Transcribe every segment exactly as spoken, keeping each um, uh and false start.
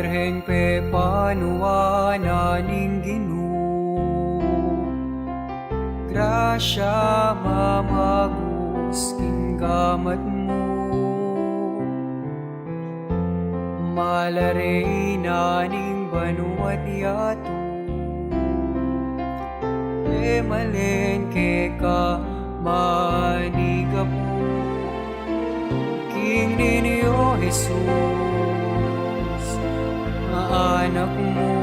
Birhen pepanuan na ning Ginu, grasya mamagus king gamat mu. Mala reyna ning banua't yatu, e malen keka manigapu. King Niño Jesus, a Anak mu,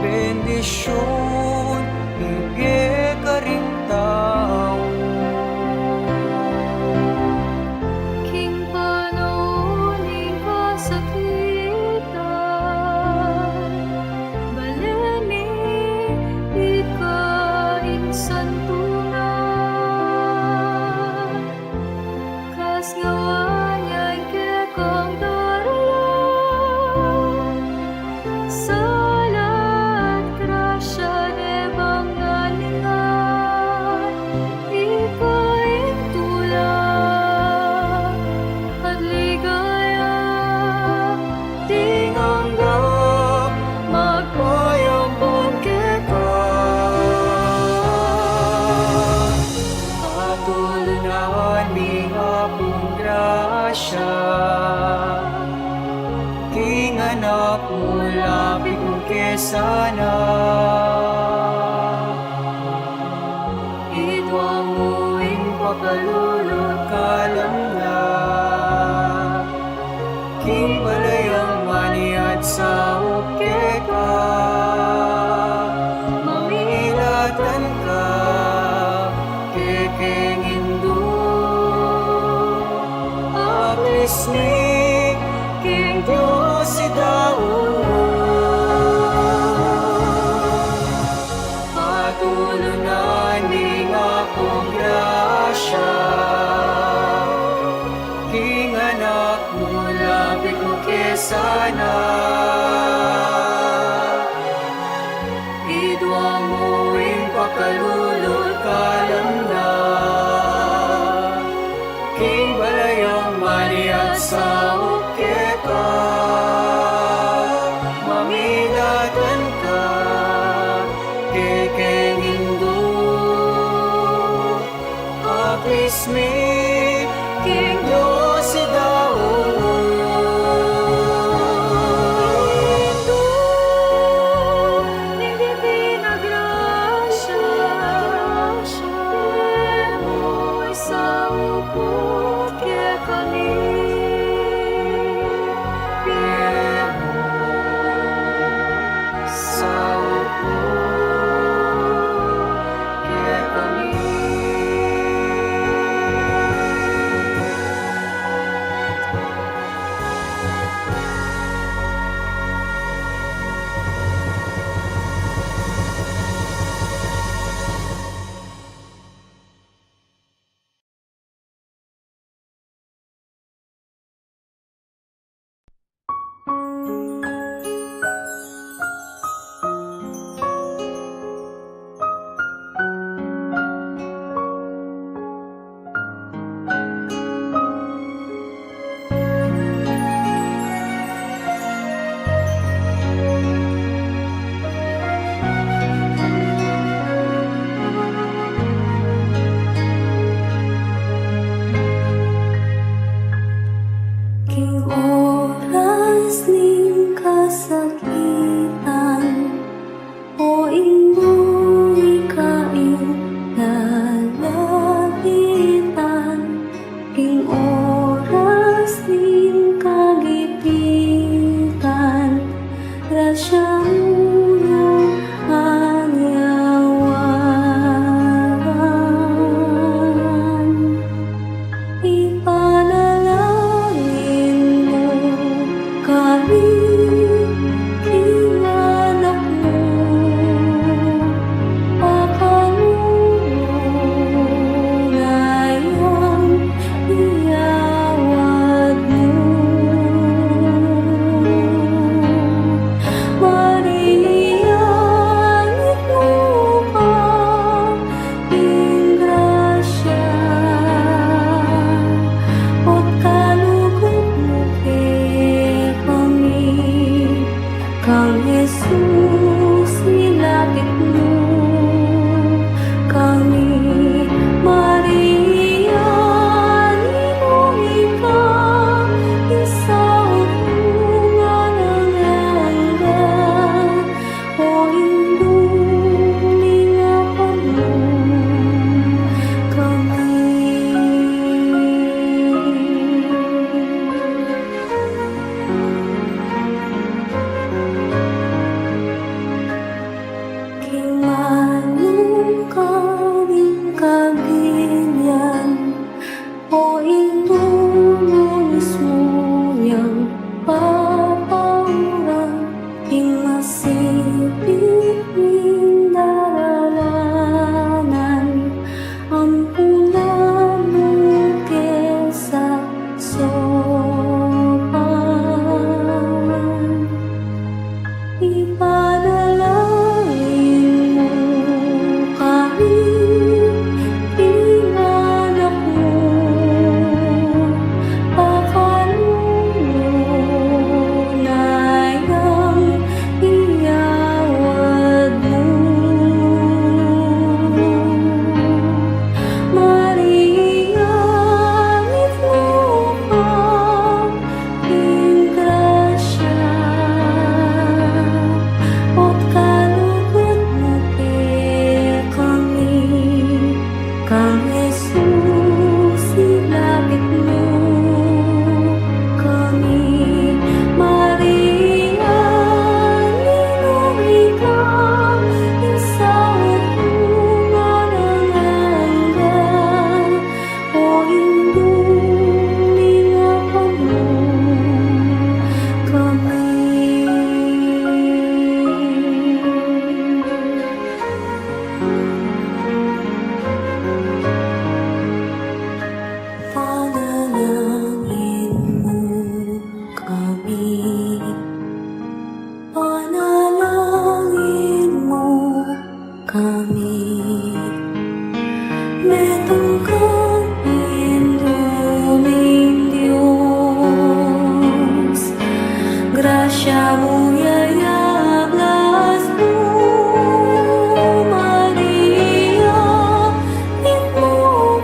bendisyun ibie karing tau. King panaun ning kasakitan, bale mi ika ing santunan. Kasngawaan yang kekang darala, sala at grasya de bang naninga, ika ing tula at ligaya, ding angga magpayampun keka. Patulunan ning Apung grasya, king Anak mu, lapit mu ke sana. Idwang mu ing pakalulu at kalamnan, king balayan maniat saup keka, mamilatan ka kekeng Indu. Aklis mi king Dios i daun. Patulunan ning Apung grasya, king Anak mu, lapit mu ke sana. Idwang mu ing pakalulu at kalamnan, king balayan maniat saup keka, mamilatan ka kekeng Indu. Aklis mi king Dios i daun. Indu ning Divina Grasya, pie mu ing saup kekami. Pie mu ing saup kekami. King oras ning kasakitan, o Indu, ika ing lalapitan, king oras ning kagipitan, grasya mu yang anyayawan. Ipanalangin mu Amuyayablas mu, Maria, mitmu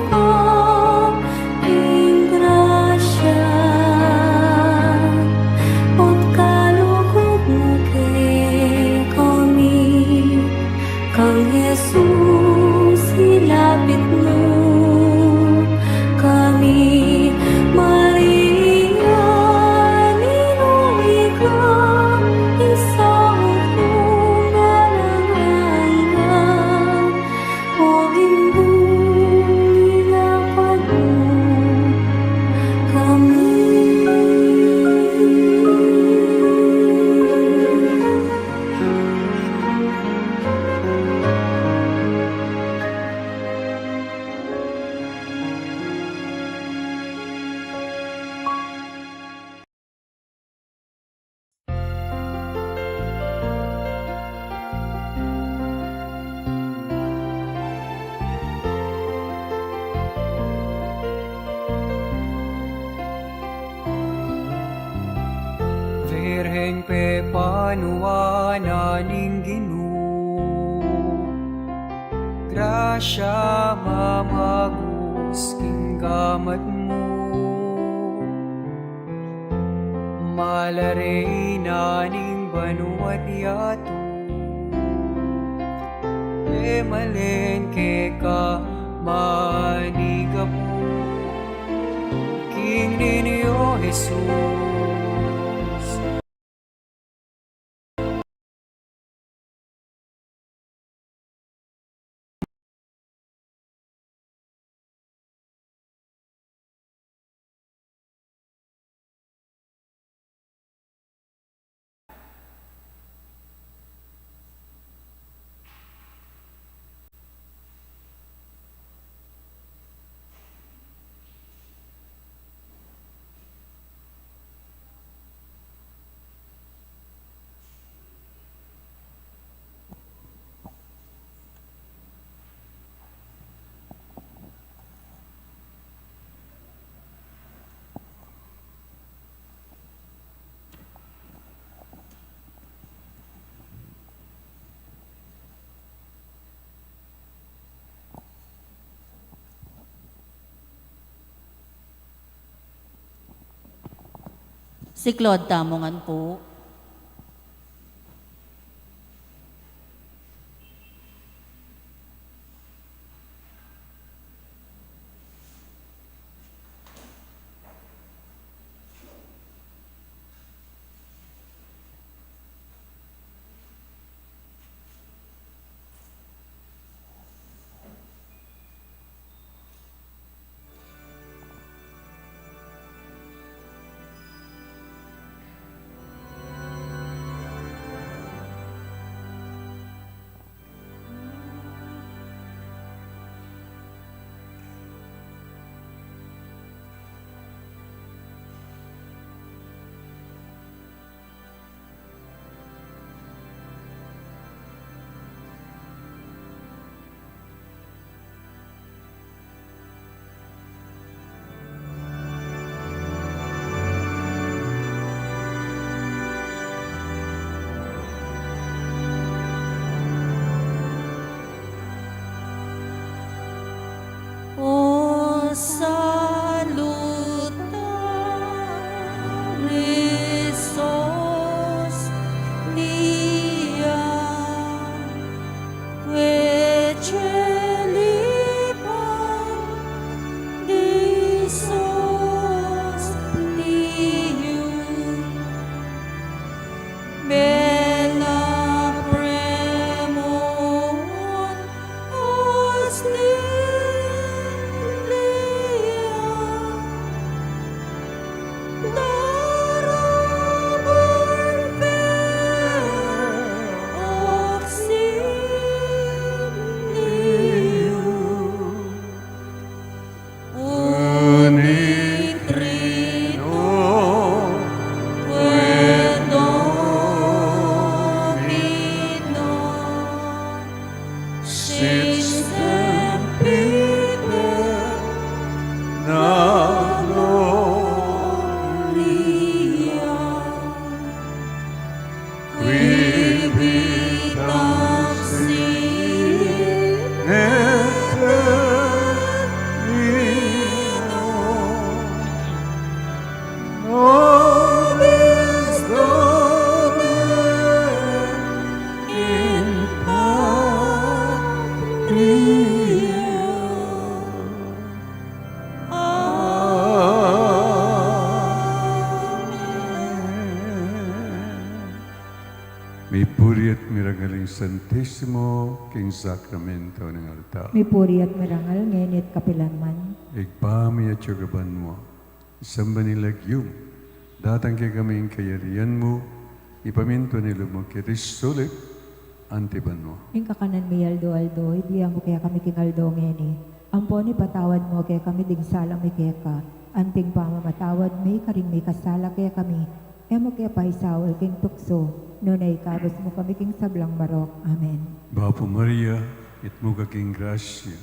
ka king grasya, ot kalugud na kekami. Kang Jesus ilapit mu kami, Maria, ninu ika isaup mung alang angga, o Ginu, ilapad mu kami. Virgen, pepanuan na ning Ginu, grasya mamagus king gamat mu. Mala Reyna ning banua't yatu, e malen keka manigapu king Niño Jesus. Siklaud tamu ngan pu. O salutaris hostia, que celibat Deus hostium, bella premunt hostia, All is done in Patria. Amen. Mipuri at mirangal ing Santisimo king sakramento ning altar. Mipuri at mirangal ngeni at kapilan man. Ibpa mi atsu ka banua, misamban ya ing lagyu mu, datang kekami ing kayarian mu, mipamintuan ing lub mu keti sulip anti banua. Ing kakanan mi aldo-aldo, ibie mu kekami king aldo ngeni. Ampon ipatawad mu kekami ding sala mi keka, anting pamamatawad mi karing mikasala kekami. E mu ke paisaul king tuksu, nune ikabus mu kami king sablang marok. Amen. Bapu Maria, mitmu ka king grasya,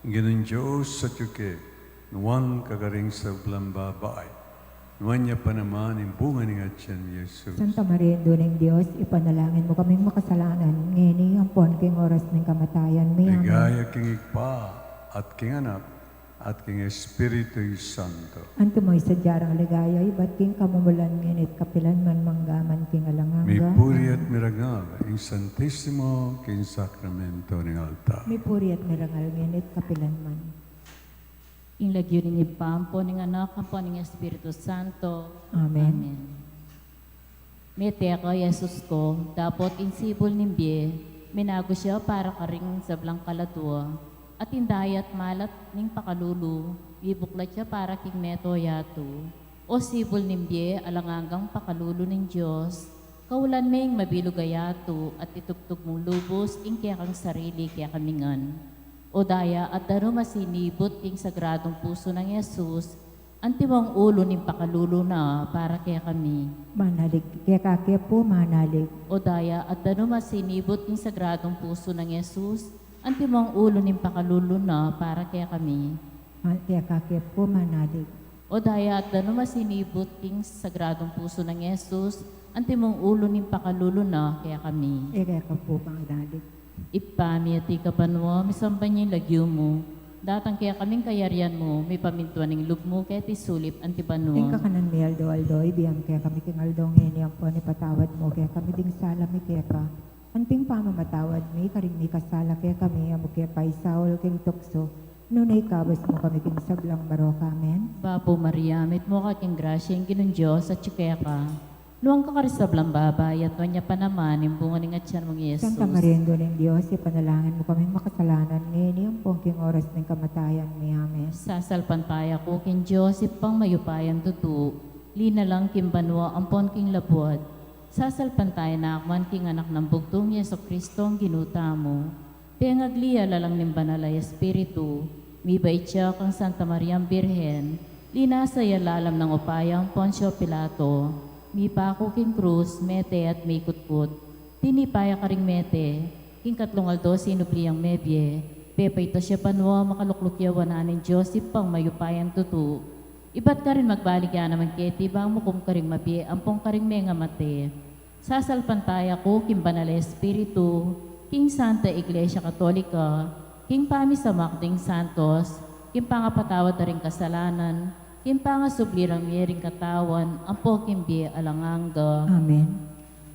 ing Ginung Dios atyu keka, nuan ka karing sablang babai, nuan ya pa naman ing bunga ning atian mu, Jesus. Santa Maria, Indu ning Dios, ipanalangin mu kaming makasalanan, ngeni ampon king oras ning kamatayan mi. Amen. Ligaya king Ibpa, at king Anak, at king Espiritu Santo. Antimo ing sadya rang ligaya, ibat king kamumulan, ngeni at kapilan man, mangga man king alang angga. Mipuri at mirangal ing Santisimo king sakramento ning altar. Mipuri at mirangal ngeni at kapilan man. Ing lagyu ning Ibpa, ampon ning Anak, ampon ning Espiritu Santo. Amen. Amen. Mete ka, Jesus ko, dapot ing sibul ning bie, minagus ya para karing sablang kaladua, at ing dayat malat ning pakalulu, mibuklat ya para king meto yatu. O sibul ning bie, alang anggang pakalulu ning Dios, kaulan me ing mabilug a yatu, at itubtub mung lubus ing kekang sarili kekami ngan. O daya at danum a sinibut king sagradung pusu nang Jesus, antimong ulu ning pakalulu na para kekami. Manalig, keka ke pu manalig. O daya at danum a sinibut king sagradung pusu nang Jesus, antimong ulu ning pakalulu na para kekami. Ma-, keka ke pu manalig. O daya at danum a sinibut king sagradung pusu nang Jesus, antimong ulu ning pakalulu na kekami. E keka pu manalig. Ibpa mi, atiu ka banua, misamban ya ing lagyu mu, datang kekami ing kayarian mu, mipamintuan ing lub mu keti sulip anti banua. Ing kakanan mi aldo-aldo, ibie mu kekami king aldo ngeni, ampon ipatawad mu kekami ding sala mi keka, anting pamamatawad mi karing mikasala kekami, e mu ke paisaul king tuksu, nune ikabus mu kami king sablang marok. Amen. Bapu Maria, mitmu ka king grasya, ing Ginung Dios atyu keka. Nuan ka karing sablang babai, at nuan ya pa naman ing bunga ning atian mung Jesus. Santa Maria, Indu ning Dios, ipanalangin mu kaming makasalanan, ngeni ampon king oras ning kamatayan mi. Amen. Sasalpantaya ku king Dios, Ibpang mayupayang tutu, linalang king banua ampon king labuad. Sasalpantaya naku man king Anak nang bugtung, Jesucristo, Ginu tamu. Pengagli ya lalang ning Banal a Espiritu, mibait ya kang Santa Mariang Birhen, linasa ya lalam nang upaya nang Poncio Pilato, mipaku king krus, mete at mikutkut, tinipa ya karing mete, king katlung aldo sinubli yang mebie, pepaitas ya banua, makalukluk ya wanan ning Dios Ibpang mayupayang tutu. Ibat karin magbalik ya naman keti bang mukum karing mabie ampon karing mengamate. Sasalpantaya ku king Banal a Espiritu, king Santa Iglesia Katolika, king pamisamak ding santos, king pangapatawad da ring kasalanan, king pangasubli rang mie ring katawan, ampo king bie alang angga. Amen.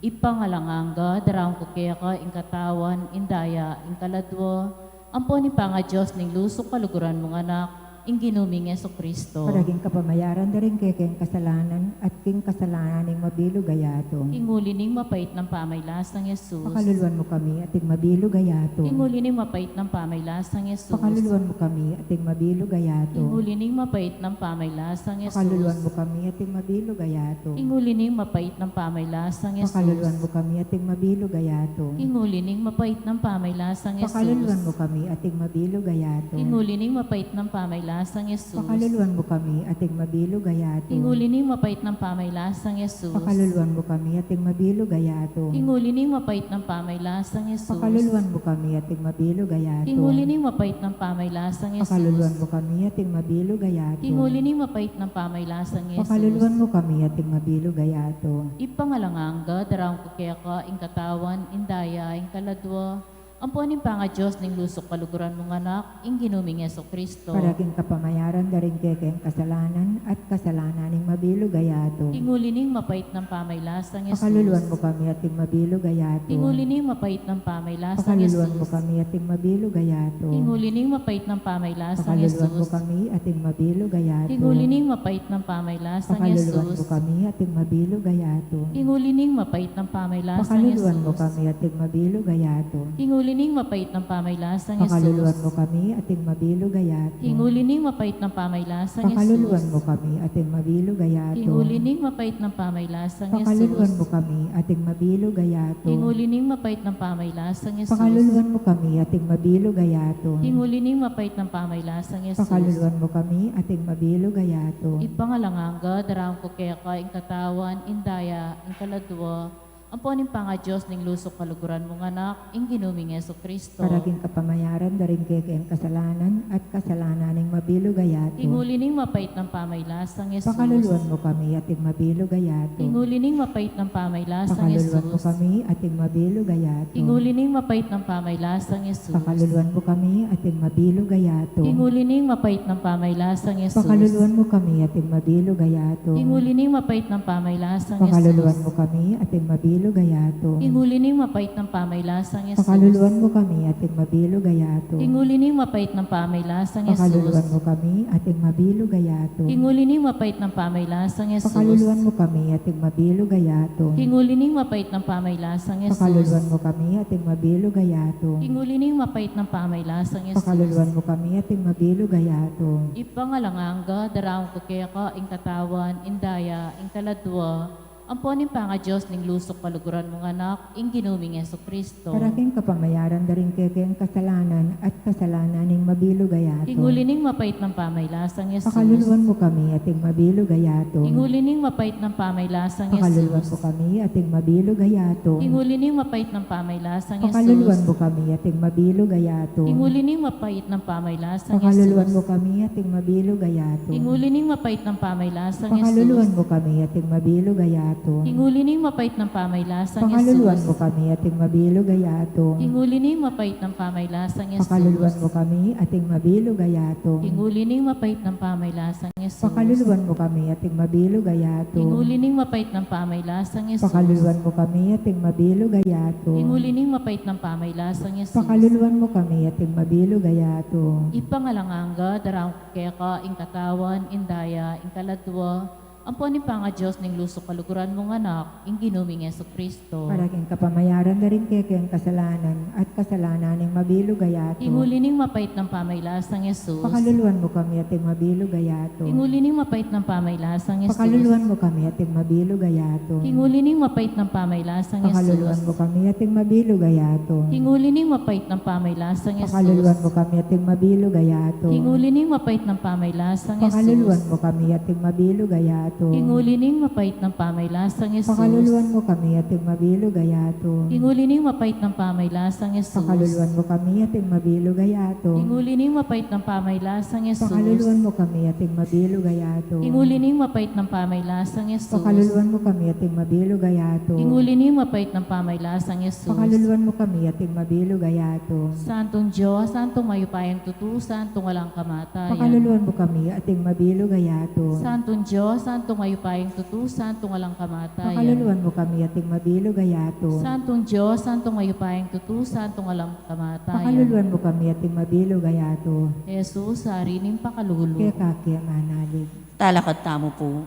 Ibpang alang angga, daraun ku keka ing katawan, ing daya, ing kaladua, ampo ning pangaDios ning lus, ing kaluguran mung Anak, ing Ginu ming Jesucristo. Para king kapamayaran da ring kekeng kasalanan, at king kasalanan ning mabilug a yatu. King uli ning mapait nang pamaylasang Jesus. Pakaluluan mu kami, at ing mabilug a yatu. King uli ning mapait nang pamaylasang Jesus. Pakaluluan mu kami, at ing mabilug a yatu. King uli ning mapait nang pamaylasang Jesus. Pakaluluan mu kami, at ing mabilug a yatu. King uli ning mapait nang pamaylasang Jesus. Pakaluluan mu kami, at ing mabilug a yatu. King uli ning mapait nang pamaylasang Jesus. Pakaluluan mu kami, at ing mabilug a yatu. King uli ning mapait nang pamaylasang Jesus. Pakaluluan mu kami, at ing mabilug a yatu. King uli ning mapait nang pamaylasang Jesus. Pakaluluan mu kami, at ing mabilug a yatu. King uli ning mapait nang pamaylasang Jesus. Pakaluluan mu kami, at ing mabilug a yatu. King uli ning mapait nang pamaylasang Jesus. Pakaluluan mu kami, at ing mabilug a yatu. King uli ning mapait nang pamaylasang Jesus. Pakaluluan mu kami, at ing mabilug a yatu. Ibpang alang angga, daraun ku keka ing katawan, ing daya, ing kaladua, Ampo ning pangadios ning lus o kaluguran mung Anak, ing Ginu ming Jesucristo. Para king kapamayaran da ring kekeng kasalanan at kasalanan ning mabilug a yatu. King uli ning mapait nang pamaylasang Jesus. Pakaluluan mu kami at ing mabilug a yatu. King uli ning mapait nang pamaylasang Jesus. Pakaluluan mu kami at ing mabilug a yatu. King uli ning mapait nang pamaylasang Jesus. Pakaluluan mu kami at ing mabilug a yatu. King uli ning mapait nang pamaylasang Jesus. Pakaluluan mu kami at ing mabilug a yatu. King uli ning mapait nang pamaylasang Jesus. Pakaluluan mu kami at ing mabilug a yatu. King uli ning mapait nang pamaylasang Jesus. Pakaluluan mu kami at ing mabilug a yatu. King uli ning mapait nang pamaylasang Jesus. Pakaluluan mu kami at ing mabilug a yatu. King uli ning mapait nang pamaylasang Jesus. Pakaluluan mu kami at ing mabilug a yatu. King uli ning mapait nang pamaylasang Jesus. Pakaluluan mu kami at ing mabilug a yatu. King uli ning mapait nang pamaylasang Jesus. Pakaluluan mu kami at ing mabilug a yatu. Ibpa nang alang angga, daraun ku keka ing katawan, ing daya, ing kaladua, ampo ning pangadios ning lus o kaluguran mung Anak, ing Ginu ming Jesucristo. Para king kapamayaran da ring kekeng kasalanan at kasalanan ning mabilug a yatu. King uli ning mapait nang pamaylasang Jesus. Pakaluluan mu kami at ing mabilug a yatu. King uli ning mapait nang pamaylasang Jesus. Pakaluluan mu kami at ing mabilug a yatu. King uli ning mapait nang pamaylasang Jesus. Pakaluluan mu kami at ing mabilug a yatu. King uli ning mapait nang pamaylasang Jesus. Pakaluluan mu kami at ing mabilug a yatu. King uli ning mapait nang pamaylasang Jesus. Pakaluluan mu kami at ing mabilug a yatu. King uli ning mapait nang pamaylasang Jesus. Pakaluluan mu kami at ing mabilug a yatu. King uli ning mapait nang pamaylasang Jesus. Pakaluluan mu kami at ing mabilug a yatu. King uli ning mapait nang pamaylasang Jesus. Pakaluluan mu kami at ing mabilug a yatu. King uli ning mapait nang pamaylasang Jesus. Pakaluluan mu kami at ing mabilug a yatu. King uli ning mapait nang pamaylasang Jesus. Pakaluluan mu kami at ing mabilug a yatu. Ibpa nang alang angga, daraun ku keka ing katawan, ing daya, ing kaladua, ampo ning pangadios ning lus o kaluguran mung Anak, ing Ginu ming Jesucristo. Para king kapamayaran da ring kekeng kasalanan at kasalanan ning mabilug a yatu. King uli ning mapait nang pamaylasang Jesus. Pakaluluan mu kami at ing mabilug a yatu. King uli ning mapait nang pamaylasang Jesus. Pakaluluan mu kami at ing mabilug a yatu. King uli ning mapait nang pamaylasang Jesus. Pakaluluan mu kami at ing mabilug a yatu. King uli ning mapait nang pamaylasang Jesus. Pakaluluan mu kami at ing mabilug a yatu. King uli ning mapait nang pamaylasang Jesus. Pakaluluan mu kami at ing mabilug a yatu. King uli ning mapait nang pamaylasang Jesus. Pakaluluan mu kami at ing mabilug a yatu. King uli ning mapait nang pamaylasang Jesus. Pakaluluan mu kami at ing mabilug a yatu. King uli ning mapait nang pamaylasang Jesus. Pakaluluan mu kami at ing mabilug a yatu. King uli ning mapait nang pamaylasang Jesus. Pakaluluan mu kami at ing mabilug a yatu. King uli ning mapait nang pamaylasang Jesus. Pakaluluan mu kami at ing mabilug a yatu. Ibpa nang alang angga, daraun ku keka ing katawan, ing daya, ing kaladua, ampo ning pangadios ning lus o kaluguran mung Anak, ing Ginu ming Jesucristo. Para king kapamayaran da ring kekeng kasalanan at kasalanan ning mabilug a yatu. King uli ning mapait nang pamaylasang Jesus. Pakaluluan mu kami at ing mabilug a yatu. King uli ning mapait nang pamaylasang Jesus. Pakaluluan mu kami at ing mabilug a yatu. King uli ning mapait nang pamaylasang Jesus. Pakaluluan mu kami at ing mabilug a yatu. King uli ning mapait nang pamaylasang Jesus. Pakaluluan mu kami at ing mabilug a yatu. King uli ning mapait nang pamaylasang Jesus. Pakaluluan mu kami at ing mabilug a yatu. King uli ning mapait nang pamaylasang Jesus. Pakaluluan mu kami at ing mabilug a yatu. King uli ning mapait nang pamaylasang Jesus. Pakaluluan mu kami at ing mabilug a yatu. King uli ning mapait nang pamaylasang Jesus. Pakaluluan mu kami at ing mabilug a yatu. King uli ning mapait nang pamaylasang Jesus. Pakaluluan mu kami at ing mabilug a yatu. King uli ning mapait nang pamaylasang Jesus. Pakaluluan mu kami at ing mabilug a yatu. Santung Dios, Santung mayupayang tutu, Santung alang kamatayan. Pakaluluan mu kami at ing mabilug a yatu. Santung Dios, Santung mayupayang tutu, Santung alang kamatayan. Pakaluluan mu kami at ing mabilug a yatu. Santung Dios, Santung mayupayang tutu, Santung alang kamatayan. Pakaluluan mu kami at ing mabilug a yatu. Jesus, Ari ning pakalulu. Keka ke manalig. Talakad tamu pu.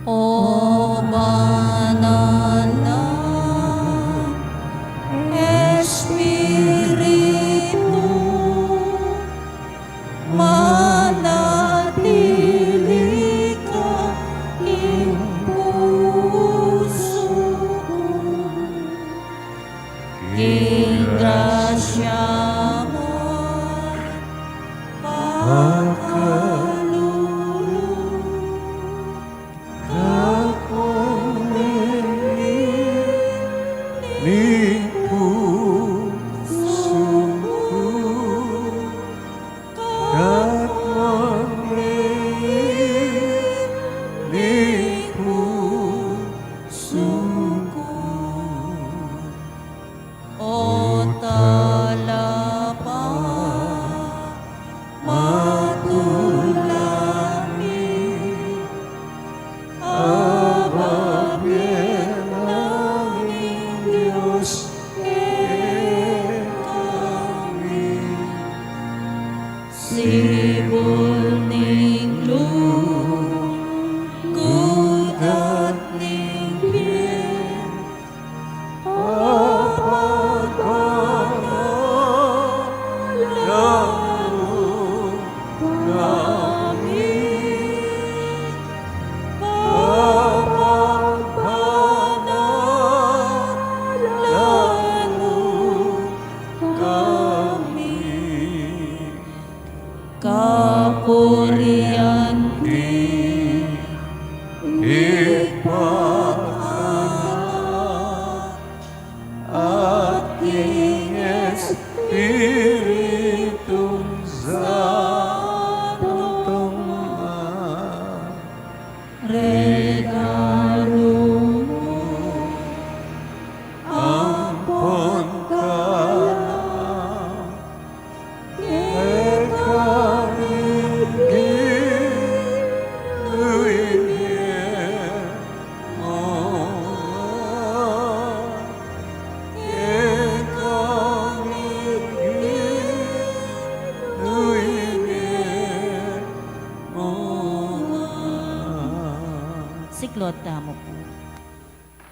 O banal a Espiritu, manatili ka king pusu ku. King grasya mu, pakalulu, kapwa ning pusu ku, kapwa O talapamatunang mi, ababie na ning Dios kekami, sibul ning lugud at ning bie, papagbanal na mu kami, papagbanal na mu kami. Kapurian ning Ibpa, Anak, at ning Espiritu Santo, regalu mu ampon kami, kekami ing ibie mu, kekami ing ibie mu. Siklaud tamu pu.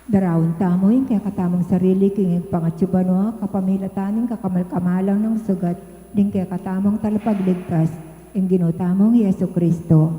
Daraun tamu ing kekatamung sarili king pangatsu banua, kapamilatan ning kakamal-kamalan nang sugat ning kekatamung Talapagligtas, ing Ginu tamung Jesucristo.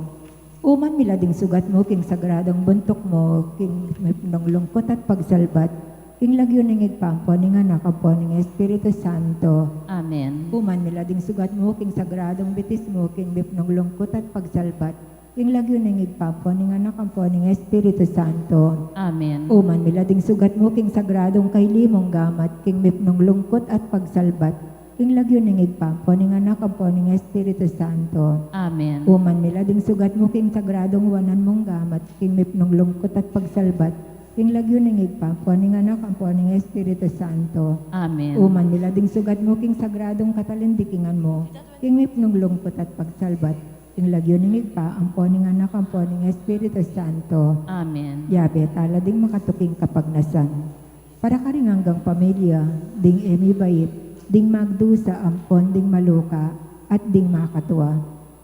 Uman mila ding sugat mu king sagradung buntuk mu, king mipnung lungkut at pagsalbat, king lagyu ning Ibpa ampon ning Anak ampon ning Espiritu Santo. Amen. Uman mila ding sugat mu king sagradung bitis mu, king mipnung lungkut at pagsalbat, king lagyu ning Ibpa ampon ning Anak ampon ning Espiritu Santo. Amen. Uman mila ding sugat mu king sagradung kaili mung gamat, king mipnung lungkut at pagsalbat, king lagyu ning Ibpa ampon ning Anak ampon ning Espiritu Santo. Amen. Uman mila ding sugat mu king sagradung wanan mung gamat, king mipnung lungkut at pagsalbat, king lagyu ning Ibpa ampon ning Anak ampon ning Espiritu Santo. Amen. Uman mila ding sugat mu king sagradung katalindikingan mu, king mipnung lungkut at pagsalbat, king lagyu ning Ibpa ampon ning Anak ampon ning Espiritu Santo. Amen. Yabe tala ding makatuking kapagnasan. Para karing anggang pamilya, ding e mibait, ding magdusa ampon ding maluka, at ding makatua.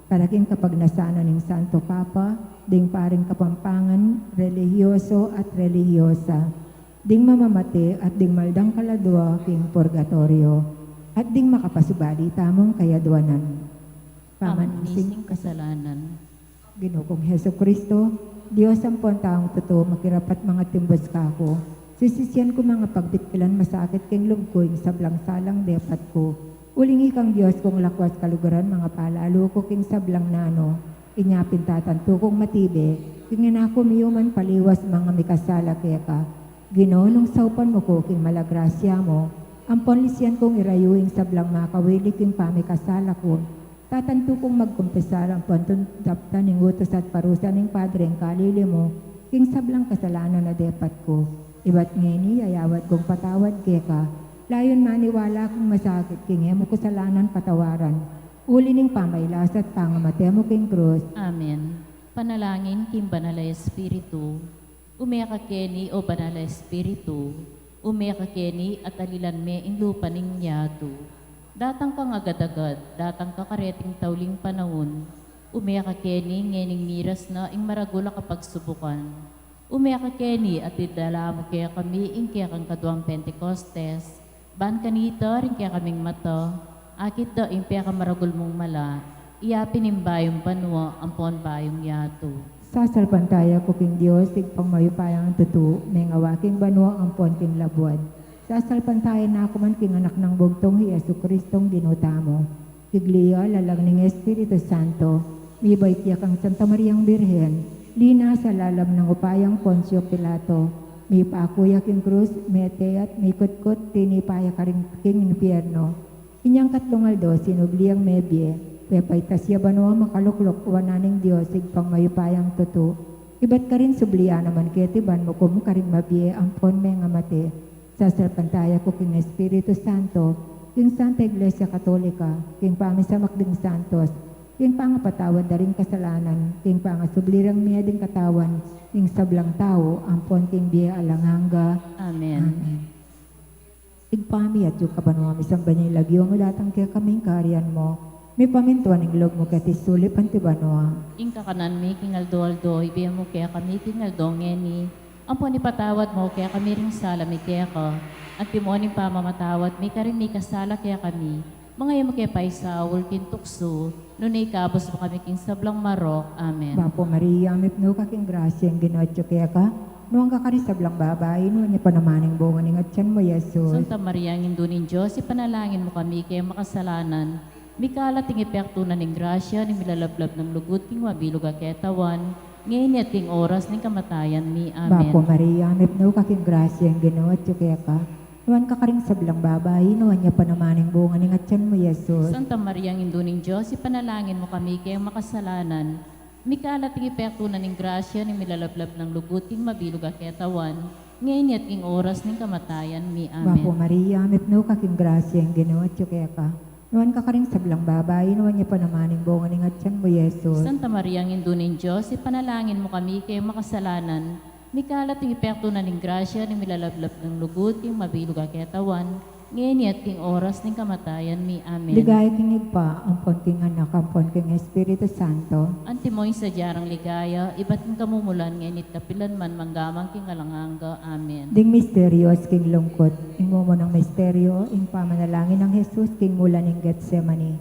Para king kapagnasan na ning Santo Papa, ding paring Kapampangan, relihiyoso at relihiyosa, ding mamamate at ding maldang kaladua king purgatoryo, at ding makapasubali tamung kayadwanan. Pamansin kasalanan. Ginu kung Jesucristo, Dios ampon taung tutu, makirapat mangatimbus kaku. Sisisian ku mangapagpitkilan, masakit king lub ku ing sablang salang depat ku. Uling ikang Dios kung lakwas kaluguran, mangapalalu ku king sablang nanu. Inya pin tatantu kung matibe king inaku, miyuman paliwas mangamikasala keka. Ginu, nung saupan mu ku king mala grasya mu, ampon lisian kung irayu ing sablang makawili king pamikasala ku, tatantu kung magkumpesar ampon daptan ing utus at parusa ning Padre ing kalili mu king sablang kasalanan a depat ku. Ibat ngeni, yayawad kung patawad keka, layun maniwala kung masakit king e mu kasalanan patawaran, uli ning pamailasa at pangamate mu king krus. Amen. Panalangin king Banal a Espiritu. Ume ka keni, O Banal a Espiritu, ume ka keni at alilan me ing lupa ning yatu. Datang kang agad-agad, datang ka kareting tauling panaun. Ume ka keni ngening miras na ing maragul a kapagsubukan. Ume ka keni at idala mu kekami ing kekang kaduang Pentecostes, ban kanita ring kekaming mata, akit da ing pekamaragul mung mala, iya pin ing bayung banua ampon bayung yatu. Sasalpantaya ku king Dios, Ibpang mayupayang tutu, mengawa king banua ampon king labuad. Sasalpantaya na ku man king Anak nang bugtung, i Jesucristong Ginu tamu. Iglesia, lalang ning Espiritu Santo, mibait ya kang Santa Mariang Birhen, linasa lalam nang upayang Poncio Pilato, mipaku ya king krus, mete at mikutkut, tinipa ya karin king impierno. Inyang katlung aldo, sinubli yang mebie, pepaitas ya banua, makalukluk wanan ning Dios, Ibpang mayupayang tutu. Ibat karin subli ya naman keti ban mukum karing mabie ampon mengamate. Sasalpantaya ku king Espiritu Santo, king Santa Iglesia Katolika, king pamisamak ding santos, king pangapatawad da ring kasalanan, king pangasubli rang mie ding katawan, king sablang tau, ampon king bie alang angga. Amen. Amen. Ibpa mi, atsu ka banua, misamban ya ing lagyu mu, datang kekami ing kayarian mu, mipamintuan ing lub mu keti sulip anti banua. Ing kakanan mi king aldo-aldo, ibie mu kekami king aldo ngeni, ampon ipatawad mu kekami ring sala mi keka, anti mu ing pamamatawad mi karing mikasala kekami, manga e mu ke paisaul king tuksu, nune ikabus mu kami king sablang marok. Amen. Bapu Maria, mipnu ka king grasya, ing Ginu atyu keka, nuan ka karing sablang babai, nuan ya pa naman ing bunga ning atyan mu, Jesus. Santa Maria, Indu ning Dios, ipanalangin mu kami keng makasalanan, mikalat ing epektu na ning grasya ning milalablab nang lugud king mabilug a ketawan, ngeni at king oras ning kamatayan mi. Amen. Bapu Maria, mipnu ka king grasya, ing Ginu atyu keka, nuan ka karing sablang babai, nuan ya pa naman ing bunga ning atyan mu, Jesus. Santa Maria, Indu ning Dios, ipanalangin mu kami keng makasalanan, mikalat ing epektu na ning grasya ning milalablab nang lugud king mabilug a ketawan, ngeni at king oras ning kamatayan mi. Amen. Bapu Maria, mipnu ka king grasya, ing Ginu atyu keka, nuan ka karing sablang babai, nuan ya pa naman ing bunga ning atyan mu, Jesus. Santa Maria, Indu ning Dios, ipanalangin mu kami keng makasalanan, mikalat ing epektu na ning grasya ning milalablab nang lugud king mabilug a ketawan, ngeni at king oras ning kamatayan mi. Amen. Ligaya king Ibpa, ampon king Anak, ampon king Espiritu Santo. Antimo ing sadya rang ligaya, ibat king kamumulan, ngeni at kapilan man, mangga man king alang angga. Amen. Ding misterios king lungkut. Ing mumunang misterio, ing pamanalangin nang Jesus king mula ning Getsemani.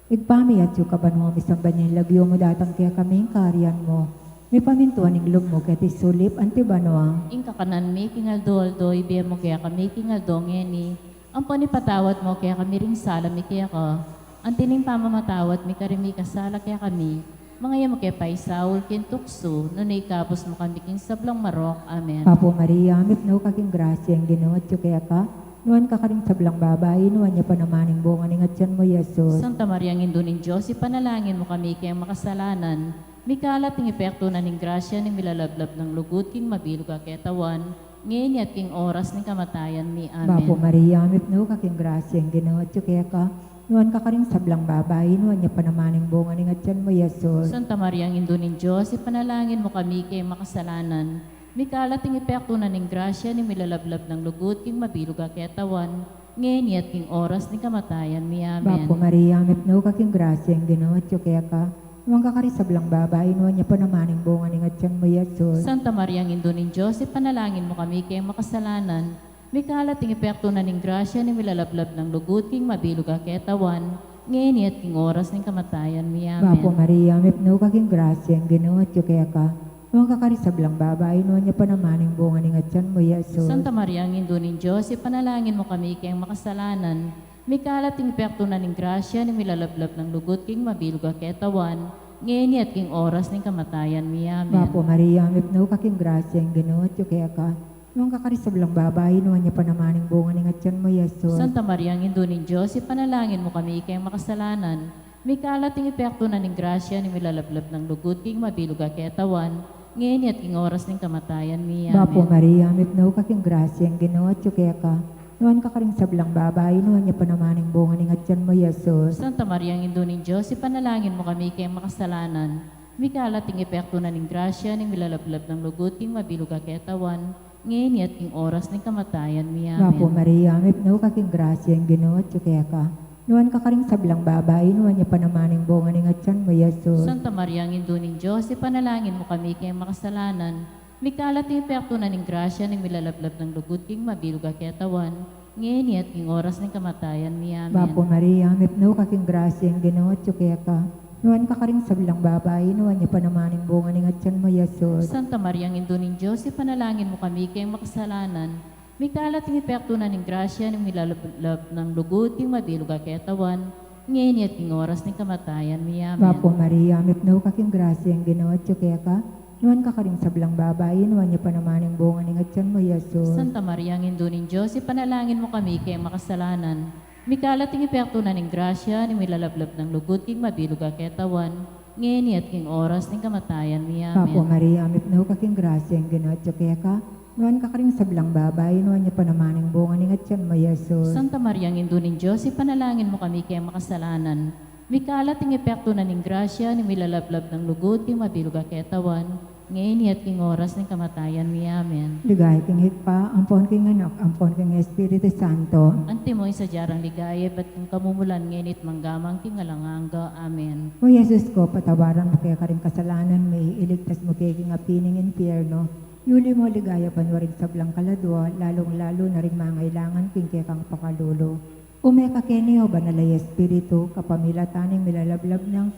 Ibpa mi atyu ka banua, misamban ya ing lagyu mu, datang kekami ing kayarian mu, mipamintuan ing lub mu keti sulip anti banua. Ing kakanan mi king aldo-aldo, ibie mu kekami king aldo ngeni, ampon ipatawad mu kekami ring sala mi keka, anti ning pamamatawad mi karing mikasala kekami, manga e mu ke paisaul king tuksu, nune ikabus mu kami king sablang marok. Amen. Bapu Maria, mipnu ka king grasya, ing Ginu atyu keka, nuan ka karing sablang babai, nuan ya pa naman ing bunga ning atyan mu, Jesus. Santa Maria, Indu ning Dios, ipanalangin mu kami keng makasalanan, mikalat ing epektu na ning grasya ning milalablab nang lugud king mabilug a ketawan, ngeni at king oras ning kamatayan mi. Amen. Bapu Maria, mipnu ka king grasya, ing Ginu atyu keka, nuan ka karing sablang babai, nuan ya pa naman ing bunga ning atyan mu, Jesus. Santa Maria, Indu ning Dios, ipanalangin mu kami keng makasalanan, mikalat ing epektu na ning grasya ning milalablab nang lugud king mabilug a ketawan, ngeni at king oras ning kamatayan mi. Amen. Bapu Maria, mipnu ka king grasya, ing Ginu atyu keka, nuan ka karing sablang babai, nuan ya pa naman ing bunga ning atyan mu, Jesus. Santa Maria, Indu ning Dios, ipanalangin mu kami keng makasalanan, mikalat ing epektu na ning grasya ning milalablab nang lugud king mabilug a ketawan, ngeni at king oras ning kamatayan mi. Amen. Bapu Maria, mipnu ka king grasya, ing Ginu atyu keka, nuan ka karing sablang babai, nuan ya pa naman ing bunga ning atyan mu, Jesus. Santa Maria, Indu ning Dios, ipanalangin mu kami keng makasalanan, mikalat ing epektu na ning grasya ning milalablab nang lugud king mabilug a ketawan, ngeni at king oras ning kamatayan mi. Amen. Bapu Maria, mipnu ka king grasya, ing Ginu atyu keka, nuan ka karing sablang babai, nuan ya pa naman ing bunga ning atyan mu, Jesus. Santa Maria, Indu ning Dios, ipanalangin mu kami keng makasalanan, mikalat ing epektu na ning grasya ning milalablab nang lugud king mabilug a ketawan, ngeni at king oras ning kamatayan mi. Amen. Bapu Maria, mipnu ka king grasya, ing Ginu atyu keka, nuan ka karing sablang babai, nuan ya pa naman ing bunga ning atyan mu, Jesus. Santa Maria, Indu ning Dios, ipanalangin mu kami keng makasalanan, mikalat ing epektu na ning grasya ning milalablab nang lugud king mabilug a ketawan, ngeni at king oras ning kamatayan mi. Amen. Bapu Maria, mipnu ka king grasya, ing Ginu atyu keka, nuan ka karing sablang babai, nuan ya pa naman ing bunga ning atyan mu, Jesus. Santa Maria, Indu ning Dios, ipanalangin mu kami keng makasalanan, mikalat ing epektu na ning grasya ning milalablab nang lugud king mabilug a ketawan, ngeni at king oras ning kamatayan mi. Amen. Bapu Maria, mipnu ka king grasya, ing Ginu atyu keka, nuan ka karing sablang babai, nuan ya pa naman ing bunga ning atyan mu, Jesus. Santa Maria, Indu ning Dios, ipanalangin mu kami keng makasalanan, mikalat ing epektu na ning grasya ning milalablab nang lugud king mabilug a ketawan, ngeni at king oras ning kamatayan mi. Amen. Bapu Maria, mipnu ka king grasya, ing Ginu atyu keka, nuan ka karing sablang babai, nuan ya pa naman ing bunga ning atyan mu, Jesus. Santa Maria, Indu ning Dios, ipanalangin mu kami keng makasalanan, mikalat ing epektu na ning grasya ning milalablab nang lugud king mabilug a ketawan, ngeni at king oras ning kamatayan mi. Amen. Bapu Maria, mipnu ka king grasya, ing Ginu atyu keka, Nuan ka karing sablang babai, nuan ya pa naman ing bunga ning atian mu, Jesus. Santa Maria, Indu ning Dios, ipanalangin mu kami keng makasalanan, mikalat ing epektu na ning grasya ning milalablab nang lugud king mabilug a ketawan, ngeni at king oras ning kamatayan mi. Amen. Ligaya king Ibpa, ampon king Anak, ampon king Espiritu Santo. Antimo ing sadya rang ligaya ibat king kamumulan, ngeni at mangga man king alang angga. Amen. O Jesus ku, patawaran mu kekami ring kasalanan mi, iligtas mu kami king api ning impyerno, yuli mu ligaya banua ring sablang kaladua, lalung-lalu na ring mangailangan king kekang pakalulu. Ume ka keni, O Banal a Espiritu, kapamilatan ning milalablab nang,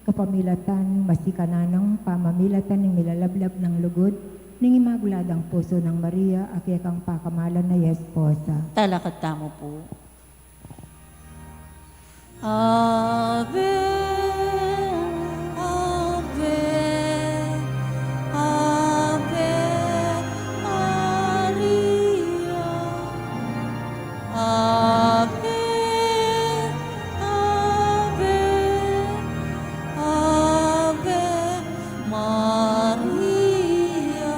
kapamilatan, masikanan nang pamamilatan ning milalablab nang lugud ning Imaguladang Pusu nang Maria, a kekang pakamalan a esposa. Talakad tamu pu. Ave, Ave, Ave Maria. Ave, Ave, Ave Maria.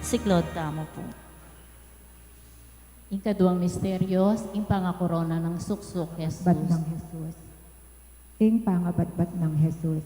Siklaud tamu pu. Ing kaduang misteryo, ing pangakorona nang suksuk Jesus. Batbat nang Jesus. Ing pangabatbat nang Jesus.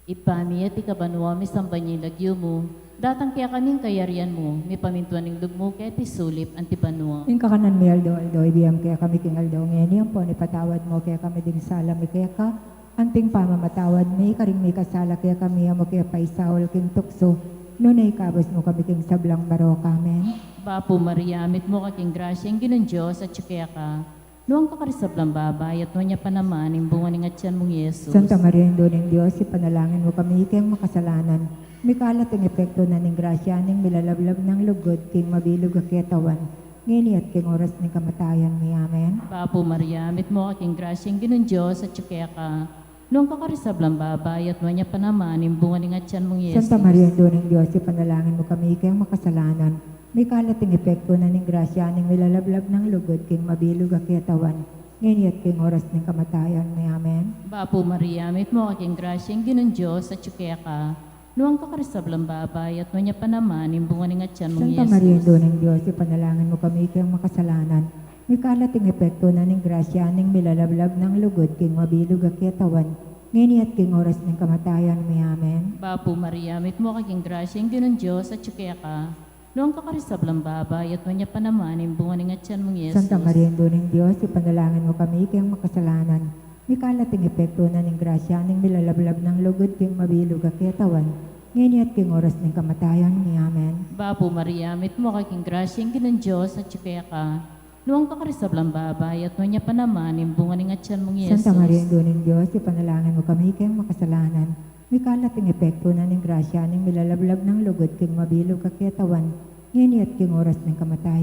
Ibpa mi, atiu ka banua, misamban ya ing lagyu mu, datang kekami ing kayarian mu, mipamintuan ing lub mu keti sulip anti banua. Ing kakanan mi aldo-aldo ibie mu kekami king aldo ngeni, ampon ipatawad mu kekami ding sala mi keka, anti ing pamamatawad mi karing mikasala kekami, e mu ke paisaul king tuksu, nune ikabus mu kami king sablang marok. Amen. Bapu Maria, mitmu ka king grasya, ing Ginung Dios atyu keka. Nuan ka karing sablang babai, at nuan ya pa naman ing bunga ning atian mung Jesus. Santa Maria, Indu ning Dios, ipanalangin mu kami keng makasalanan, mikalat ing epektu na ning grasya ning milalablab nang lugud king mabilug a ketawan, ngeni at king oras ning kamatayan mi. Amen. Bapu Maria, mitmu ka king grasya, ing Ginung Dios atyu keka. Nuan ka karing sablang babai, at nuan ya pa naman ing bunga ning atian mung Jesus. Santa Maria, Indu ning Dios, ipanalangin mu kami keng makasalanan, mikalat ing epektu na ning grasya ning milalablab nang lugud king mabilug a ketawan, ngeni at king oras ning kamatayan mi. Amen. Bapu Maria, mitmu ka king grasya, ing Ginung Dios atyu keka. Nuan ka karing sablang babai, at nuan ya pa naman ing bunga ning atian mung Jesus. Santa Maria, Indu ning Dios, ipanalangin mu kami keng makasalanan, mikalat ing epektu na ning grasya ning milalablab nang lugud king mabilug a ketawan, ngeni at king oras ning kamatayan mi. Amen. Bapu Maria, mitmu ka king grasya, ing Ginung Dios atyu keka. Nuan ka karing sablang babai, at nuan ya pa naman ing bunga ning atian mung Jesus. Santa Maria, Indu ning Dios, ipanalangin mu kami keng makasalanan, mikalat ing epektu na ning grasya ning milalablab nang lugud king mabilug a ketawan, ngeni at king oras ning kamatayan mi. Amen. Bapu Maria, mitmu ka king grasya, ing Ginung Dios atyu keka. Nuan ka karing sablang babai, at nuan ya pa naman ing bunga ning atian mung Jesus. Santa Maria, Indu ning Dios, ipanalangin mu kami keng makasalanan, mikalat ing epektu na ning grasya ning milalablab nang lugud king mabilug a ketawan,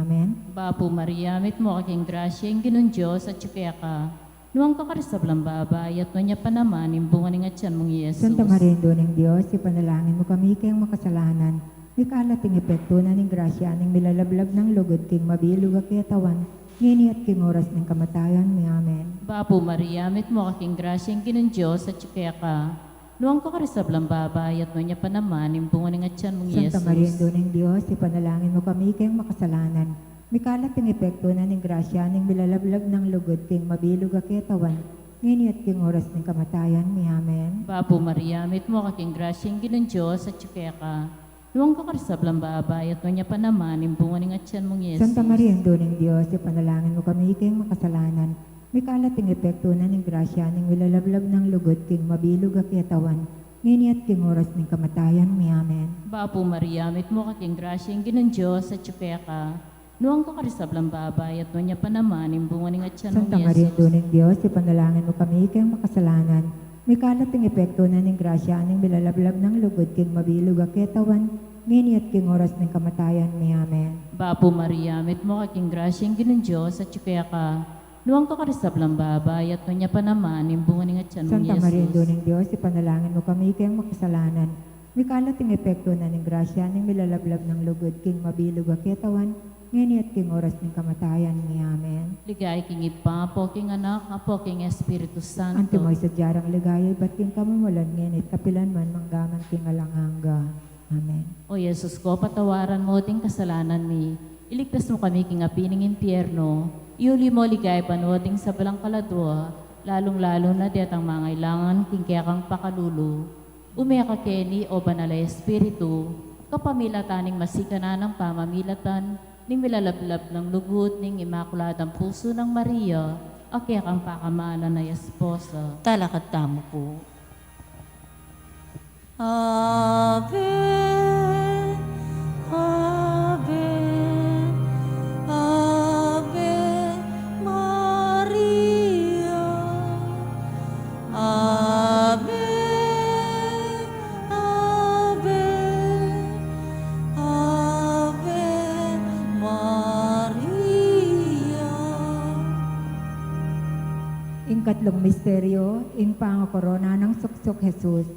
ngeni at king oras ning kamatayan mi. Amen. Bapu Maria, mitmu ka king grasya, ing Ginung Dios atyu keka. Nuan ka karing sablang babai, at nuan ya pa naman ing bunga ning atian mung Jesus. Santa Maria, Indu ning Dios, ipanalangin mu kami keng makasalanan, mikalat ing epektu na ning grasya ning milalablab nang lugud king mabilug a ketawan, ngeni at king oras ning kamatayan mi. Amen. Bapu Maria, mitmu ka king grasya, ing Ginung Dios atyu keka. Nuan ka karing sablang babai, at nuan ya pa naman ing bunga ning atian mung Jesus. Santa Maria, Indu ning Dios, ipanalangin mu kami keng makasalanan, mikalat ing epektu na ning grasya ning milalablab nang lugud king mabilug a ketawan, ngeni at king oras ning kamatayan mi. Amen. Bapu Maria, mitmu ka king grasya, ing Ginung Dios atyu keka. Nuan ka karing sablang babai, at nuan ya pa naman ing bunga ning atian mung Jesus. Santa Maria, Indu ning Dios, ipanalangin mu kami keng makasalanan, mikalat ing epektu na ning grasya ning milalablab nang lugud king mabilug a ketawan, ngeni at king oras ning kamatayan mi. Amen. Bapu Maria, mitmu ka king grasya, ing Ginung Dios atyu keka. Nuan ka karing sablang babai, at nuan ya pa naman ing bunga ning atian mung Jesus. Santa Maria, Indu ning Dios, ipanalangin mu kami keng makasalanan, mikalat ing epektu na ning grasya ning milalablab nang lugud king mabilug a ketawan, ngeni at king oras ning kamatayan mi. Amen. Bapu Maria, mitmu ka king grasya, ing Ginung Dios atyu keka. Nuan ka karing sablang babai, at nuan ya pa naman ing bunga ning atian mung Jesus. Santa Maria, Indu ning Dios, ipanalangin mu kami keng makasalanan, mikalat ing epektu na ning grasya ning milalablab nang lugud king mabilug a ketawan, ngeni at king oras ning kamatayan mi. Amen. Ligaya king Ibpa, ampo king Anak, ampo king Espiritu Santo. Antimo ing sadya rang ligaya ibat king kamumulan, ngeni at kapilan man, mangga man king alang angga. Amen. O Jesus ko, patawaran mo ding kasalanan mi, iligtas mo kami king api ning impyerno, iuli mo king banua ding sablang kaladua, lalung-lalu na detang mangailangan king kekang pakalulu. Ume ka keni, o Banal a Espiritu, kapamilatan ning masikan a pamamilatan ning milalablab nang lugud ning Imakuladang Pusu nang Maria, a kekang pakamalan a esposa. Talakad tamu pu. Ave, Ave, Ave Maria. Ave, Ave, Ave Maria. Ing katlung misteryo, ing pangakorona nang suksuk Jesus.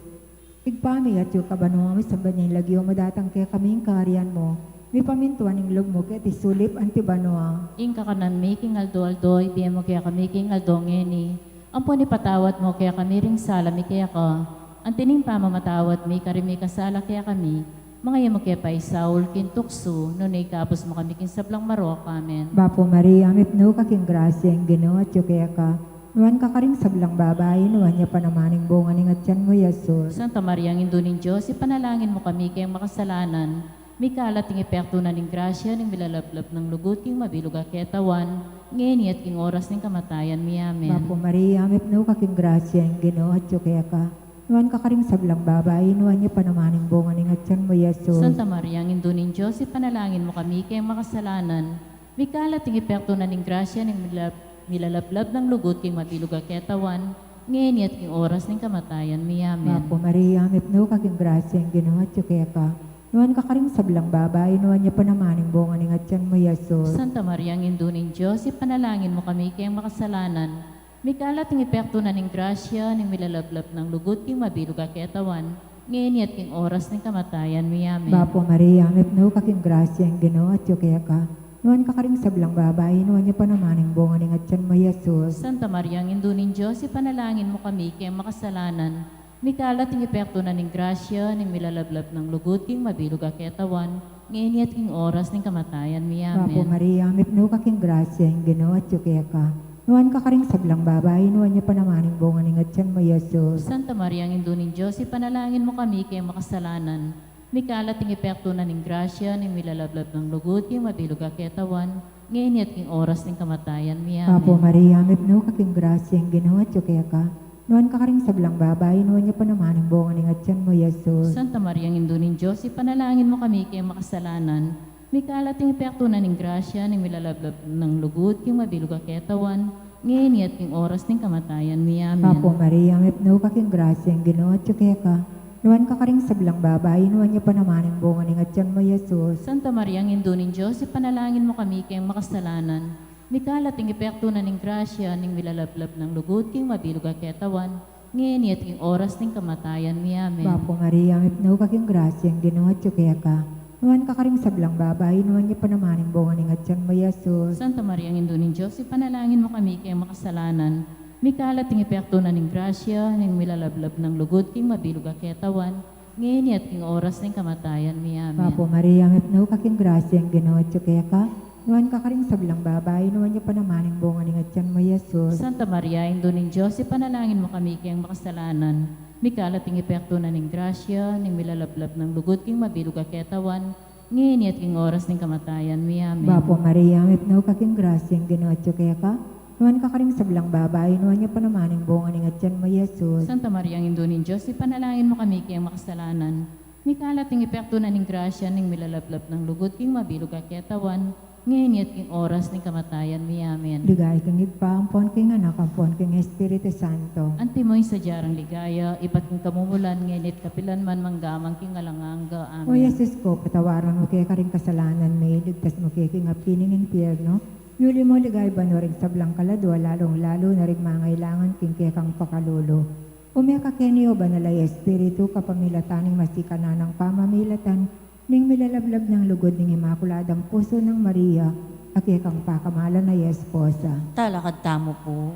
Ibpa mi, atsu ka banua, misamban ya ing lagyu mu, datang kekami ing kayarian mu, mipamintuan ing lub mu keti sulip anti banua. Ing kakanan mi king aldo-aldo, ibie mu kekami king aldo ngeni. Ampon ipatawad mu kekami ring sala mi keka, anti ning pamamatawad mi karing mikasala kekami. Manga e mu ke paisaul king tuksu, nune ikabus mu kami king sablang marok. Amen. Bapu Maria, mipnu ka king grasya, ing Ginu atyu keka. Nuan ka karing sablang babai, nuan ya pa naman ing bunga ning atian mu, Jesus. Santa Maria, Indu ning Dios, ipanalangin mu kami keng makasalanan, mikalat ing epektu na ning grasya ning milalablab nang lugud king mabilug a ketawan, ngeni at king oras ning kamatayan mi. Amen. Bapu Maria, mipnu ka king grasya, ing Ginu atyu keka. Nuan ka karing sablang babai, nuan ya pa naman ing bunga ning atian mu, Jesus. Santa Maria, Indu ning Dios, ipanalangin mu kami keng makasalanan, mikalat ing epektu na ning grasya ning mila-, milalablab nang lugud king mabilug a ketawan, ngeni at king oras ning kamatayan mi. Amen. Bapu Maria, mipnu ka king grasya, ing Ginu atyu keka. Nuan ka karing sablang babai, nuan ya pa naman ing bunga ning atian mu, Jesus. Santa Maria, Indu ning Dios, ipanalangin mu kami keng makasalanan, mikalat ing epektu na ning grasya ning milalablab nang lugud king mabilug a ketawan, ngeni at king oras ning kamatayan mi. Amen. Bapu Maria, mipnu ka king grasya, ing Ginu atyu keka. Nuan ka karing sablang babai, nuan ya pa naman ing bunga ning atian mu, Jesus. Santa Maria, Indu ning Dios, ipanalangin mu kami keng makasalanan, mikalat ing epektu na ning grasya ning milalablab nang lugud king mabilug a ketawan, ngeni at king oras ning kamatayan mi. Amen. Bapu Maria, mipnu ka king grasya, ing Ginu atyu keka. Nuan ka karing sablang babai, nuan ya pa naman ing bunga ning atian mu, Jesus. Santa Maria, Indu ning Dios, ipanalangin mu kami keng makasalanan, mikalat ing epektu na ning grasya ning milalablab nang lugud king mabilug a ketawan, ngeni at king oras ning kamatayan mi. Amen. Bapu Maria, mipnu ka king grasya, ing Ginu atyu keka. Nuan ka karing sablang babai, nuan ya pa naman ing bunga ning atian mu, Jesus. Santa Maria, Indu ning Dios, ipanalangin mu kami keng makasalanan, mikalat ing epektu na ning grasya ning milalablab nang lugud king mabilug a ketawan, ngeni at king oras ning kamatayan mi. Amen. Bapu Maria, mipnu ka king grasya, ing Ginu atyu keka. Nuan ka karing sablang babai, nuan ya pa naman ing bunga ning atian mu, Jesus. Santa Maria, Indu ning Dios, ipanalangin mu kami keng makasalanan, mikalat ing epektu na ning grasya ning milalablab nang lugud king mabilug a ketawan, ngeni at king oras ning kamatayan mi. Amen. Bapu Maria, mipnu ka king grasya, ing Ginu atyu keka. Nuan ka karing sablang babai, nuan ya pa naman ing bunga ning atian mu, Jesus. Santa Maria, Indu ning Dios, ipanalangin mu kami keng makasalanan, mikalat ing epektu na ning grasya ning milalablab nang lugud king mabilug a ketawan, ngeni at king oras ning kamatayan mi. Amen. Bapu Maria, mipnu ka king grasya, ing Ginu atyu keka. Nuan ka karing sablang babai, nuan ya pa naman ing bunga ning atian mu, Jesus. Santa Maria, Indu ning Dios, ipanalangin mu kami keng makasalanan, mikalat ing epektu na ning grasya ning milalablab nang lugud king mabilug a ketawan, ngeni at king oras ning kamatayan mi. Amen. Bapu Maria, mipnu ka king grasya, ing Ginu atyu keka. Nuan ka karing sablang babai, nuan ya pa naman ing bunga ning atian mu, Jesus. Santa Maria, Indu ning Dios, ipanalangin mu kami keng makasalanan, mikalat ing epektu na ning grasya ning milalablab nang lugud king mabilug a ketawan, ngeni at king oras ning kamatayan mi. Amen. Ligaya king Ibpa, ampon king Anak, ampon king Espiritu Santo. Antimo ing sadya rang ligaya, ibat king kamumulan, ngeni at kapilan man, mangga man king alang angga. Amen. O Jesus ko, patawaran mu ke karing kasalanan mi, iligtas mu ke king api ning impyerno, iuli mu king banua ring sablang kaladua, lalung-lalu na ring mangailangan king kekang pakalulu. Ume ka keni, o Banal a Espiritu, kapamilatan ning masikan a pamamilatan ning milalablab nang lugud ning Imakuladang Pusu nang Maria, a kekang pakamalan a esposa. Talakad tamu pu.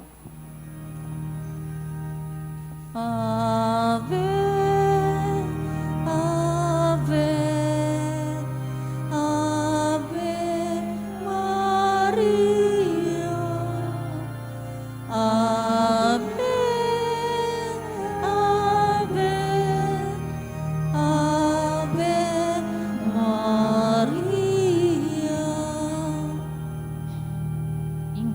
Ave, Ave,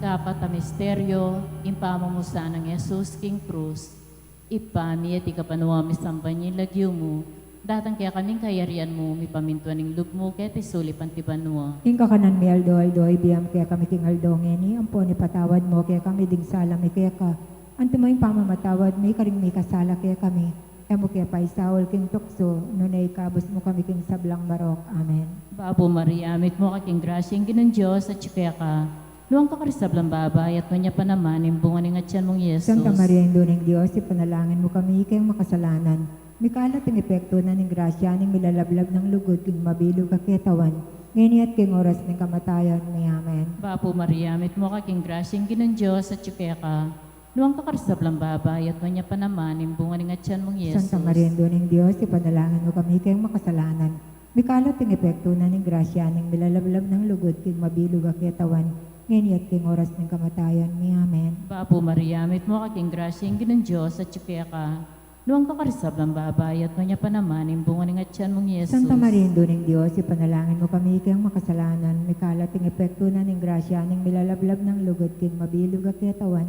Ikapat a misteryo, ing pamumusan nang Jesus king krus. Ibpa mi, atiu ka banua, misamban ya ing lagyu mu, datang kekami ing kayarian mu, mipamintuan ing lub mu keti sulip anti banua. Ing kakanan mi aldo-aldo ibie mu kekami king aldo ngeni, ampon ipatawad mu kekami ding sala mi keka, anti mo ing pamamatawad mi karing mikasala kekami. E mu ke paisaul king tuksu, nune ikabus mu kami king sablang marok. Amen. Bapu Maria, mitmu ka king grasya, ing Ginung Dios atyu keka. Nuan ka karing sablang babai, at nuan ya pa naman ing bunga ning atyan mung Jesus. Santa Maria, Indu ning Dios, ipanalangin mu kami keng makasalanan, mikalat ing epektu na ning grasya ning milalablab nang lugud king mabilug a ketawan, ngeni at king oras ning kamatayan mi. Amen. Bapu Maria, mitmu ka king grasya, ing Ginung Dios atyu keka. Nuan ka karing sablang babai, at nuan ya pa naman ing bunga ning atyan mung Jesus. Santa Maria, Indu ning Dios, ipanalangin mu kami keng makasalanan, mikalat ing epektu na ning grasya ning milalablab nang lugud king mabilug a ketawan, ngeni at king oras ning kamatayan mi. Amen. Bapu Maria, mitmu ka king grasya, ing Ginung Dios atyu keka. Nuan ka karing sablang babai, at nuan ya pa naman ing bunga ning atyan mung Jesus. Santa Maria, Indu ning Dios, ipanalangin mu kami keng makasalanan, mikalat ing epektu na ning grasya ning milalablab nang lugud king mabilug a ketawan,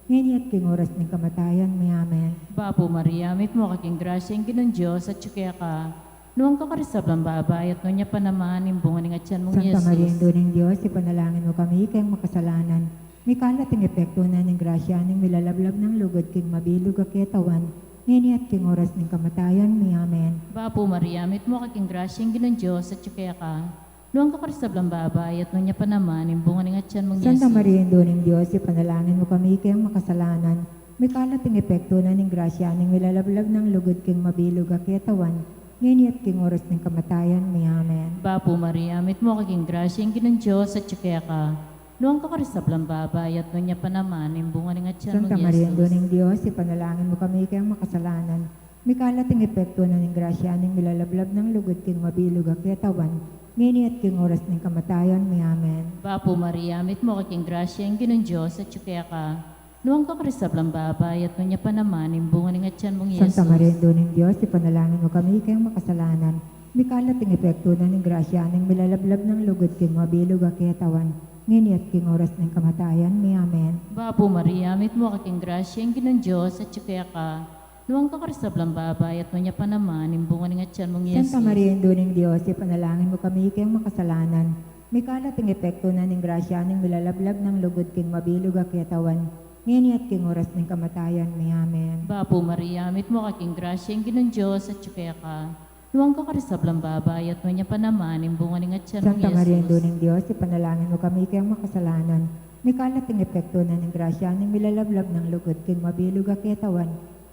ngeni at king oras ning kamatayan mi. Amen. Bapu Maria, mitmu ka king grasya, ing Ginung Dios atyu keka. Nuan ka karing sablang babai, at nuan ya pa naman ing bunga ning atyan mung Jesus. Santa Maria, Indu ning Dios, ipanalangin mu kami keng makasalanan, mikalat ing epektu na ning grasya ning milalablab nang lugud king mabilug a ketawan, ngeni at king oras ning kamatayan mi. Amen. Bapu Maria, mitmu ka king grasya, ing Ginung Dios atyu keka. Nuan ka karing sablang babai, at nuan ya pa naman ing bunga ning atyan mung Jesus. Santa Maria, Indu ning Dios, ipanalangin mu kami keng makasalanan, mikalat ing epektu na ning grasya ning milalablab nang lugud king mabilug a ketawan, ngeni at king oras ning kamatayan mi. Amen. Bapu Maria, mitmu ka king grasya, ing Ginung Dios atyu keka. Nuan ka karing sablang babai, at nuan ya pa naman ing bunga ning atyan mung Jesus. Santa Maria, Indu ning Dios, ipanalangin mu kami keng makasalanan, mikalat ing epektu na ning grasya ning milalablab nang lugud king mabilug a ketawan, ngeni at king oras ning kamatayan mi. Amen. Bapu Maria, mitmu ka king grasya, ing Ginung Dios atyu keka. Nuan ka karing sablang babai, at nuan ya pa naman ing bunga ning atyan mung Jesus. Santa Maria, Indu ning Dios, ipanalangin mu kami keng makasalanan, mikalat ing epektu na ning grasya ning milalablab nang lugud king mabilug a ketawan, ngeni at king oras ning kamatayan mi. Amen. Bapu Maria, mitmu ka king grasya, ing Ginung Dios atyu keka. Nuan ka karing sablang babai, at nuan ya pa naman ing bunga ning atyan mung Jesus. Santa Maria, Indu ning Dios, ipanalangin mu kami keng makasalanan, mikalat ing epektu na ning grasya ning milalablab nang lugud king mabilug a ketawan, ngeni at king oras ning kamatayan mi. Amen. Bapu Maria, mitmu ka king grasya, ing Ginung Dios atyu keka. Nuan ka karing sablang babai, at nuan ya pa naman ing bunga ning atyan mung Jesus. Santa Maria, Indu ning Dios, ipanalangin mu kami keng makasalanan, mikalat ing epektu na ning grasya ning milalablab nang lugud king mabilug a ketawan,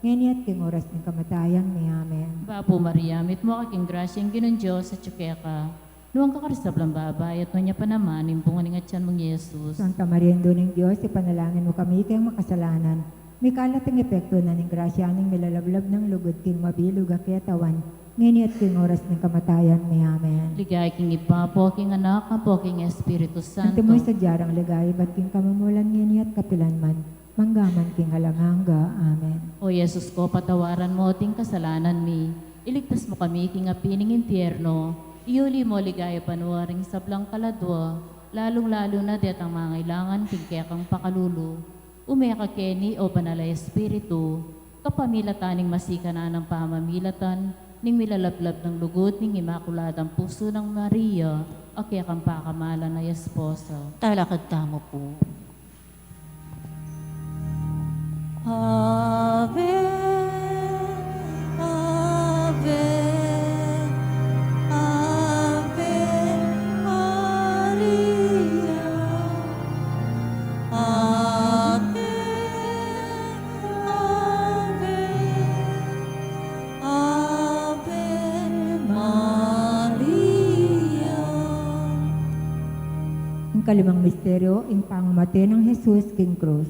ngeni at king oras ning kamatayan mi. Amen. Bapu Maria, mitmu ka king grasya, ing Ginung Dios atyu keka. Nuan ka karing sablang babai, at nuan ya pa naman ing bunga ning atyan mung Jesus. Santa Maria, Indu ning Dios, ipanalangin mu kami keng makasalanan, mikalat ing epektu na ning grasya ning milalablab nang lugud king mabilug a ketawan, ngeni at king oras ning kamatayan mi. Amen. Ligaya king Ibpa, ampo king Anak, ampo king Espiritu Santo. Antimo ing sadya rang ligaya ibat king kamumulan, ngeni at kapilan man, mangga man king alang angga. Amen. O Jesus ko, patawaran mu ding kasalanan mi, iligtas mu kami king api ning impyerno, iyuli mu king ligaya banua ding sablang kaladua, lalung-lalu na detang mangailangan king kekang pakalulu. Ume ka keni, o Banal a Espiritu, kapamilatan ning masikan a pamamilatan ning milalablab nang lugud ning Imakuladang Pusu nang Maria, a kekang pakamalan a esposa. Talakad tamu pu. Ave, Ave, Ave Maria. Ave, Ave, Ave Maria. Ing kalimang misteryo, ing pamamate nang Jesus king krus.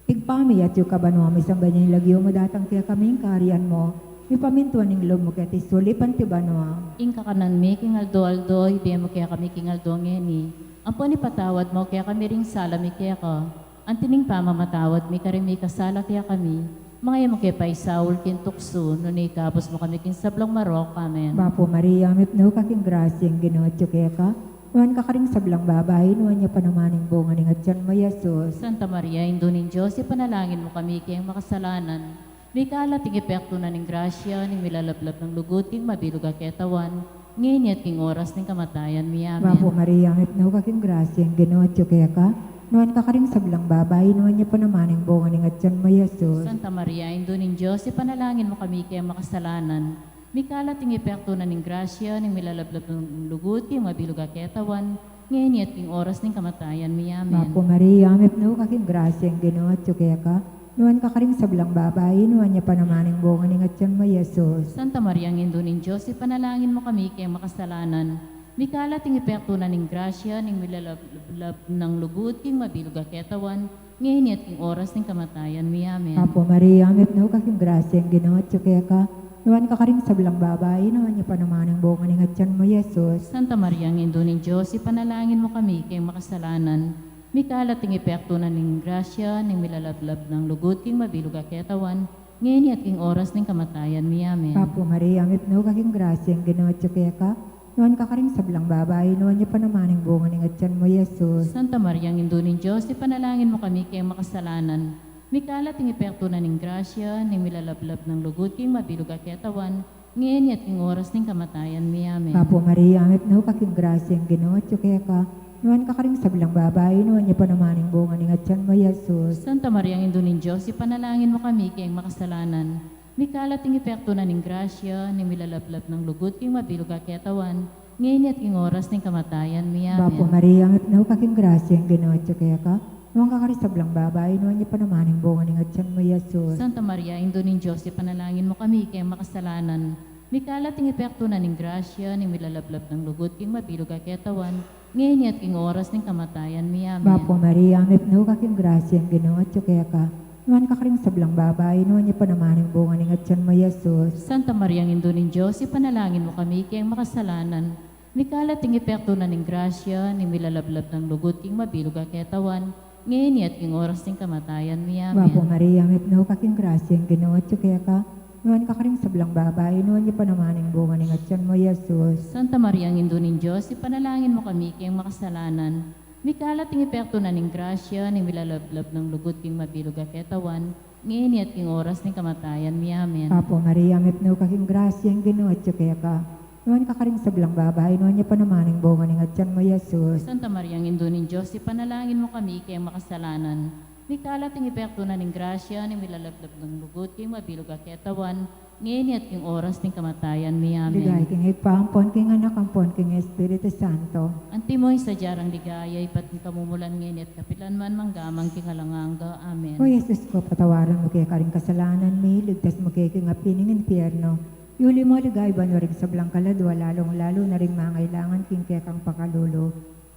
Ibpa mi, atyu ka banua, misamban ya ing lagyu mu, datang kekami ing kayarian mu, mipamintuan ing lub mu keti sulip anti banua. Ing kakanan mi king aldo-aldo ibie mu kekami king aldo ngeni. Ampon ipatawad mu kekami ring sala mi keka, anti ning pamamatawad mi karing mikasala kekami. Manga e mu ke paisaul king tuksu, nune ikabus mu kami king sablang marok. Amen. Bapu Maria, mipnu ka king grasya, ing Ginu atyu keka. Nuan ka karing sablang babai, nuan ya pa naman ing bunga ning atian mu, Jesus. Santa Maria, Indu ning Dios, ipanalangin mu kami keng makasalanan, mikalat ing epektu na ning grasya ning milalablab nang lugud king mabilug a ketawan, ngeni at king oras ning kamatayan mi. Amen. Bapu Maria, mipnu ka king grasya, ing Ginu atyu keka, nuan ka karing sablang babai, nuan ya pa naman ing bunga ning atian mu, Jesus. Santa Maria, Indu ning Dios, ipanalangin mu kami keng makasalanan, mikalat ing epektu na ning grasya ning milalablab nang lugud king mabilug a ketawan, ngeni at king oras ning kamatayan mi. Amen. Bapu Maria, mipnu ka king grasya, ing Ginu atyu keka, nuan ka karing sablang babai, nuan ya pa naman ing bunga ning atian mu, Jesus. Santa Maria, Indu ning Dios, ipanalangin mu kami keng makasalanan, mikalat ing epektu na ning grasya ning milalablab nang lugud king mabilug a ketawan, ngeni at king oras ning kamatayan mi. Amen. Bapu Maria, mipnu ka king grasya, ing Ginu atyu keka, nuan ka karing sablang babai, nuan ya pa naman ing bunga ning atian mu, Jesus. Santa Maria, Indu ning Dios, ipanalangin mu kami keng makasalanan, mikalat ing epektu na ning grasya ning milalablab nang lugud king mabilug a ketawan, ngeni at king oras ning kamatayan mi. Amen. Bapu Maria, mipnu ka king grasya, ing Ginu atyu keka, nuan ka karing sablang babai, nuan ya pa naman ing bunga ning atian mu, Jesus. Santa Maria, Indu ning Dios, ipanalangin mu kami keng makasalanan, mikalat ing epektu na ning grasya ning milalablab nang lugud king mabilug a ketawan, ngeni at king oras ning kamatayan mi. Amen. Bapu Maria, mipnu ka king grasya, ing Ginu atyu keka, nuan ka karing sablang babai, nuan ya pa naman ing bunga ning atian mu, Jesus. Santa Maria, Indu ning Dios, ipanalangin mu kami keng makasalanan, mikalat ing epektu na ning grasya ning milalablab nang lugud king mabilug a ketawan, ngeni at king oras ning kamatayan mi. Amen. Bapu Maria, mipnu ka king grasya, ing Ginu atyu keka, nuan ka karing sablang babai, nuan ya pa naman ing bunga ning atian mu, Jesus. Santa Maria, Indu ning Dios, ipanalangin mu kami keng makasalanan, mikalat ing epektu na ning grasya ning milalablab nang lugud king mabilug a ketawan, ngeni at king oras ning kamatayan mi. Amen. Bapu Maria, mipnu ka king grasya, ing Ginu atyu keka, nuan ka karing sablang babai, nuan ya pa naman ing bunga ning atian mu, Jesus. Santa Maria, Indu ning Dios, ipanalangin mu kami keng makasalanan, mikalat ing epektu na ning grasya ning milalablab nang lugud king mabilug a ketawan, ngeni at king oras ning kamatayan mi. Amen. Bapu Maria, mipnu ka king grasya, ing Ginu atyu keka, nuan ka karing sablang babai, nuan ya pa naman ing bunga ning atian mu, Jesus. Santa Maria, Indu ning Dios, ipanalangin mu kami keng makasalanan, mikalat ing epektu na ning grasya ning milalablab nang lugud king mabilug a ketawan, ngeni at king oras ning kamatayan mi. Amen. Bapu Maria, mipnu ka king grasya, ing Ginu atyu keka, nuan ka karing sablang babai, nuan ya pa naman ing bunga ning atian mu, Jesus. Santa Maria, Indu ning Dios, ipanalangin mu kami keng makasalanan, mikalat ing epektu na ning grasya ning milalablab nang lugud king mabilug a ketawan, ngeni at king oras ning kamatayan mi. Amen. Ligaya king Ibpa, ampon king Anak, ampon king Espiritu Santo. Antimo ing sadya nang ligaya, ibat ning kamumulan, ngeni at kapilan man, mangga man king alang angga. Amen. O Jesus ku, patawaran mu ke karing kasalanan mi, ligtas mu ke king api ning impyerno, yuli mu king ligaya banua ring sablang kaladua, lalung-lalu na ring mangailangan king kekang pakalulu.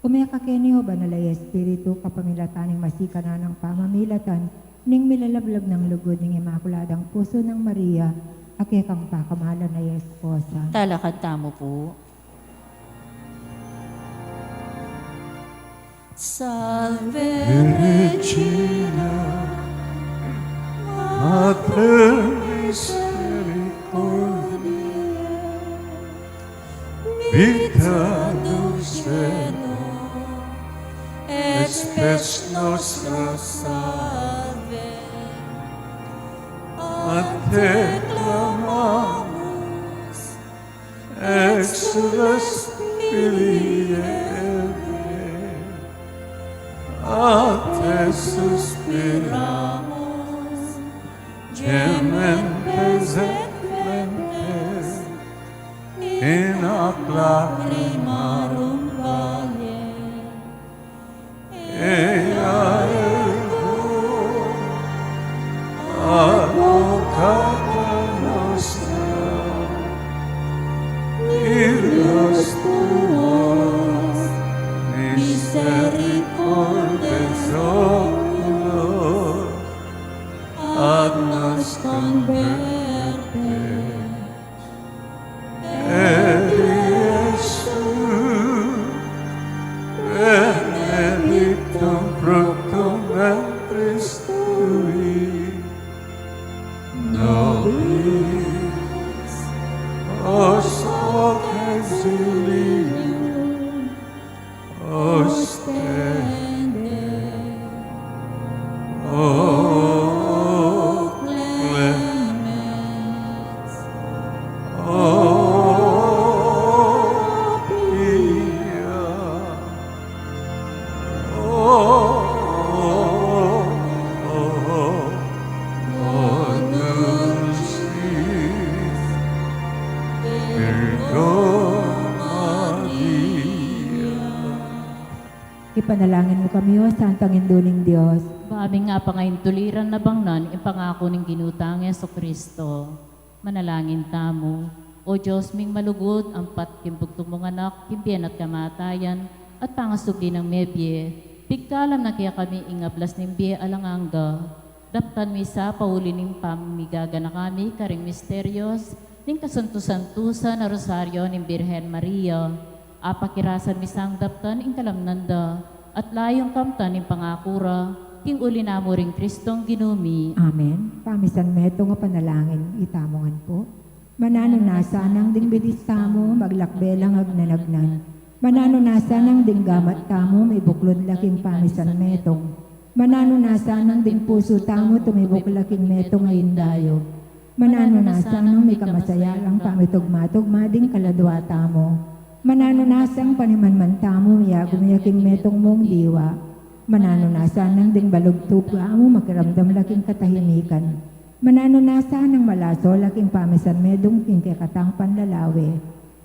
Ume ka keni, O Banal a Espiritu, kapamilatan ning masikan a pamamilatan ning milalablab nang lugud ning Imakuladang Pusu nang Maria, a kekang pakamalan a esposa. Talakad tamu pu. Salve Regina, Mater misericordiae, vita dulcedo et spes nostra salve. A te clamamus, exsules Filii Hevae, a te suspiramus, gementes et flentes in hac lacrimarum valle. Ea ergo advocata nostra, illos tuos misericordes oculos, ad nos converte. Et Iesus benedictum fructum ventris tui, nobis ex hoc exilium Panalangin mu kami, O Santang Indu ning Dios. Ba ming apangaintuliran na bangnan ing pangaku ning Ginu tang Jesucristo. Manalangin tamu. O Dios ming malugud, ampat king bugtung mung Anak, king bie na at kamatayan, at pangasubli nang mebie, pigkalam na kekami ing ablas ning bie alang angga. Daptan mi sa pauli ning pamigaganaka mi karing misterios ning kasantu-santusan a Rosario ning Birhen Maria. Apakirasan mi sang daptan ing kalamnan da, at layung kamtan ing pangaku ra, king uli na mu ring Kristong Ginu mi. Amen. Pamisan metung a panalangin, itamu ngan pu. Mananu na sanang ding bilis tamu, maglakbe lang agnan-agnan. Mananu na sanang ding gamat tamu, mibuklud la king pamisan metung. Mananu na sanang ding pusu tamu, tumibuk la king metung a indayu. Mananu na sanang mikamasaya lang pamitugma-tugma ding kaladua tamu. Mananu na sang panimanman tamu, miagum ya king metung mung diwa. Mananu na sanang ding balugtung tamu, makiramdam la king katahimikan. Mananu na sanang malaso la king pamisan metung king kekatang panlalawe.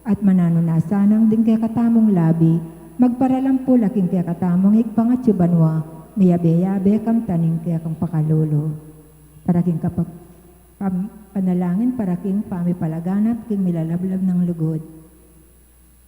At mananu na sanang ding kekatamung labi, magparalampu la king kekatamung Ibpa ngatsu banua, miyabe-yabe kamtan ing kekang pakalulu. Para king kapag-, pam-, panalangin para king pamipalaganap king milalablab nang lugud.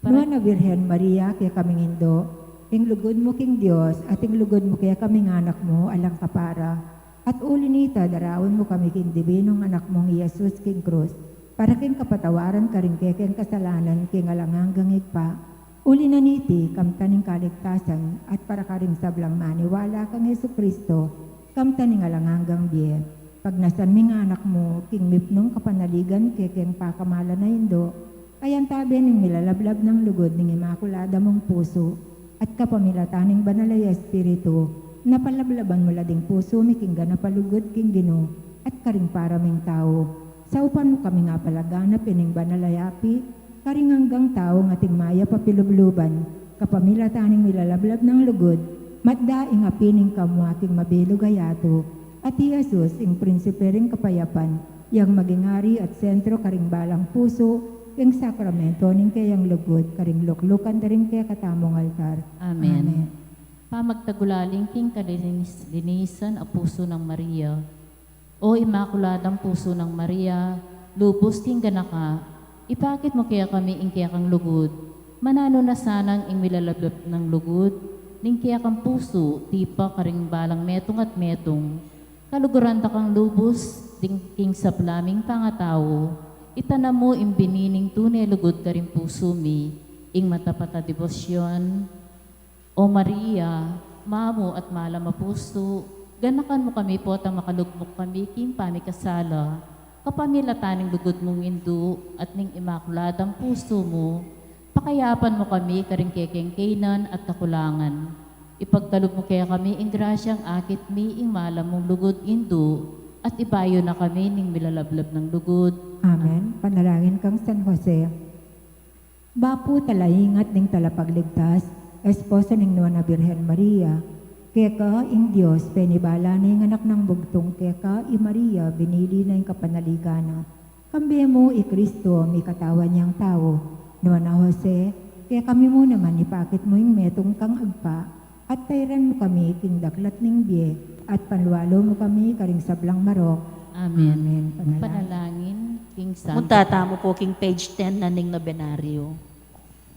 Para Nuan a Birhen Maria, kekaming Indu, ing lugud mu king Dios, at ing lugud mu kekaming anak mu, alang kapara. At uli nita, daraun mu kami king dibinung anak mung i Jesus king krus, para king kapatawaran karing kekeng kasalanan king alang anggang Ibpa. Uli na niti, kamtan ing kaligtasan, at para karing sablang maniwala kang Jesucristo, kamtan ing alang anggang bie. Pagnasan ming anak mu, king mipnung kapanaligan kekeng pakamalan a Indu, kayantabe ning milalablab nang lugud ning Imakulada mung pusu, at kapamilatan ning Banal a Espiritu, napalablaban mu la ding pusu mi king ganap a lugud king Ginu, at karing para ming tau. Saupan mu kaming apalaganap ining banal a yapi, karing anggang tau ating mayap a pilubluban, kapamilatan ning milalablab nang lugud, matda ing api ning kamua king mabilug a yatu, at i Jesus, ing prinsipe ring kapayapan, yang maging ari at sentro karing balang pusu, king sakramento ning keyang lugud, karing luklukan da ring kekatamung altar. Amen. Amen. Pamagtagulaling king kalinis-linisan a pusu nang Maria. O Imakuladang Pusu nang Maria, lubus king ganaka, ipakit mu kekami ing kekang lugud. Mananu na sanang ing milalablab nang lugud ning kekang pusu, tipa karing balang metung at metung. Kaluguran da kang lubus ding king sabla ming pangatau. Itanam mu ing bini ning tune lugud karing pusu mi, ing matapat a debosyon. O Maria, mamu at malam a pusu, ganakan mu kami potang makalugmok kami king pamikasala, kapamilatan ning lugud mung Indu at ning Imakuladang Pusu mu, pakayapan mu kami karing kekeng kaynan at kakulangan. Ipagkalub mu kekami ing grasyang akit mi ing malam mung lugud Indu, at ibayu na kami ning milalablab nang lugud. Amen. Panalangin kang San Jose. Bapu talaingat ning Talapagligtas, esposo ning Nuan a Birhen Maria, keka ing Dios penibala na ing anak nang bugtung, keka i Maria binili na ing kapanaligan na. Kambe mu i Kristo, mikatawan yang tau. Nuan a Jose, kekami mu naman ipakit mu ing metung kang agpa, at tairan mu kami king daklat ning bie, at panlualu mu kami karing sablang marok. Amen. Amen. Panalangin. Panalangin king Santo. Munta tamu pu king page ten na ning nobenaryo.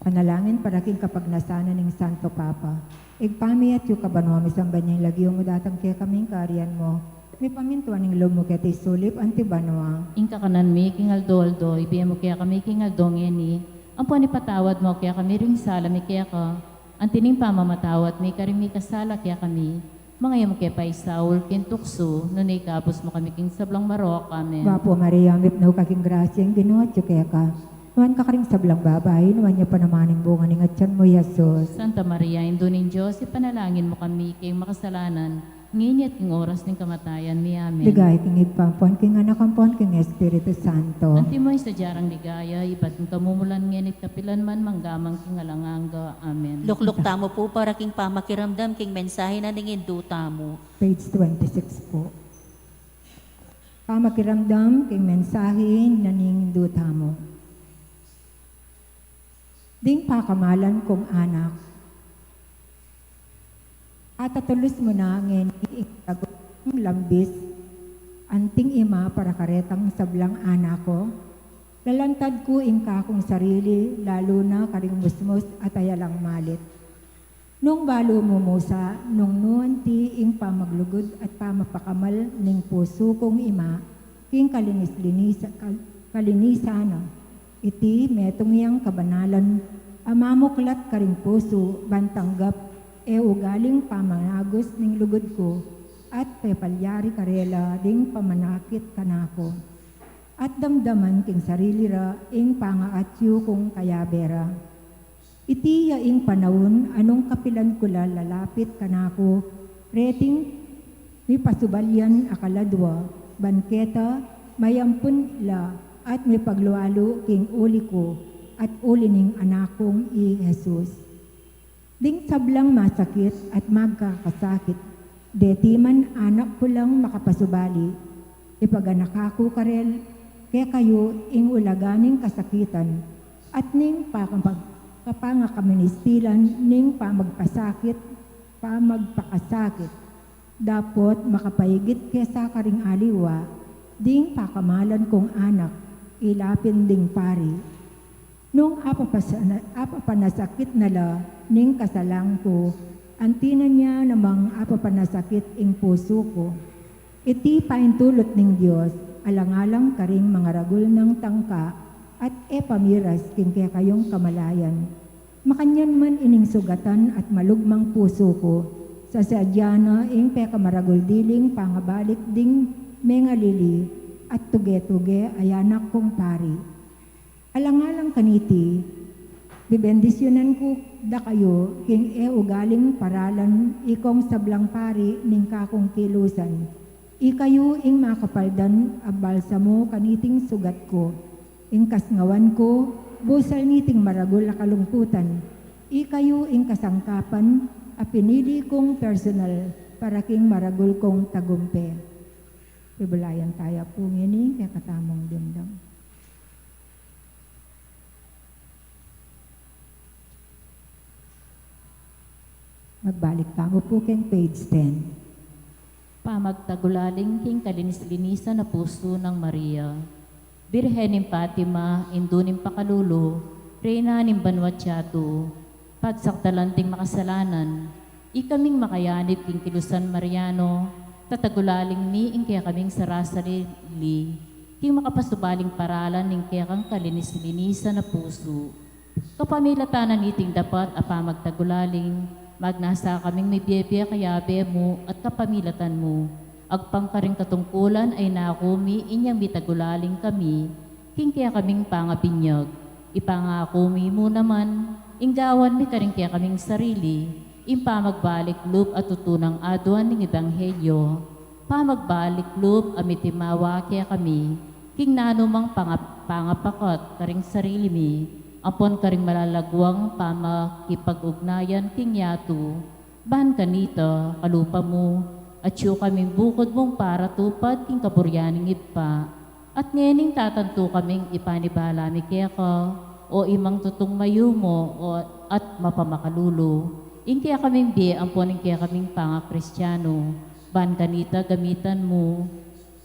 Panalangin para king kapagnasan na ning Santo Papa. Ibpa mi, atsu ka banua, misamban ya ing lagyu mu, datang kekami ing kayarian mu. Mipamintuan ing lub mu keti sulip anti banua. Ing kakanan mi king aldo-aldo, ibie mu kekami king aldo ngeni. Ampon ipatawad mu kekami ring sala mi keka, anti ning pamamatawad mi karing mikasala kekami. Manga e mu ke paisaul king tuksu, nune ikabus mu kami king sablang marok. Amen. Bapu Maria, mipnu ka king grasya, ing Ginu atyu keka. Nuan ka karing sablang babai, nuan ya pa naman ing bunga ning atyan mu, i Jesus. Santa Maria, Indu ning Dios, ipanalangin mu kami king makasalanan, ngeni at king oras ning kamatayan mi. Amen. Ligaya king Ibpa, ampon king Anak, ampon king Espiritu Santo. Antimo ing sadya rang ligaya, ibat king kamumulan, ngeni at kapilan man, mangga man king alang angga. Amen. Lukluk tamu pu para king pamakiramdam king mensahe na ning Indu tamu. Page twenty-six po. Pamakiramdam king mensahe na ning Indu tamu. Ding pakamalan kung anak. Atatulus mu na ngeni ing lagyu kung lambis, anting ima, para karetang sablang anak ko. Lalantad ku ing kakung sarili, lalu na karing musmus at ayalang malit. Nung balu mu musa, nung nu anti ing pamaglugud at pamapakamal ning pusu kung ima, king kalinis-linisa-, kal-, kalinisan na. Iti metung yang kabanalan a mamuklat karing pusu, ban tanggap e ugaling pamanagus ning lugud ku, at pepalyari karela ding pamanakit kanaku, at damdaman king sarili ra ing pangaatyu kung kayabe ra. Iti ya ing panaun a nung kapilan ku la lalapit kanaku reting mipasubal yan a kaladwa, ban keta mayampun la at mipaglualu king uli ku at uli ning anak kung i Jesus. Ding sablang masakit at magkakasakit, deti man anak ku lang makapasubali, ipaganaka ku karel kekayu ing ulaga ning kasakitan, at ning pakapag-, kapangakaministilan ning pamagpasakit, pamagpakasakit, dapot makapaigit kesa karing aliwa ding pakamalan kung anak, ila pin ding pari. Nung apapasana-, apapanasakit na la ning kasalang ku, anti na niya namang apapanasakit ing pusu ku. Iti paintulut ning Dios, alang-alang karing mangaragul nang tangka at e pamiras king kekayung kamalayan. Makanyan man ining sugatan at malugmang pusu ku, sasadya na ing pekamaragul diling pangabalik ding mengalili at tuge-tuge a anak kung pari. Alang-alang kaniti, bebendisyunan ku da kayu king e ugaling paralan ikong sablang pari ning kakung kilusan. Ikayu ing makapaldan a balsamu kaniting sugat ku. Ing kasngawan ku, busal niting maragul a kalungkutan. Ikayu ing kasangkapan a pinili kung personal para king maragul kung tagumpe. Pibulayan taya pu ngeni kekatamung dimdam. Magbalik tamu pu keng page ten. Pamagtagulaling king kalinis-linisan a pusu nang Maria, Birhen ning Fatima, Indu ning Pakalulu, Reyna ning banua't yatu, pagsakdalan ding makasalanan, ikaming makayanib king kilusan Mariano, tatagulaling mi ing kekaming sarasarili king makapasubaling paralan ning kekang kalinis-linisan a pusu. Kapamilatan na niting dapat a pamagtagulaling, magnasa kaming mibie-bie kayabe mu at kapamilatan mu. Agpang karing katungkulan a inaku mi inyang mitagulaling kami king kekaming pangabinyag. Ipangaku mi mu naman ing gawan mi karing kekaming sarili ing pamagbalik lub a tutu nang aduan ning ebanghelyo, pamagbalik lub a mitimawa kekami king nanumang panga-, pangapakat karing sarili mi ampon karing malalaguang pamakipag-ugnayan king yatu. Ban kanita, kalupa mu, atyu kaming bukud mung paratupad king kaburian ning Ibpa. At ngening tatantu kaming ipanibala mi keka, o Imang tutung mayumu, o at mapamakalulu, ing kekaming bie ampon ing kekaming pangakristianu. Ban kanita gamitan mu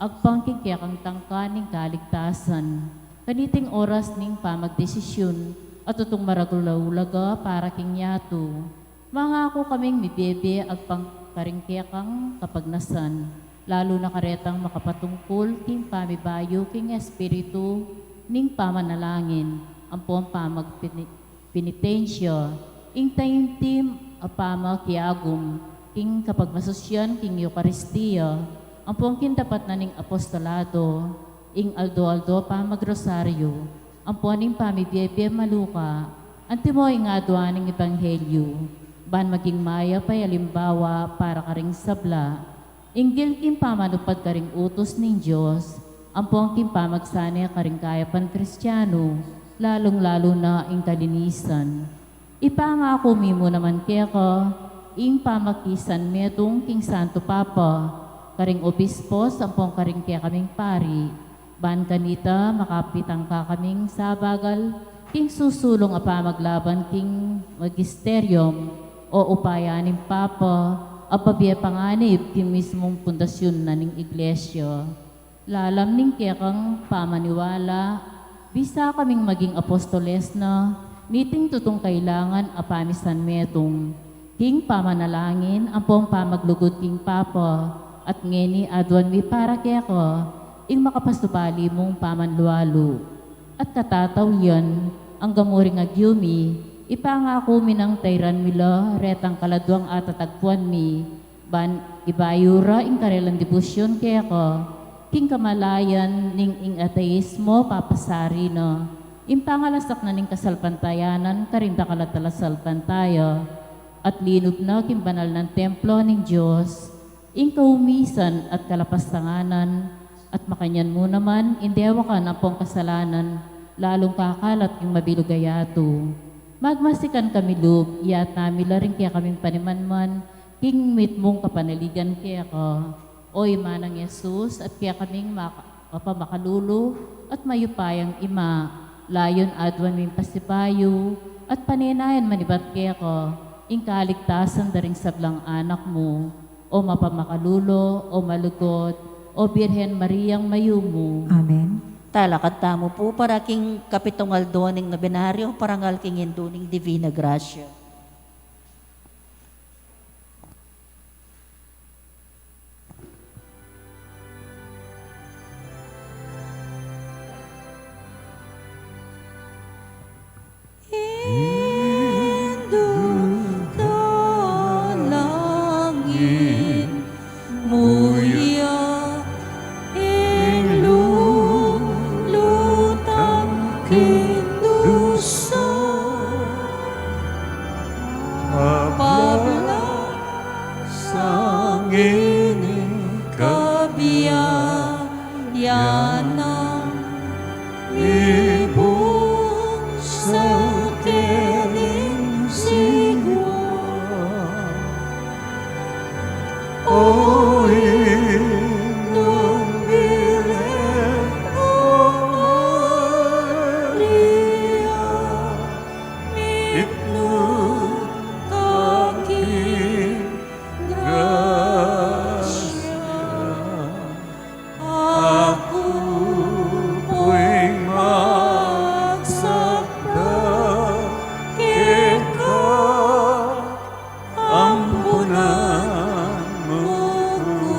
agpang king kekang tangka ning kaligtasan kaniting oras ning pamagdesisyun a tutung maragul a ulaga para king yatu. Mangaku kaming mibie-bie agpang karing kekang kapagnasan, lalu na karetang makapatungkul king pamibayu king espiritu ning pamanalangin ampon pamagpini-, penitensya, ing taimtim a pamakiagum king kapagmasusyan king Eukaristia, ampon king dapat na ning apostolado, ing aldo-aldo pamagrosaryu, ampon ing pamibie-bie maluka, antimo ing aduan ning ebanghelyu, ban maging mayap a alimbawa para karing sabla, inggil king pamanupad karing utus ning Dios, ampon king pamagsane karing kayapan Kristianu, lalung-lalu na ing kalinisan. Ipangaku mi mu naman keka ing pamakisanmetung king Santo Papa, karing obispos ampon karing kekaming pari, ban kanita makapitangka kaming sabagal king susulung a pamaglaban king magisterium o upaya ning Papa a pabie panganib king mismung pundasyun na ning Iglesia. Lalam ning kekang pamaniwala, bisa kaming maging apostoles na, niting tutung kailangan a pamisan metung. King pamanalangin ampong pamaglugud king Papa, at ngeni aduan mi para keka, ing makapasubali mung pamanlualu. At katatawlian, angga muring agyu mi, ipangaku mi nang tairan mi la retang kaladwang atatagpuan mi, ban ibayu ra ing karelang debosyon keka, king kamalayan ning ing ateismo papasari na, ing pangalasak na ning kasalpantayanan karing dakal a talasalpantaya, at linub na king banal nang templo ning Dios, ing kaumisan at kalapastanganan, at makanyan mu naman ing dewakan ampong kasalanan, lalung kakalat king mabilug a yatu. Magmasikan kami lub, iyatas mi la ring kekaming panimanman, king mitmung kapanaligan keka. O Ima nang Jesus, at kekaming maka-, mapamakalulu at mayupayang Ima, layun aduan ming pasibayu at panenayan manibat keka ing kaligtasan da ring sablang anak mu. O mapamakalulu, o malugud, o Birhen Mariang mayumu. Amen. Talakad tamu pu para king kapitung aldo ning nobenaryo, parangal king Indu ning Divina Gracia. Indu, dalangin mu ya ing lulutang king dusa. Pabla sa ngeni kabiayan nang ibusal ke ning sigwa. O Indung Birhen, o Maria, mitmu ka king grasya. Aku pu'y magsakda keka, ampunan mu ku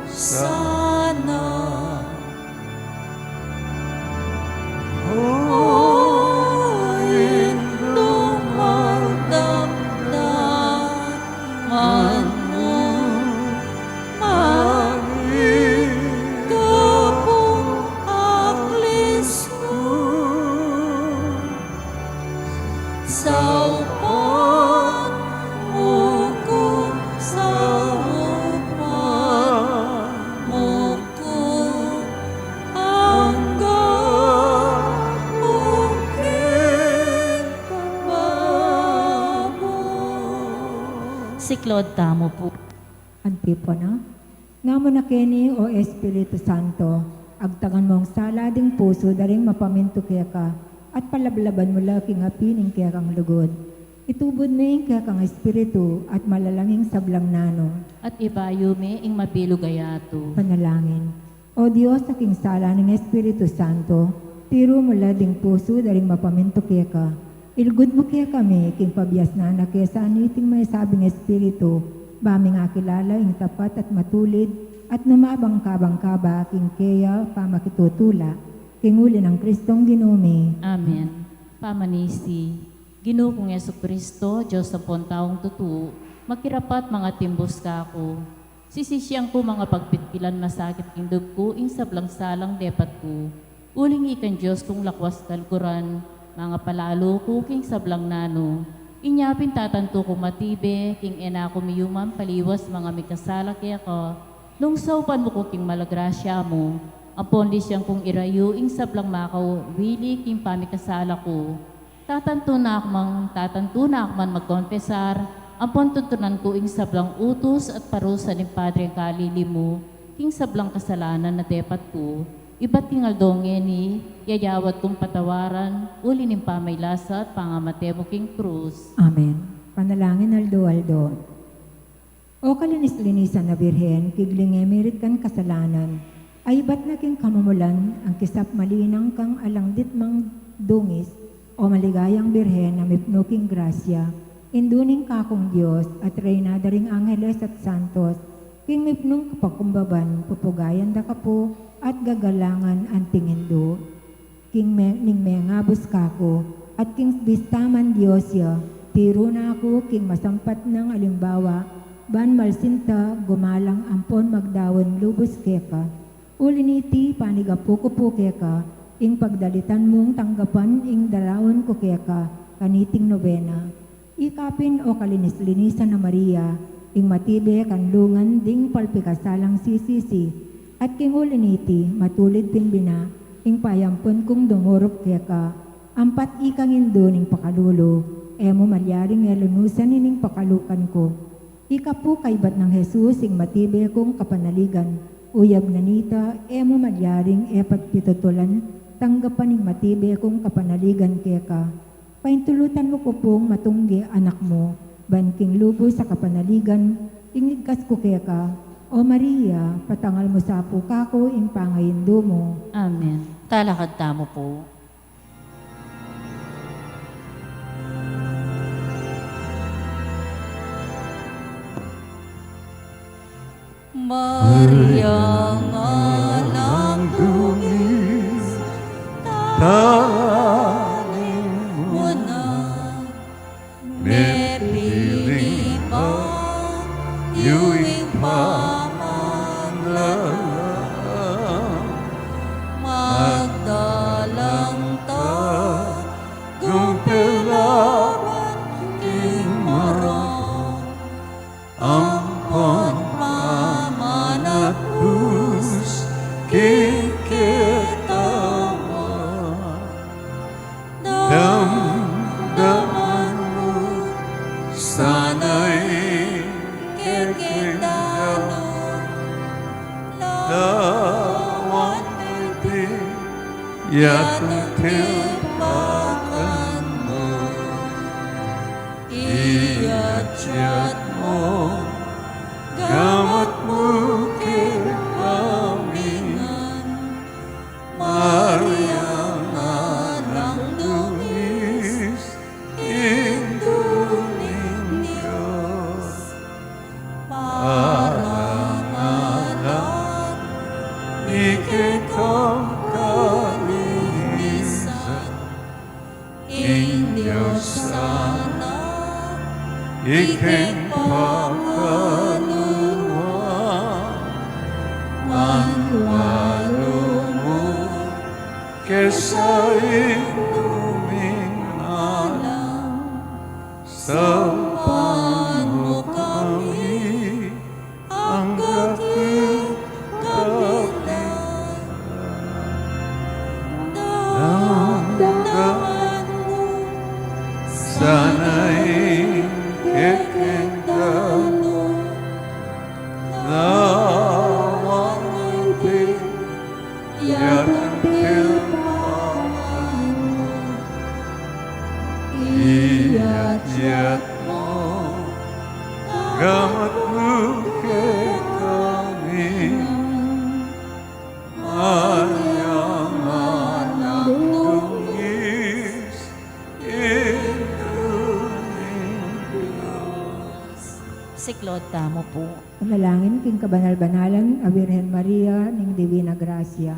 sana. O Indung magdamdam man mu, mangga pung aklis ku, saupan mu ku, saupan mu ku, angga pung king babo. Siklaud tamu pu. Antipona. Ngamu na keni, O Espiritu Santo, agtagan mung sala ding pusu da ring mapamintu keka, at palablaban mu la king api ning kekang lugud. Itubud me ing kekang Espiritu, at malalang ing sablang nanu. At ibayu me ing mabilug a yatu. Panalangin. O Dios, a king sala ning Espiritu Santo, tiru mu la ding pusu da ring mapamintu keka. Ilugud mu kekami king pabiasnan na ke sa niting maisabing Espiritu, ba ming akilala ing tapat at matulid, at numabang kabang kaba king keya pamakitutula, king uli nang Kristong Ginu mi. Amen. Pamanisi. Ginu kung Jesucristo, Dios ampon taung tutu, makirapat mangatimbus kaku. Sisisian ku mangapagpitkilan masakit king lub ku ing sablang salang depat ku. Uling ikang Dios kung lakwas kaluguran, mangapalalu ku king sablang nanu. Inya pin tatantu kung matibe, king e na ku miyuman paliwas mangamikasala keka. Nung saupan mu ku king malagrasya mu, ampon lisian kung irayu ing sablang makawili king pamikasala ku. Tatantu na ku mang, tatantu na ku man magkonfesar, ampon tuntunan ku ing sablang utus at parusa ning Padre Kalili mu, king sablang kasalanan na depat ku, ibat king aldo ngeni, yayawad kung patawaran, uli ning pamailasa at pangamate mu king krus. Amen. Panalangin aldo-aldo. O kalinis-linisan a Birhen, kigling e mirit kan kasalanan, a ibat na king kamumulan, ang kisap malinang kang alang ditmang dungis, o maligayang Birhen a mipnu king grasya, Indu ning Kakung Dios, at Reyna da ring angeles at santos, king mipnung kapakumbaban, pupugayan da ka pu, at gagalangan anting indu. King me-, ning mengabus kaku, at king bista man Dios ya, tiru na ku king masampat nang alimbawa, ban malsinta gumalang ampon magdaun lubus keka. Uli niti, panigapu ku pu keka, ing pagdalitan mung tanggapan ing daraun ku keka, kaniting nobena. Ika pin, o kalinis-linisan a Maria, ing matibe kanlungan ding palpikasalang sisisi, at king uli niti, matulid pin bina, ing payampun kung dumurup keka, ampat ikang indu ning pakalulu, e mu malyaring e lunusan ining pakalukan ku. Ika pu kaybat nang Jesus ing matibe kung kapanaligan, uyab na nita, e mu malyaring e pagpitutulan, tanggapan ing matibe kung kapanaligan keka. Paintulutan mu ku pung matunggi anak mu, ban king lubus a kapanaligan, ing ligtas ku keka. O Maria, patangal mu sa pu kaku ing pangaindu mu. Amen. Talakad tamu pu. Maria, alang dungis, taling mu na, mepiling pa, yu ing pamaglalang, magdalang ta, gumpilan king marok. Ampon pamanatbus king katawan, damdaman mu sana ing kekeng dalu, lawan iti, yatung tipakan mu. Iyatyat mu, gamat mu kekami ngan, Maria, alang dungis, Indu ning Dios, parangalan ika king kalinisan. Ing Dios sana, ika ing pakaluan, manbalu mu, kesa ing duming alang, saupan mu kami, angga king kapilan. Damdaman mu sana ing kekeng dalu, lawan iti, yatung tipakan mu. Iyatyat mu, gamat mu kekami ngan, Maria, alang dungis, Indu ning Dios. Siklaud tamu pu. Manalangin king kabanal-banalan a Birhen Maria ning Divina Gracia.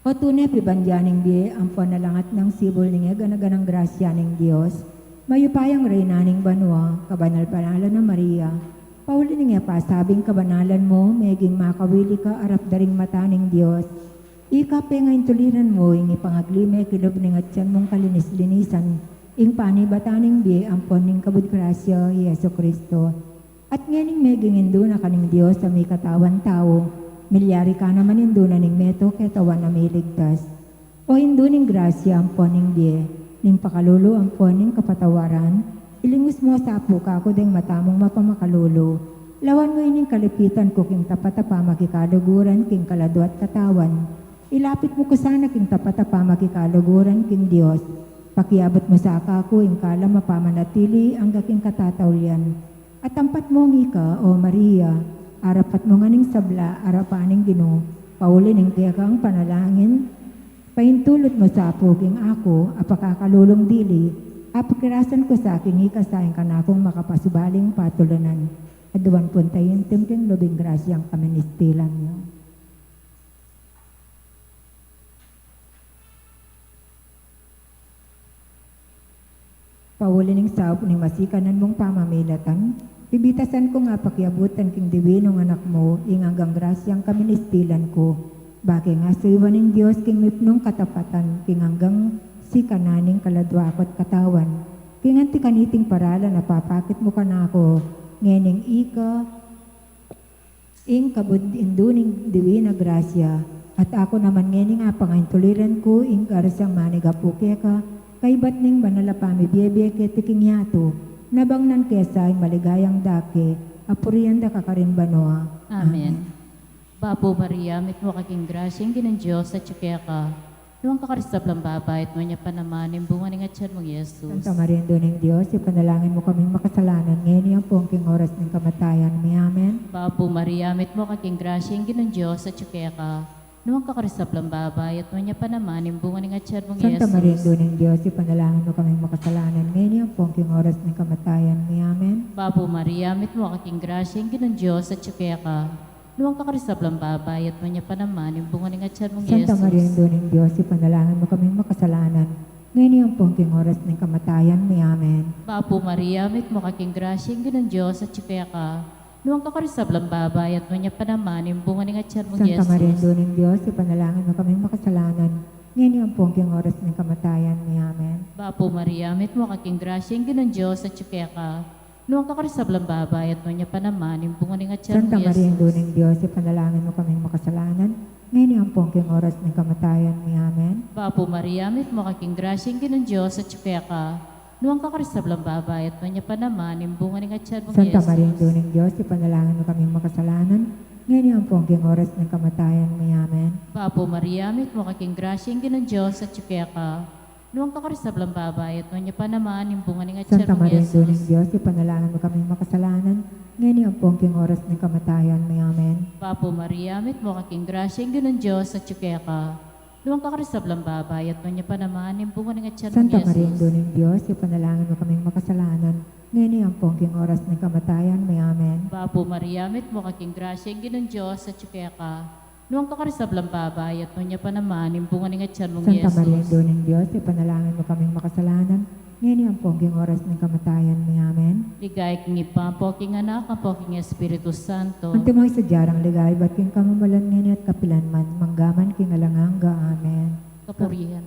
O tune pibandian ning bie ampon alang atnang sibul ning e gana-ganang grasya ning Dios, mayupayang Reyna ning banua, kabanal-banalan a Maria, pauli ning e pasabing kabanalan mu, meging makawili ka arap da ring mata ning Dios. Ika pengaintuliran mu ing ipangaglime kilub ning atyan mung kalinis-linisan, ing panibatan ning bie ampon ning kabud grasya, i Jesucristo. At ngening meging Indu na ka ning Dios a mikatawan tau, milyari ka naman Indu na ning meto ketawan a miligtas. O Indu ning grasya ampon ning bie, ning pakalulu ampon ning kapatawaran, ilingus mu sa pu kaku deng mata mung mapamakalulu. Lawan mu ining kalipitan ku king tapat a pamakikaluguran king kaladua at katawan. Ilapit mu ku sana king tapat a pamakikaluguran king Dios. Pakiabut mu sa kaku ing kalam a pamanatili angga king katataulian. Atampat mung ika, O Maria, arapat mu ngan ing sabla arapan ning Ginu, pauli ning kekang panalangin, paintulut mu sa puging aku, a pakakalulung dili, a pakirasan ku sa king ika sa ing kanakung makapasubaling patulunan. Aduan pung taimtim king lubing grasyang kaministilan yu. Pauli ning saup ning masikanan mung pamamilatan, bibitasan ku nga pakiabutan king diwinung anak mu, ing anggang grasyang kaministilan ku. Bake nga suyuan ning Dios king mipnung katapatan, king anggang sikanan ning kaladua ku't katawan. King anti kaniting paralan a papakit mu kanaku, ngening ika, ing kabud indu ning diwina grasya, at aku naman ngening apangaintuliran ku ing grasyang manigapu keka, kaybat ning banal a pamibiebie keti king yatu, nabangnan ke sa ing maligayang dake, a purian da ka karin banua. Amen. Amen. Bapu Maria, mitmu ka king grasya, ing Ginung Dios atyu keka. Nuan ka karing sablang babai, at nuan ya pa naman ing bunga ning atyan mung Jesus. Santa Maria, Indu ning Dios, ipanalangin mu kaming makasalanan, ngeni ampon king oras ning kamatayan mi. Amen. Bapu Maria, mitmu ka king grasya, ing Ginung Dios atyu keka. Nuan ka karing sablang babai, at nuan ya pa naman ing bunga ning atyan mung Santa Jesus. Maria, Indu ning Dios, ipanalangin mu kaming makasalanan, ngeni ampon king oras ning kamatayan mi. Amen. Bapu Maria, mitmu ka king grasya, ing Ginung Dios atyu keka. Nuan ka karing sablang babai, at nuan ya pa naman ing bunga ning atyan mung Santa Jesus. Maria, Indu ning Dios, ipanalangin mu kaming makasalanan, ngeni ampon king oras ning kamatayan mi. Amen. Bapu Maria, mitmu ka king grasya, ing Ginung Dios atyu keka. Nuan ka karing sablang babai, at nuan ya pa naman ing bunga ning atyan mung Santa Jesus. Maria, Indu ning Dios, ipanalangin mu kaming makasalanan, ngeni ampon king oras ning kamatayan mi. Amen. Bapu Maria, mitmu ka king grasya, ing Ginung Dios atyu keka. Nuan ka karing sablang babai, at nuan ya pa naman ing bunga ning atyan mung Santa Maria, Indu Jesus. Ning Dios, ipanalangin mu kaming makasalanan, ngeni ampon king oras ning kamatayan mi. Amen. Bapu Maria, mitmu ka king grasya, ing Ginung Dios atyu keka. Nuan ka karing sablang babai, at nuan ya pa naman ing bunga ning atyan mung Santa Maria, Jesus. Indu ning Dios, ipanalangin mu kaming makasalanan, ngeni ampon king oras ning kamatayan mi. Amen. Bapu Maria, mitmu ka king grasya, ing Ginung Dios atyu keka. Nuan ka karing sablang babai, at nuan ya pa naman ing bunga ning atyan mung Santa Maria, Indu ning Jesus. Dios, ipanalangin mu kaming makasalanan, ngeni ampon king oras ning kamatayan mi. Amen. Bapu Maria, mitmu ka king grasya, ing Ginung Dios atyu keka. Nuan ka karing sablang babai, at nuan ya pa naman ing bunga ning atyan mung Santa Maria, Jesus. Indu ning Dios, ipanalangin mu kaming makasalanan, ngeni ampon king oras ning kamatayan mi. Amen. Bapu Maria, mitmu ka king grasya, ing Ginung Dios atyu keka. Nuan ka karing sablang babai, at nuan ya pa naman ing bunga ning atyan mung Santa Maria, Jesus. Indu ning Dios, ipanalangin mu kaming makasalanan, ngeni ampon king oras ning kamatayan mi. Amen. Ligaya king Ibpa, ampo king Anak, ampo king Espiritu Santo. Antimo ing sadya rang ligaya ibat king kamumulan, ngeni at kapilan man, mangga man king alang angga. Amen. Kapurian.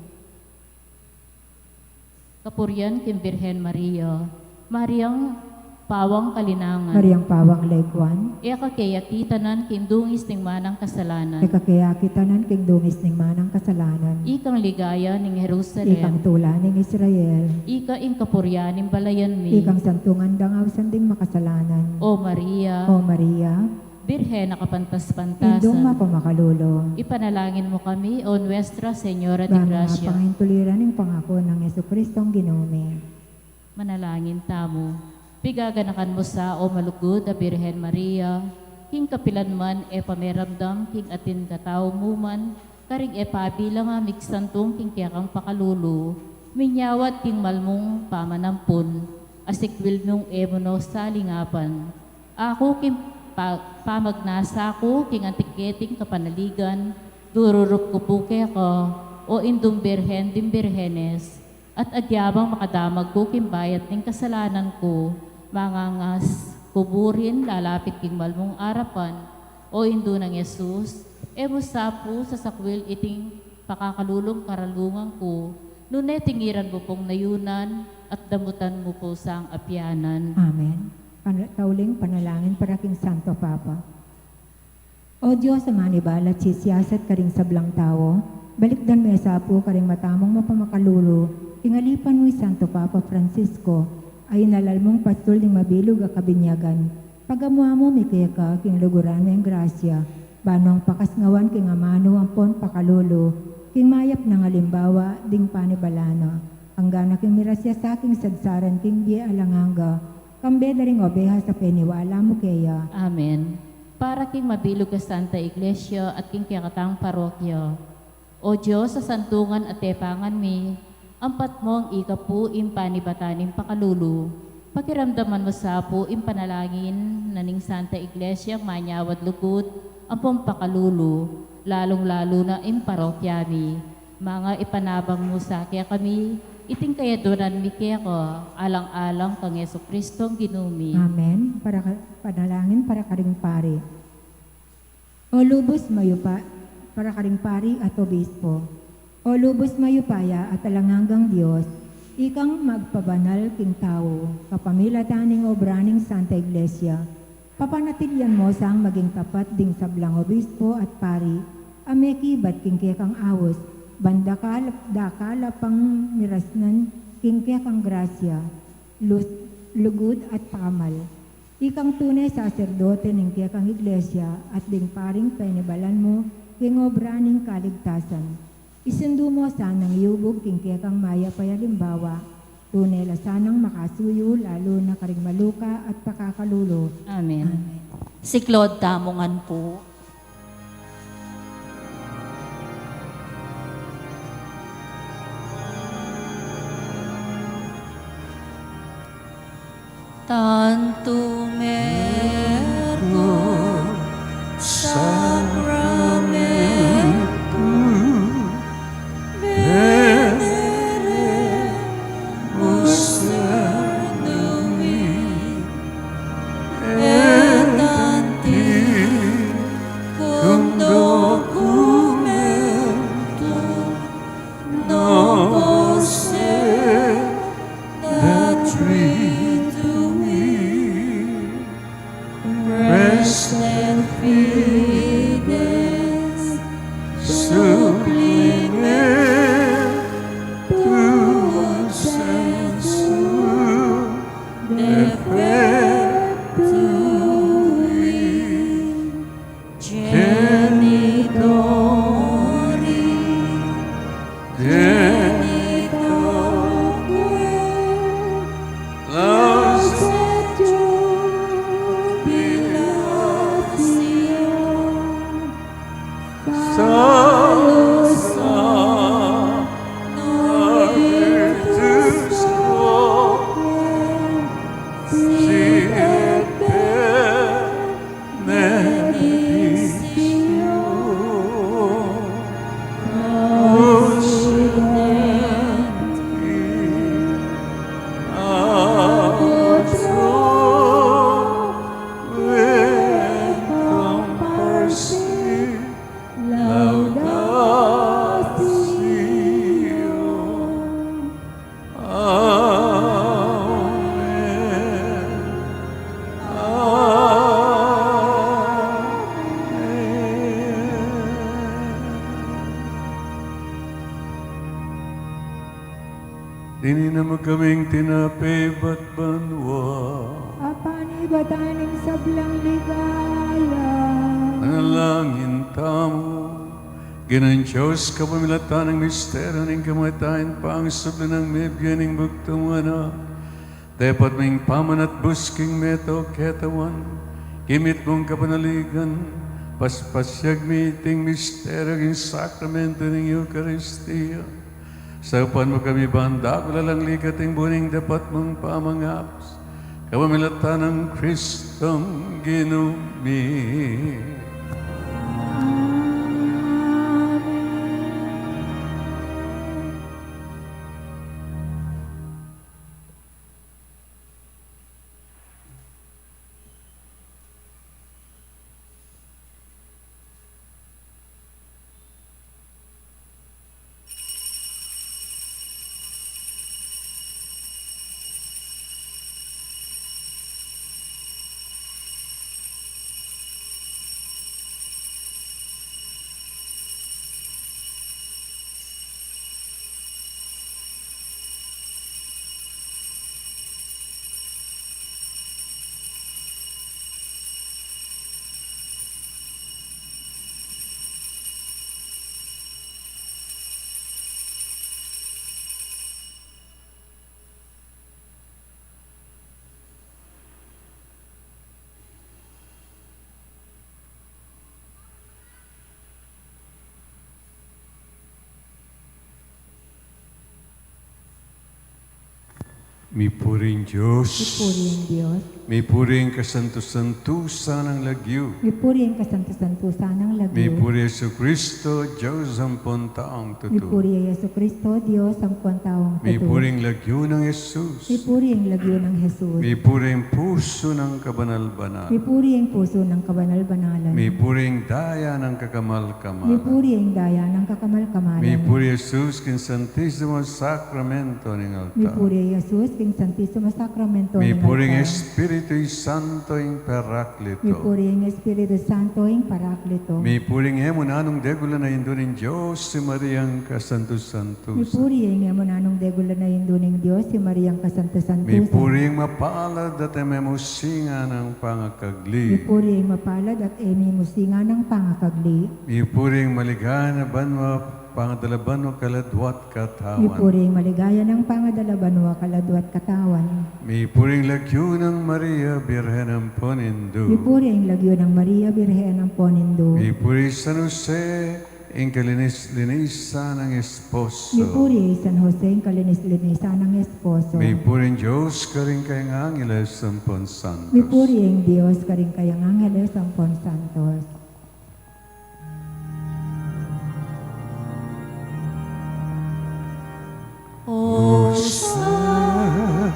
Kapurian king Birhen Maria. Mariang pawang kalinangan. Mariang pawang lekuan. E ka ke akitanan king dungis ning manang kasalanan. E ka ke akitanan king dungis ning manang kasalanan. Ikang ligaya ning Jerusalem. Ikang tula ning Israel. Ika ing kapurian ning balayan mi. Ikang santungan dang ausan ding makasalanan. O Maria. O Maria. Birhen a kapantas-pantasan. Indung mapamakalulu. Ipanalangin mu kami, O Nuestra Señora de Gracia. Bang mapangaintuliran ing pangaku nang Jesucristong Ginu mi. Manalangin tamu. Pigaganakan mu sa, O malugud a Birhen Maria, king kapilan man e pameramdam king atin katau mu man, karing e pabilang a migsantung king kekang pakalulu, minyawad king malmung pamanampun, a sikwil mung e mu no salingapan. Aku king pa-, pamagnasa ku king anti keting kapanaligan, dururup ku pu keka, O Indung Birhen ding Birhenes, at agyang makadamag ku king bayat ning kasalanan ku, mangangas ku burin lalapit king malmung arapan, O Indu nang Jesus, e mu sa pu sasakwil iting pakakalulung karalungan ku, nune tingiran mu pung nayunan, at damutan mu pu sang apianan. Amen. Pana-, tauling panalangin para king Santo Papa. O Dios a manibalat sisiasat karing sablang tau, balikdan me sa pu karing mata mung mapamakalulu ing alipan mung Santo Papa Francisco, a inalal mung pastul ning mabilug a kabinyagan. Pagamuan mu mi keka king luguran me ing grasya, ba nung pakasnawan king amanu ampon pakalulu, king mayap nang alimbawa ding panibalan na, angga na king mirasya sa king sadsaran king bie alang angga, Kambe da ring obehas a peniwala mu keya. Amen. Para king mabilug a Santa Iglesia at king kekatang parokya. O Dios, a santungan at tepangan mi, ampat mong ika pu ing panibatan ning pakalulu. Pakiramdaman mu sa pu ing panalangin na ning Santa Iglesia, manyawad lugud ampong pakalulu, lalung-lalu na ing parokya mi. Manga ipanabang mu sa kekami iting kayadwanan mi keka, alang-alang kang Jesucristong Ginu mi. Amen. Para ka-, panalangin para karing pari. O lubus mayupa, para karing pari at obispo. O lubus mayupaya at alang anggang Dios, ikang magpabanal king tau, kapamilatan ning obra ning Santa Iglesia, papanatilian mo sang maging tapat ding sablang obispo at pari, a mekibat king kekang aus, ban dakal-, dakal a pang mirasnan king kekang grasya, lus-, lugud at pakamal. Ikang tune saserdote ning kekang iglesia at ding paring penibalan mu king obra ning kaligtasan. Isundu mu sanang iubug king kekang mayap a alimbawa. Tune la sanang makasuyu, lalu na karing maluka at pakakalulu. Amen. Amen. Siklaud tamu ngan pu. Tantum ergo sacramentum veneremus cernui, et antiquum documentum non posse detritumvi. Praestet fides supplimentum censum defectui. Genitori, genitoque lauset jubilatio, salus a virtus quae, si et per benedictio procedenti, ab utroque in comparsi laudatio. Amen. Amen. Dininan mu kaming tinape ibat banua. Apan ibatan ing sablang ligaya. Manalangin tamu. Ginung Dios, kapamilatan ning misteryu ning kamatayan, pangsubli nang mebie ning bugtung mung anak, depat ming pamanatbus king metung a katawan, kimit mung kapanaligan, paspasiag mi iting misteryu king sakramentu ning Eukaristia. Saupan mu kami ban dakal alang ligat ing buning depat mung pamangapus, kapamilatan nang Kristong Ginu mi. Amen. Mipuri ing Dios. Mipuri ing Dios. Mipuri ing kasantu-santusan nang lagyu. Mipuri ing kasantu-santusan nang lagyu. Mipuri Jesucristo, Dios ampon taung tutu. Mipuri Jesucristo, Dios ampon taung tutu. Mipuri ing lagyu nang Jesus. Mipuri ing lagyu nang Jesus. Mipuri ing pusu nang kabanal-banal. Mipuri ing pusu nang kabanal-banalan. Mipuri ing daya nang kakamal-kamalan. Mipuri ing daya nang kakamal-kamalan. Mipuri Jesus king Santisimo Sakramento ning altar. Mipuri Jesus king Santisimo Sakramento ning altar. Mipuri ing Espiritu Santo ing Paraklito. Mipuri ing Espiritu Santo ing Paraklito. Mipuri ing e mu nanung degulan a Indu ning Dios, i Mariang kasantu-santusan. Mipuri ing e mu nanung degulan a Indu ning Dios, i Mariang kasantu-santusan. Mipuri ing mapalad at e mu singan a pangakagli. Mipuri ing mapalad at e mu singan a pangakagli. Mipuri ing maligaya nang banua, pangadala banua, kaladua at katawan. Mipuri ing maligaya nang pangadala banua, kaladua at katawan. Mipuri ing lagyu nang Maria, Birhen ampon Indu. Mipuri ing lagyu nang Maria, Birhen ampon Indu. Mipuri San Jose, ing kalinis-linisan nang esposo. Mipuri San Jose, ing kalinis-linisan nang esposo. Mipuri ing Dios karing kayang angeles ampon santos. Mipuri ing Dios karing kayang angeles ampon santos. O Sacrament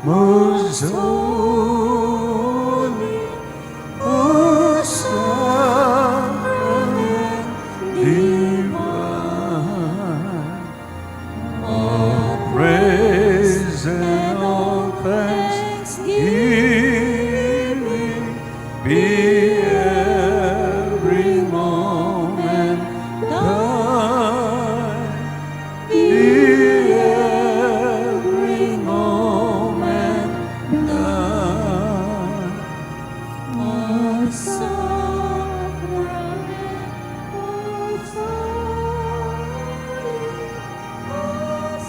most holy, O Sacrament divine, all praise and all thanksgiving be every moment thine. Be every moment thine. O Sacrament, O Sacrament, O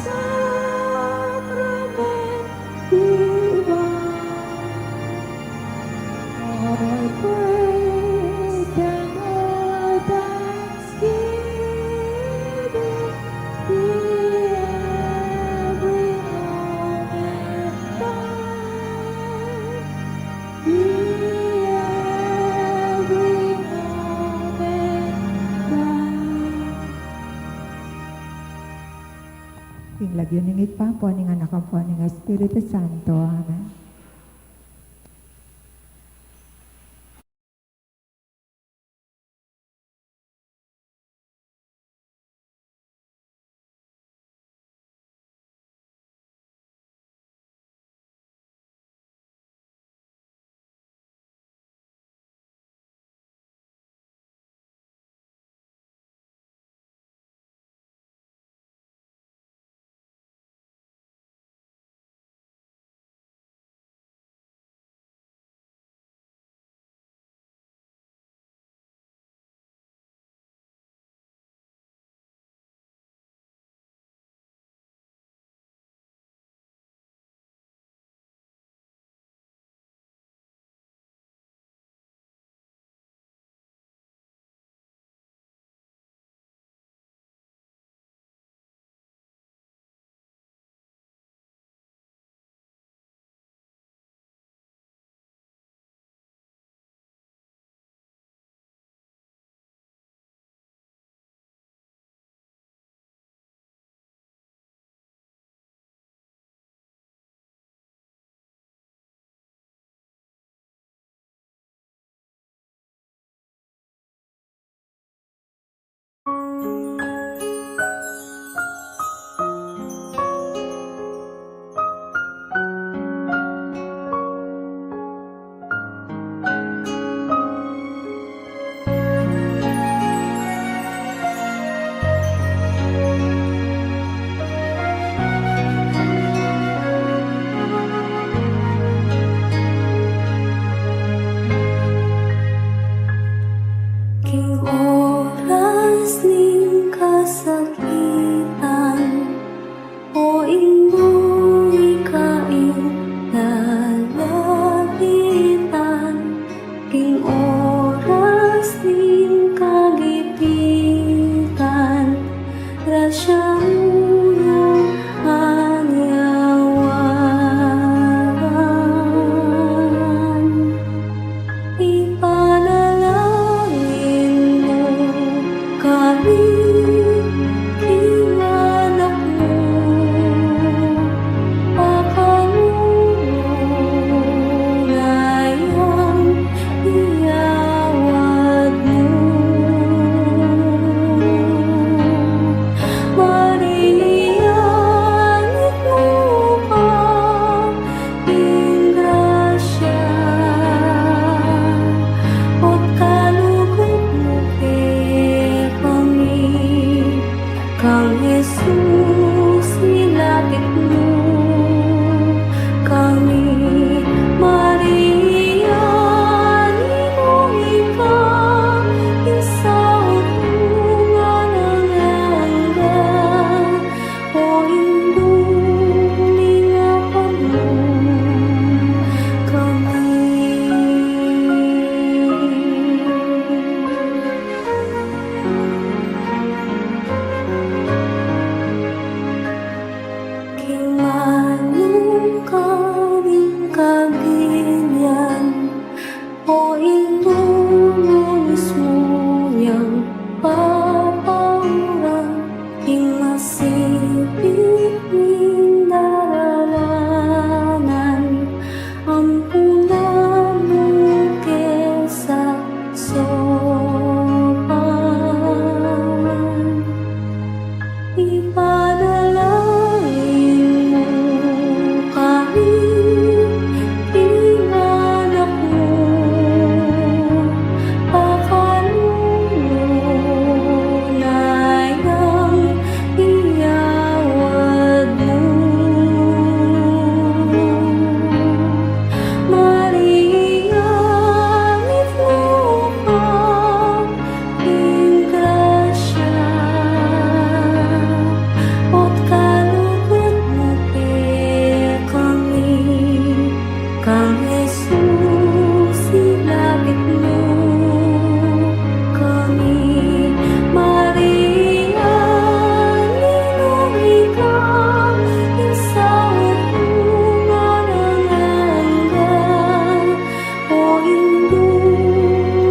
Sacrament divine, all praise and all thanksgiving be every moment thine. Be every moment thine. King lagyu ning Ibpa, ampon ning Anak, ampon ning Espiritu Santo. Amen.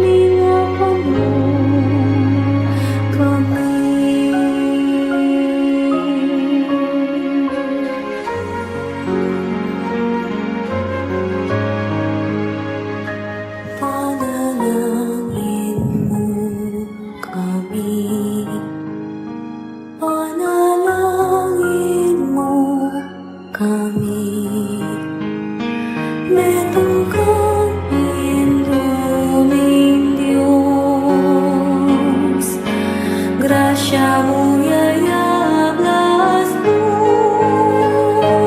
Ning apat mu kami. Panalangin mu kami. Panalangin mu kami. Metung kang Indu ning Dios, grasya mu yayablas mu,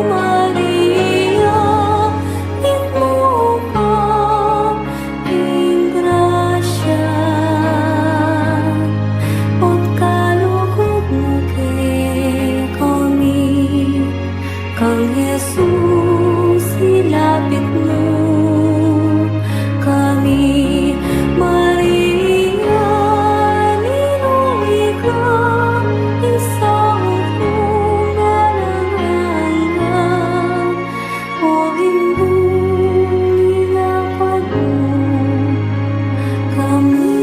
Maria, itmu pa ing grasya, ot kalugud mu kekami. Kang Jesus ilapit mu kami, Maria, ninung ika ing saup mung alang angga, o Indu, ning apat mu kami.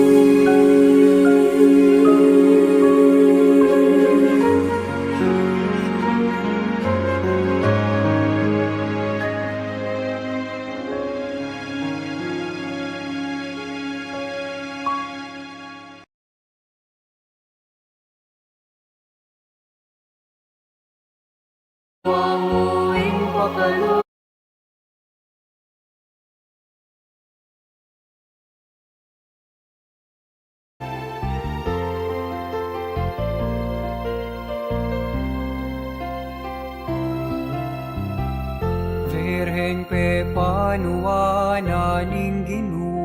Virgen, pepanuan na ning Ginu,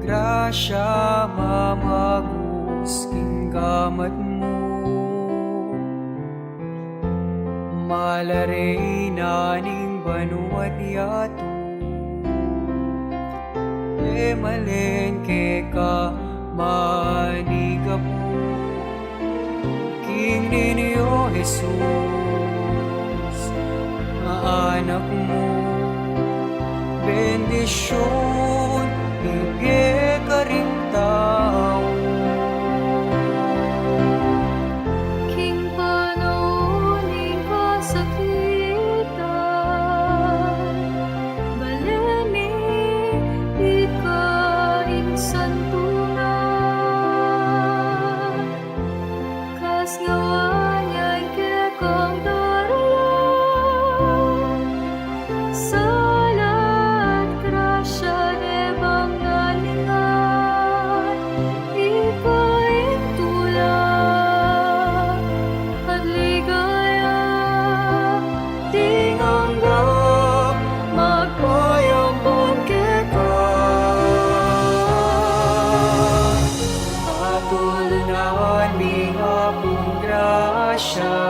grasya mamagus king gamat mu. Mala Reyna ning banua't yatu, e malen keka manigapu. King Niño Jesus a anak mu, bendisyun ibie karing tau. King panaun ning kasakitan, balen mi ika ing santunan. Kasngawaan yang kekang daralan, sala at grasya de bang naninga, ika ing tula at ligaya, ding angga magpayampun keka. Patulunan ning Apung grasya,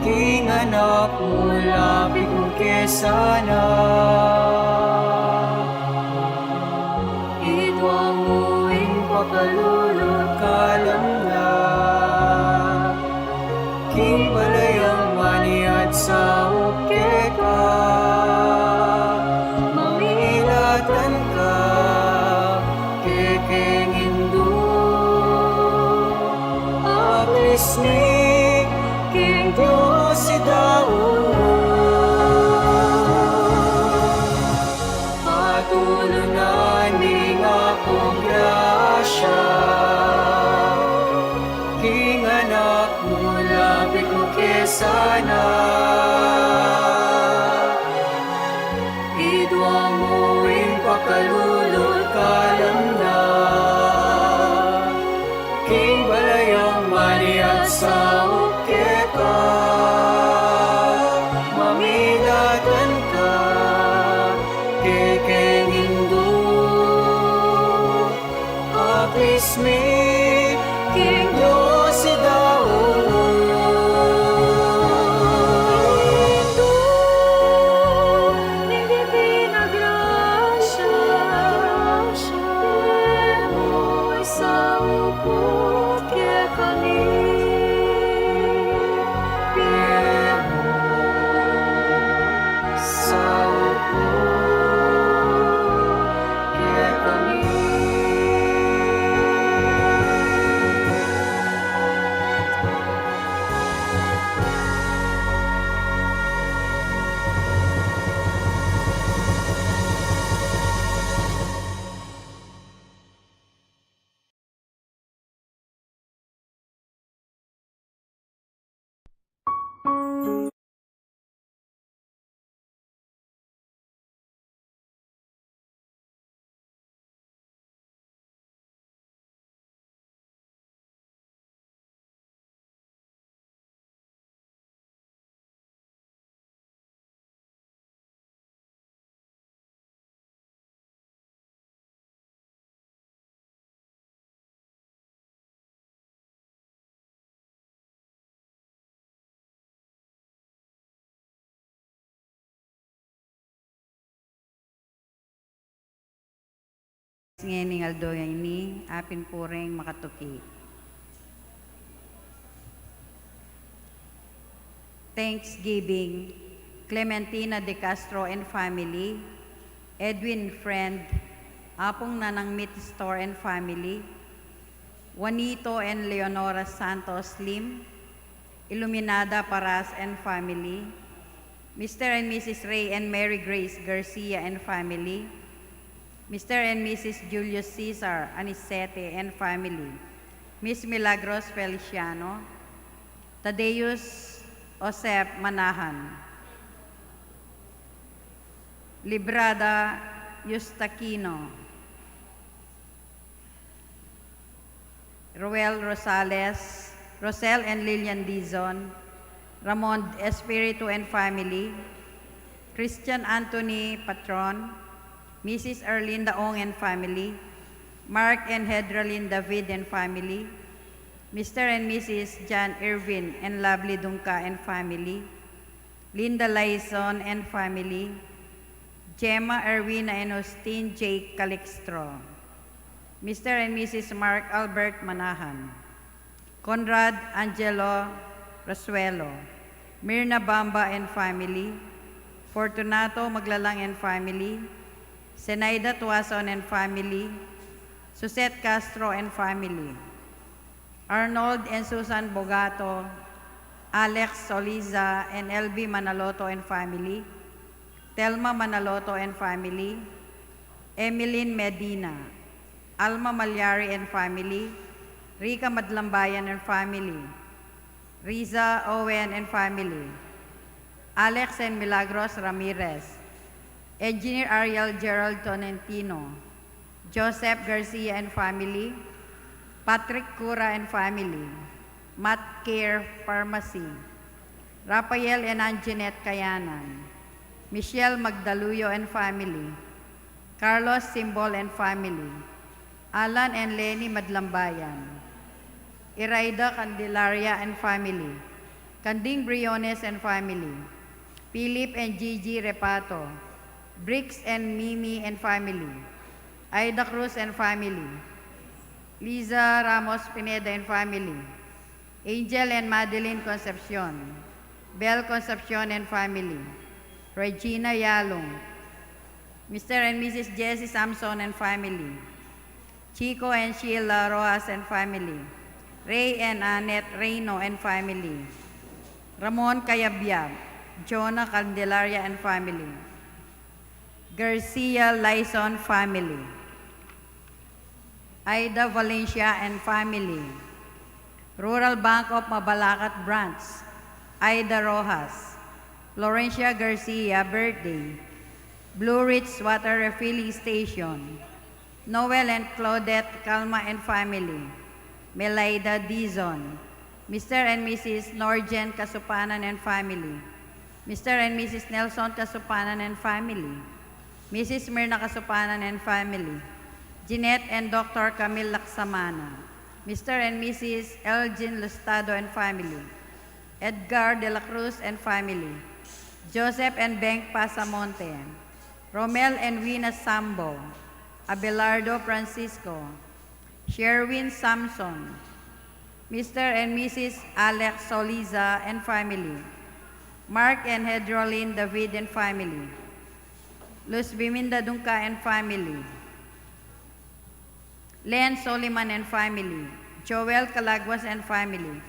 king anak mu lapit mu ke sana. Idwa mu ing pakalulu't kalamnan, king balayang maniat saup keka, mamilatan ka kekeng Indu, aklis mi king Dios idaun. Patulunan ning Apung grasya, king anak mu lapit mu ke sana. Idwa mu ing pakalulu't kalamnan, king balayang maniat saup keka, mamilatan ka kekeng Indu, aklis mi king Dios idaun. Indu ning Divina Grasya, pie mu saup kekami, pie mu saup Ngening aldo ini, apin pu reng makatuki. Thanksgiving, Clementina de Castro and family, Edwin Friend, Apung Nanang Meat Store and family, Juanito and Leonora Santos Lim, Iluminada Paras and family, Mister and Missus Ray and Mary Grace Garcia and family, Mister and Missus Julius Cesar Anicete and family, Miss Milagros Feliciano, Tadeus Josep Manahan, Librada Eustaquino, Roel Rosales, Rosel and Lilian Dizon, Ramon Espiritu and family, Christian Anthony Patron, Missus Erlinda Ong and family, Mark and Hedralyn David and family, Mister and Missus John Irvin and Lovely Dungca and family, Linda Laison and family, Gemma Erwina and Austin J Calixtro, Mister and Missus Mark Albert Manahan, Conrad Angelo Rasuelo, Mirna Bamba and family, Fortunato Maglalang and family, Zenaida Tuason and family, Suzette Castro and family, Arnold and Susan Bogato, Alex Soliza and L B Manaloto and family, Telma Manaloto and family, Emeline Medina, Alma Malyari and family, Rica Madlambayan and family, Riza Owen and family, Alex and Milagros Ramirez, Engineer Ariel Gerald Tolentino, Joseph Garcia and family, Patrick Cura and family, Matt Care Pharmacy, Rafael and Anjanette Kayanan, Michelle Magdaluyo and family, Carlos Simbol and family, Alan and Lenny Madlambayan, Iraida Candelaria and family, Canding Briones and family, Philip and Gigi Repato, Briggs and Mimi and family, Aida Cruz and family, Liza Ramos Pineda and family, Angel and Madeline Concepcion, Bel Concepcion and family, Regina Yalung, Mister and Missus Jesse Samson and family, Chico and Sheila Rojas and family, Ray and Annette Reyno and family, Ramon Cayabyab, Jonah Candelaria and family, Garcia Lyson family, Aida Valencia and family, Rural Bank of Mabalacat Branch, Aida Rojas, Florencia Garcia birthday, Blue Ridge Water Refilling Station, Noel and Claudette Calma and family, Melaida Dizon, Mister and Missus Norjen Kasupanan and family, Mister and Missus Nelson Kasupanan and family, Missus Mirna Kasupanan and family, Jeanette and Doctor Camille Laksamana, Mister and Missus Elgin Lustado and family, Edgar de la Cruz and family, Joseph and Beng Pasamonte, Romel and Wina Sambo, Abelardo Francisco, Sherwin Samson, Mister and Missus Alex Soliza and family, Mark and Hedrolin David and family, Luz Biminda Dungca and family, Len Soliman and family, Joel Calaguas and family,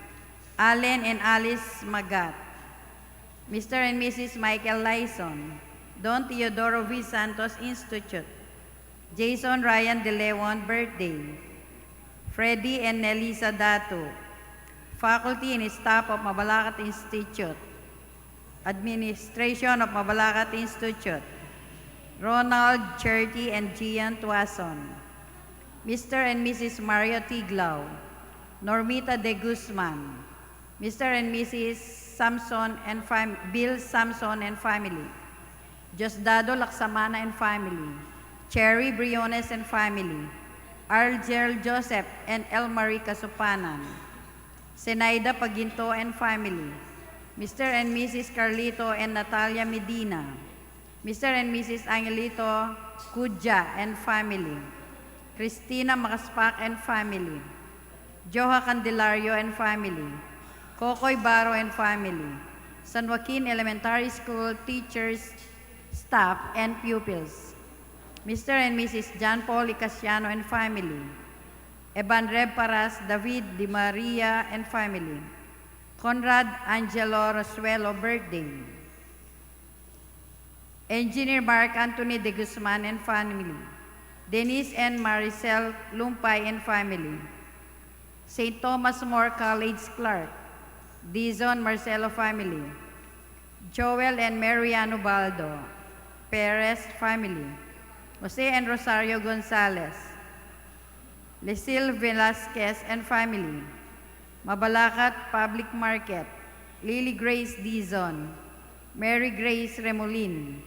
Allen and Alice Magat, Mister and Missus Michael Lyson, Don Teodoro V Santos Institute, Jason Ryan De Leon birthday, Freddy and Nelisa Datu, faculty and staff of Mabalacat Institute, Administration of Mabalacat Institute, Ronald Cherty and Gian Tuason, Mister and Missus Mario Tiglao, Normita De Guzman, Mister and Missus Samson and fam-, Bill Samson and family, Diosdado Laksamana and family, Cherry Briones and family, Argel Joseph and Elmarie Kasupanan, Zenaida Paginto and family, Mister and Missus Carlito and Natalia Medina, Mister and Missus Angelito Cudja and family, Cristina Macaspac and family, Joha Candelario and family, Kokoy Baro and family, San Joaquin Elementary School teachers, staff, and pupils, Mister and Missus John Paul Icasiano and family, Eban Reb Paras, David Di Maria and family, Conrad Angelo Rasuelo birthday, Engineer Mark Anthony De Guzman and family, Denise and Maricel Lumpay and family, Saint Thomas More College Clark, Dizon Marcelo family, Joel and Marian Ubaldo Perez family, Jose and Rosario Gonzalez, Lesil Velasquez and family, Mabalacat Public Market, Lily Grace Dizon, Mary Grace Remolin,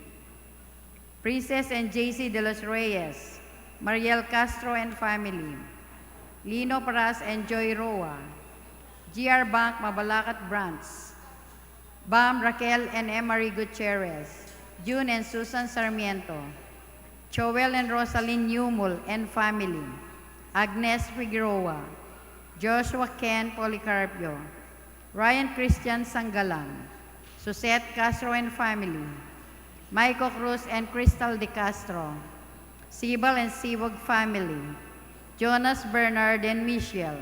Princess and J C de los Reyes, Mariel Castro and family, Lino Paras and Joy Roa, G R Bank Mabalacat Branch, Bam Raquel and Emery Gutierrez, June and Susan Sarmiento, Joel and Rosalyn Newmul and family, Agnes Figueroa, Joshua Ken Policarpio, Ryan Christian Sangalang, Suzette Castro and family, Michael Cruz and Crystal De Castro, Sibal and Sibog family, Jonas Bernard and Michelle,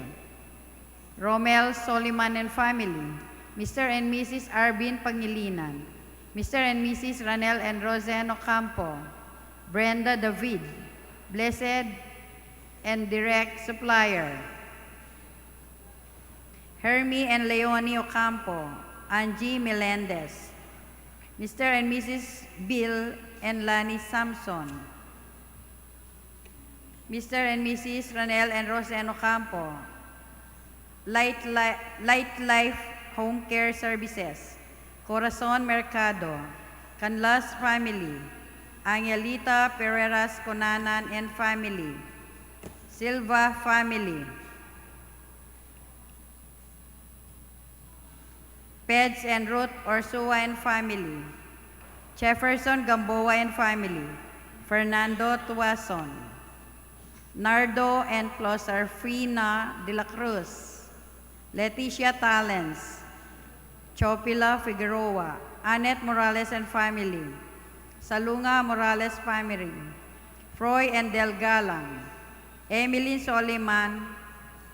Romel Soliman and family, Mister and Missus Arvin Pangilinan, Mister and Missus Ranel and Rosen Ocampo, Brenda David, Blessed and Direct Supplier, Hermie and Leonie Ocampo, Angie Melendez, Mister and Missus Bill and Lani Samson, Mister and Missus Ranel and Rosen Ocampo, Light, Li- Light Life Home Care Services, Corazon Mercado, Canlas family, Angelita Pereras Conanan and family, Silva family, Peds and Ruth Orsua and family, Jefferson Gamboa and family, Fernando Tuason, Nardo and Closarfina de la Cruz, Leticia Talens, Chopila Figueroa, Annette Morales and family, Salunga Morales family, Froy and Del Galang, Emilyn Soliman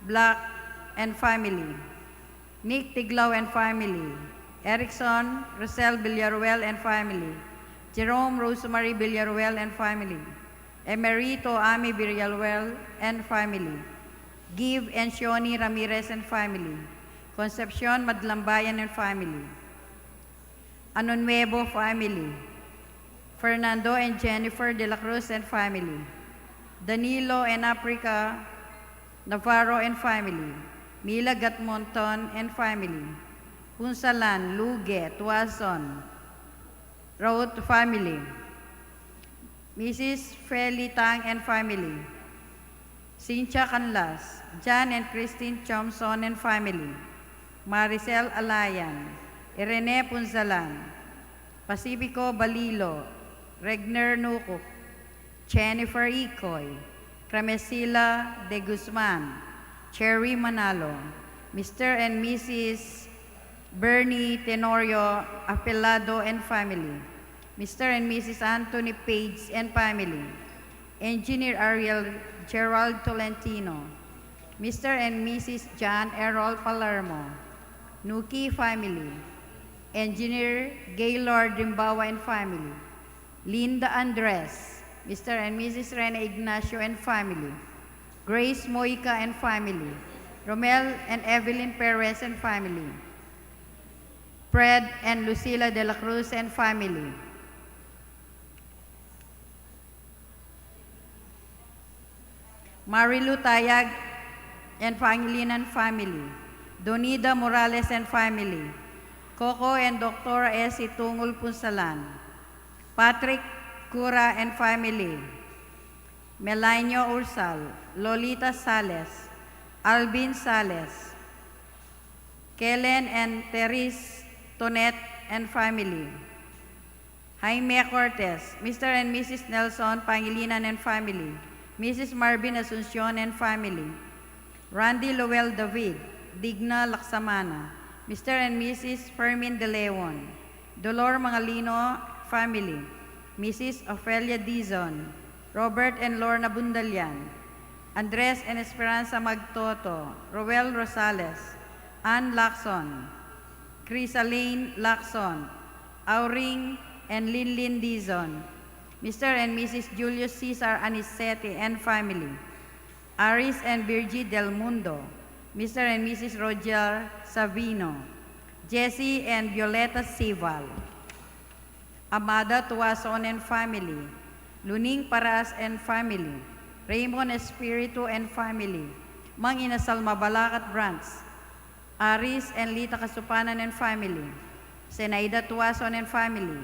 Black and family, Nick Tiglao and family, Erickson Rosel Villaruel and family, Jerome Rosemary Villaruel and family, Emerito Ami Villaruel and family, Give and Shoni Ramirez and family, Concepcion Madlambayan and family, Ano Nuevo family, Fernando and Jennifer de la Cruz and family, Danilo and Africa Navarro and family, Mila Gatmonton and family, Punsalan, Luge, Tuason, Raut family, Missus Feli Tang and family, Cynthia Canlas, John and Christine Chomson and family, Maricel Alayan, Irene Punsalan, Pacifico Balilo, Regner Nukuk, Jennifer Icoy, Cramesila de Guzman, Cherry Manalo, Mister and Missus Bernie Tenorio Apelado and family, Mister and Missus Anthony Page and family, Engineer Ariel Gerald Tolentino, Mister and Missus John Errol Palermo, Nuki family, Engineer Gaylord Rimbawa and family, Linda Andres, Mister and Missus Rene Ignacio and family, Grace Moica and family, Romel and Evelyn Perez and family, Fred and Lucila de la Cruz and family, Marilu Tayag and Pangilinan family, Donida Morales and family, Coco and Doctor Essie Tungul Punsalan, Patrick Cura and family, Melanio Ursal, Lolita Sales, Alvin Sales, Kellen and Therese Tonet and family, Jaime Cortez, Mister and Missus Nelson Pangilinan and family, Missus Marvin Asuncion and family, Randy Lowell David, Digna Laksamana, Mister and Missus Fermin De Leon, Dolor Mangalino family, Missus Ofelia Dizon, Robert and Lorna Bundalian, Andres and Esperanza Magtoto, Roel Rosales, Ann Lacson, Crisaline Lacson, Auring and Linlin Dizon, Mister and Missus Julius Cesar Anicete and family, Aris and Virgie Del Mundo, Mister and Missus Roger Savino, Jesse and Violeta Sival, Amada Tuason and family, Luning Paras and family, Raymond Espiritu and family, Mang Inasal Mabalacat Branch, Aris and Lita Kasupanan and family, Zenaida Tuason and family,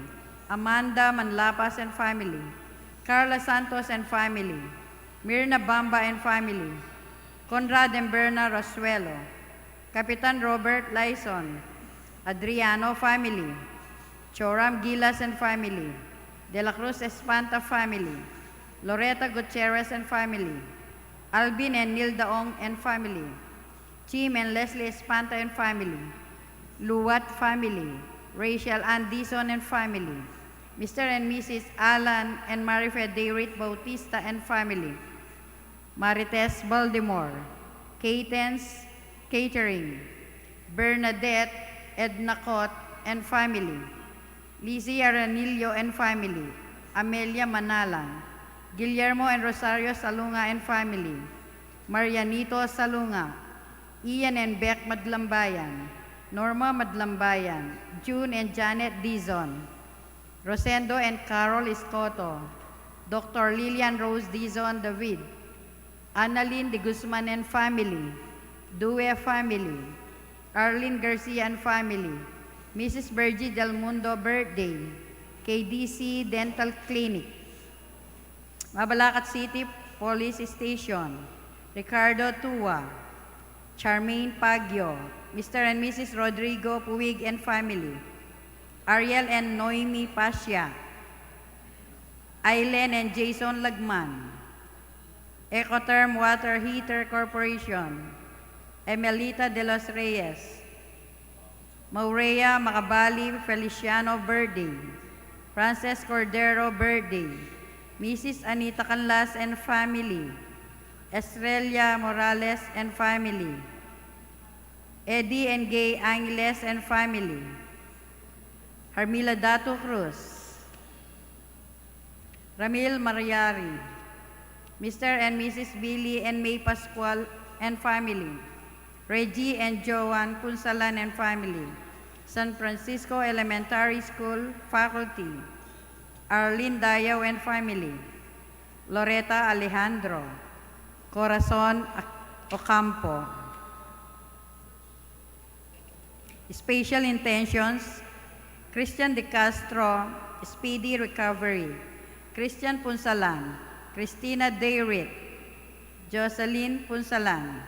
Amanda Manlapas and family, Carla Santos and family, Mirna Bamba and family, Conrad and Berna Rasuelo, Kapitan Robert Laison, Adriano family, Joram Gilas and family, De La Cruz Espanta family, Loreta Gutierrez and family, Alvin and Nilda Ong and family, Jim and Leslie Espanta and family, Luwat family, Rachel Ann Dizon and family, Mister and Missus Alan and Marife Dayrit Bautista and family, Marites Baltimore, Caten's Catering, Bernadette Ednacot and family, Lizzie Aranillo and family, Amelia Manalang, Guillermo and Rosario Salunga and family, Marianito Salunga, Ian and Beck Madlambayan, Norma Madlambayan, June and Janet Dizon, Rosendo and Carol Escoto, Doctor Lilian Rose Dizon David, Annalyn de Guzman and family, Due family, Arlene Garcia and family, Missus Virgie Del Mundo birthday, K D C Dental Clinic, Mabalacat City Police Station, Ricardo Tua, Charmaine Pagio, Mister and Missus Rodrigo Puig and family, Ariel and Noemi Pasha, Aileen and Jason Lagman, Ecotherm Water Heater Corporation, Emelita de los Reyes, Maurea Macabali Feliciano birthday, Frances Cordero birthday, Missus Anita Canlas and family, Estrella Morales and family, Eddie and Gay Angeles and family, Harmila Datu Cruz, Ramil Mariari, Mister and Missus Billy and May Pascual and family, Reggie and Joan Punsalan and family, San Francisco Elementary School faculty, Arlene Dayaw and family, Loretta Alejandro, Corazon Ac-, Ocampo. Special intentions, Christian De Castro, speedy recovery. Christian Punsalan, Christina Dayrit, Jocelyn Punsalan,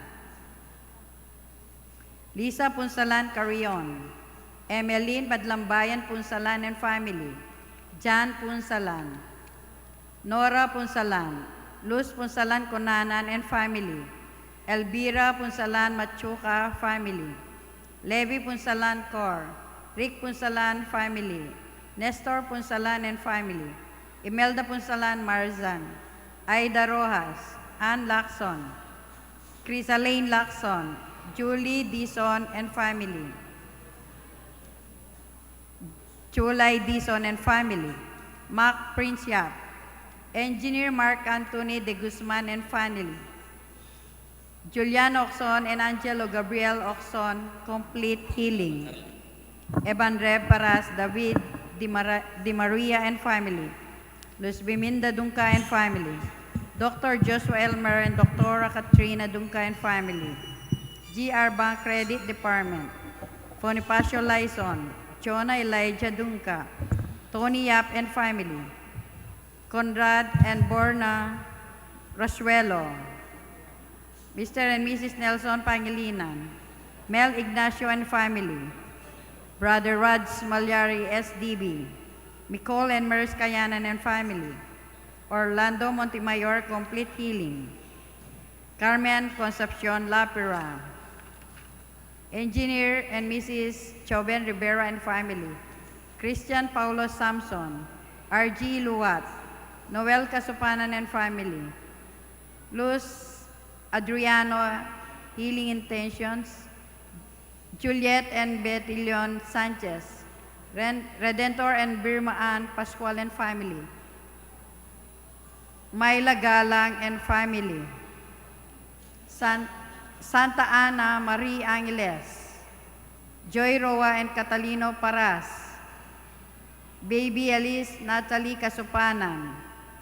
Lisa Punsalan Carrion, Emeline Badlambayan Punsalan and family, Jan Punsalan, Nora Punsalan, Luz Punsalan Cunanan and family, Elvira Punsalan Machuca family, Levi Punsalan Cor, Rick Punsalan family, Nestor Punsalan and family, Imelda Punsalan Marzan, Aida Rojas, Ann Lacson, Crisalane Lacson, Julie Dizon and family, July Dizon and family, Mac Prince Yap, Engineer Mark Anthony De Guzman and family, Julian Ocson and Angelo Gabriel Ocson, complete healing. Evan Reb Paras, David Di Mara-, Di Maria and family, Luz Biminda Dungca and family, Doctor Joshua Elmer and Doctora Katrina Dungca and family, G R Bank Credit Department, Bonifacio Laison, Jonah Elijah Dungca, Tony Yap and family, Conrad and Borna Rasuelo, Mister and Missus Nelson Pangilinan, Mel Ignacio and family, Brother Rods Malyari S D B, Nicole and Mers Kayanan and family, Orlando Montemayor, complete healing. Carmen Concepcion Lapira. Engineer and Missus Joven Rivera and family. Christian Paulo Samson. R G Luwat. Noel Kasupanan and family. Luz Adriano, healing intentions. Juliet and Betilion Sanchez. Ren-, Redentor and Birma Ann Pascual and family. Myla Galang and family. San-, Santa Ana Marie Angeles. Joy Roa and Catalino Paras. Baby Alice Natalie Kasupanan.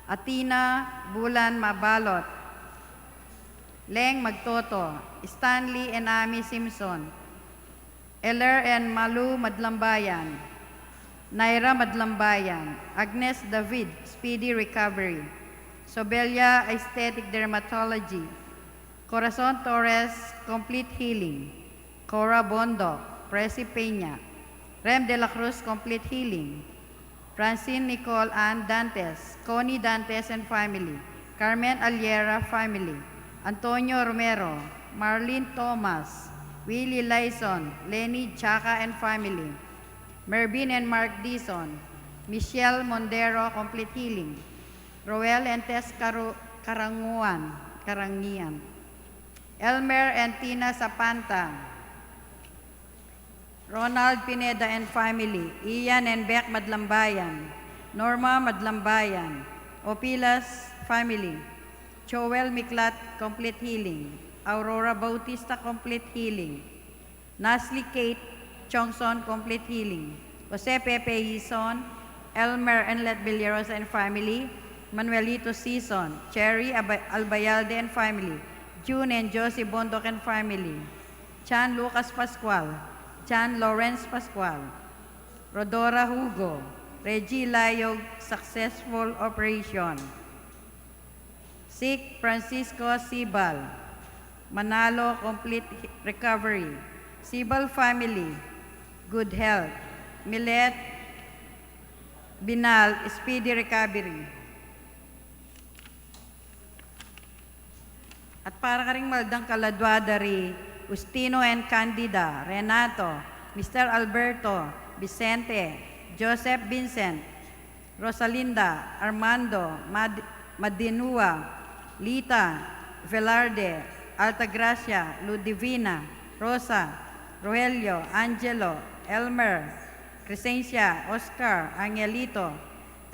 Athena Bulan Mabalot. Leng Magtoto. Stanley and Amy Simpson. Eller and Malu Madlambayan. Naira Madlambayan. Agnes David, speedy recovery. Sobelia, aesthetic dermatology. Corazon Torres, complete healing. Cora Bondo, Presi Peña. Rem de la Cruz, complete healing. Francine Nicole Ann Dantes, Connie Dantes and family. Carmen Aliera family. Antonio Romero, Marlene Thomas, Willie Lyson, Lenny Chaka and family. Mervin and Mark Dizon, Michelle Mondero, complete healing. Roel and Tess Caru-, Caranguan, Carangian. Elmer and Tina Sapanta. Ronald Pineda and family. Ian and Beck Madlambayan. Norma Madlambayan. Opilas family. Joel Miklat, complete healing. Aurora Bautista, complete healing. Nasli Kate Chongson, complete healing. Jose Pepe Ison, Elmer and Let Villarosa and family, Manuelito Sison, Cherry Aba-, Albayalde and family, June and Josie Bondoc and family, Chan Lucas Pascual, Chan Lawrence Pascual, Rodora Hugo, Reggie Layog, successful operation. Sic Francisco Sibal, Manalo, complete recovery. Sibal family, good health. Milet Binal, speedy recovery. At para karing maldang kaladua dari Justino and Candida, Renato, Mister Alberto, Vicente, Joseph Vincent, Rosalinda, Armando, Mad-, Madinua, Lita, Velarde, Altagracia, Ludivina, Rosa, Rogelio, Angelo, Elmer, Crescencia, Oscar, Angelito,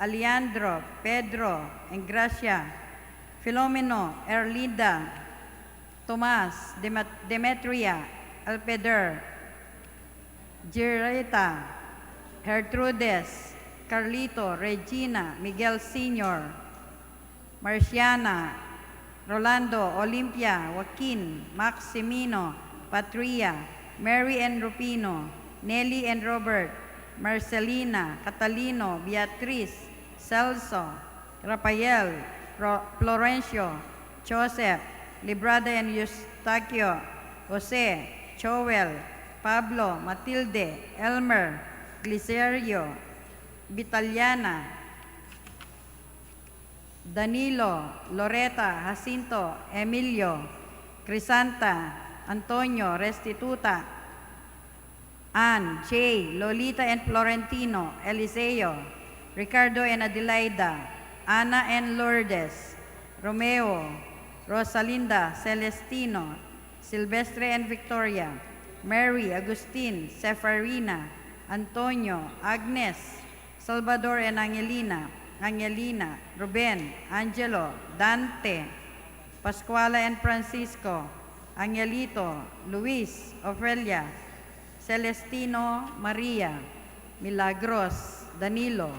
Alejandro, Pedro, Engracia, Filomeno, Erlinda, Tomas, Demet-, Demetria, Alpeder, Jireta, Gertrudes, Carlito, Regina, Miguel Senior, Marciana, Rolando, Olympia, Joaquin, Maximino, Patria, Mary and Rufino, Nelly and Robert, Marcelina, Catalino, Beatriz, Celso, Rafael, Ro-, Florencio, Joseph, Librada and Eustaquio, Jose, Joel, Pablo, Matilde, Elmer, Glicerio, Vitaliana, Danilo, Loreta, Jacinto, Emilio, Crisanta, Antonio, Restituta, Ann, Jay, Lolita and Florentino, Eliseo, Ricardo and Adelaida, Ana and Lourdes, Romeo, Rosalinda, Celestino, Silvestre and Victoria, Mary, Agustin, Seferina, Antonio, Agnes, Salvador and Angelina, Angelina, Ruben, Angelo, Dante, Pascuala and Francisco, Angelito, Luis, Ofelia, Celestino, Maria, Milagros, Danilo,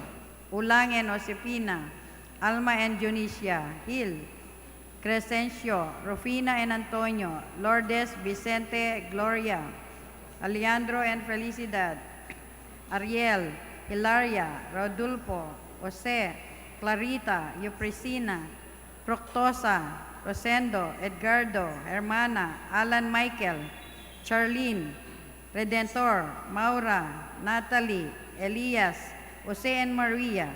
Ulang and Josefina, Alma and Dionisia, Gil, Crescencio, Rufina and Antonio, Lourdes, Vicente, Gloria, Alejandro and Felicidad, Ariel, Hilaria, Rodolfo, Jose, Clarita, Euprisina, Fructosa, Rosendo, Edgardo, Hermana, Alan Michael, Charlene, Redentor, Maura, Natalie, Elias, Jose and Maria,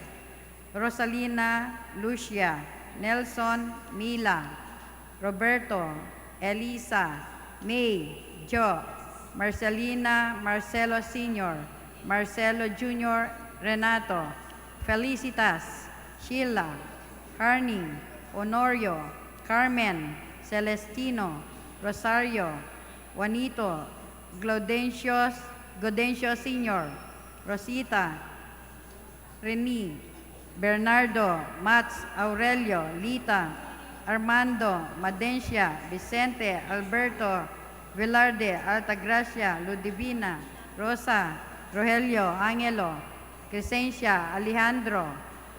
Rosalina, Lucia, Nelson, Mila, Roberto, Elisa, May, Jo, Marcelina, Marcelo Senior, Marcelo Junior, Renato, Felicitas, Sheila, Harning, Honorio, Carmen, Celestino, Rosario, Juanito, Gaudencio, Gaudencio Senior, Rosita, Reni, Bernardo, Mats, Aurelio, Lita, Armando, Madencia, Vicente, Alberto, Velarde, Altagracia, Ludivina, Rosa, Rogelio, Angelo, Crescencia, Alejandro,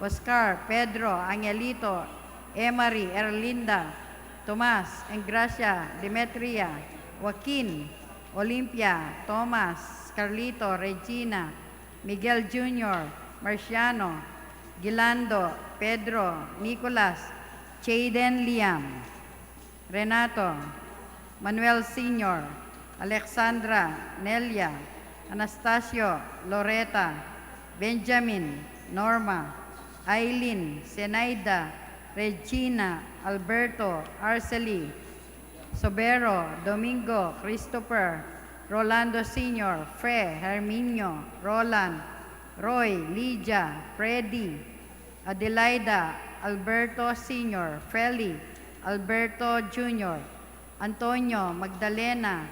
Oscar, Pedro, Angelito, Emery, Erlinda, Tomas, Engracia, Demetria, Joaquin, Olimpia, Thomas, Carlito, Regina, Miguel Junior, Marciano, Gilando, Pedro, Nicolas, Jayden, Liam, Renato, Manuel Senior, Alexandra, Nelia, Anastasio, Loreta, Benjamin, Norma, Aileen, Zenaida, Regina, Alberto, Arcely, Sobero, Domingo, Christopher, Rolando Senior, Fe, Herminio, Roland, Roy, Lydia, Freddy, Adelaida, Alberto Senior, Feli, Alberto Junior, Antonio, Magdalena,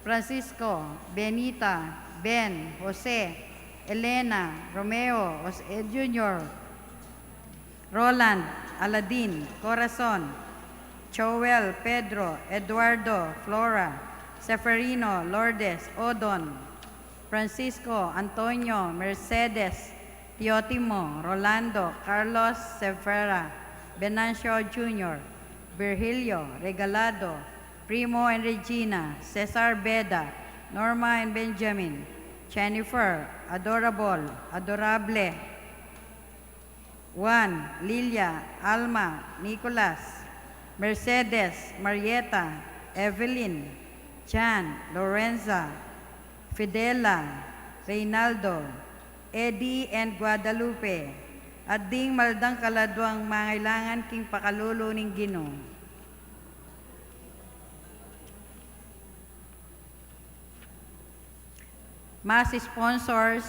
Francisco, Benita, Ben, Jose, Elena, Romeo, Jose Junior, Roland, Aladin, Corazon, Joel, Pedro, Eduardo, Flora, Seferino, Lourdes, Odon, Francisco, Antonio, Mercedes, Teotimo, Rolando, Carlos, Severa, Venancio Junior, Virgilio, Regalado, Primo and Regina, Cesar Beda, Norma and Benjamin, Jennifer, Adorable, Adorable, Juan, Lilia, Alma, Nicolas, Mercedes, Marieta, Evelyn, Jan, Lorenza, Fidela, Reynaldo, Eddie, and Guadalupe, at ding maldang kaladwang mangailangan king pakalulu ning Ginu. Mass sponsors,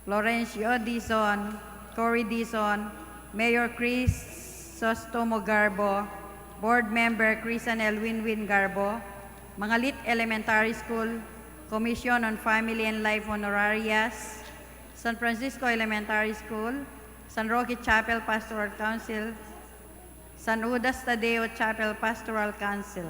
Florencio Dizon, Cory Dizon, Mayor Crisostomo Garbo, Board Member Chris and Elwin Win Garbo, Mangalit Elementary School, Commission on Family and Life Honorarias, San Francisco Elementary School, San Roque Chapel Pastoral Council, San Judas Tadeo Chapel Pastoral Council.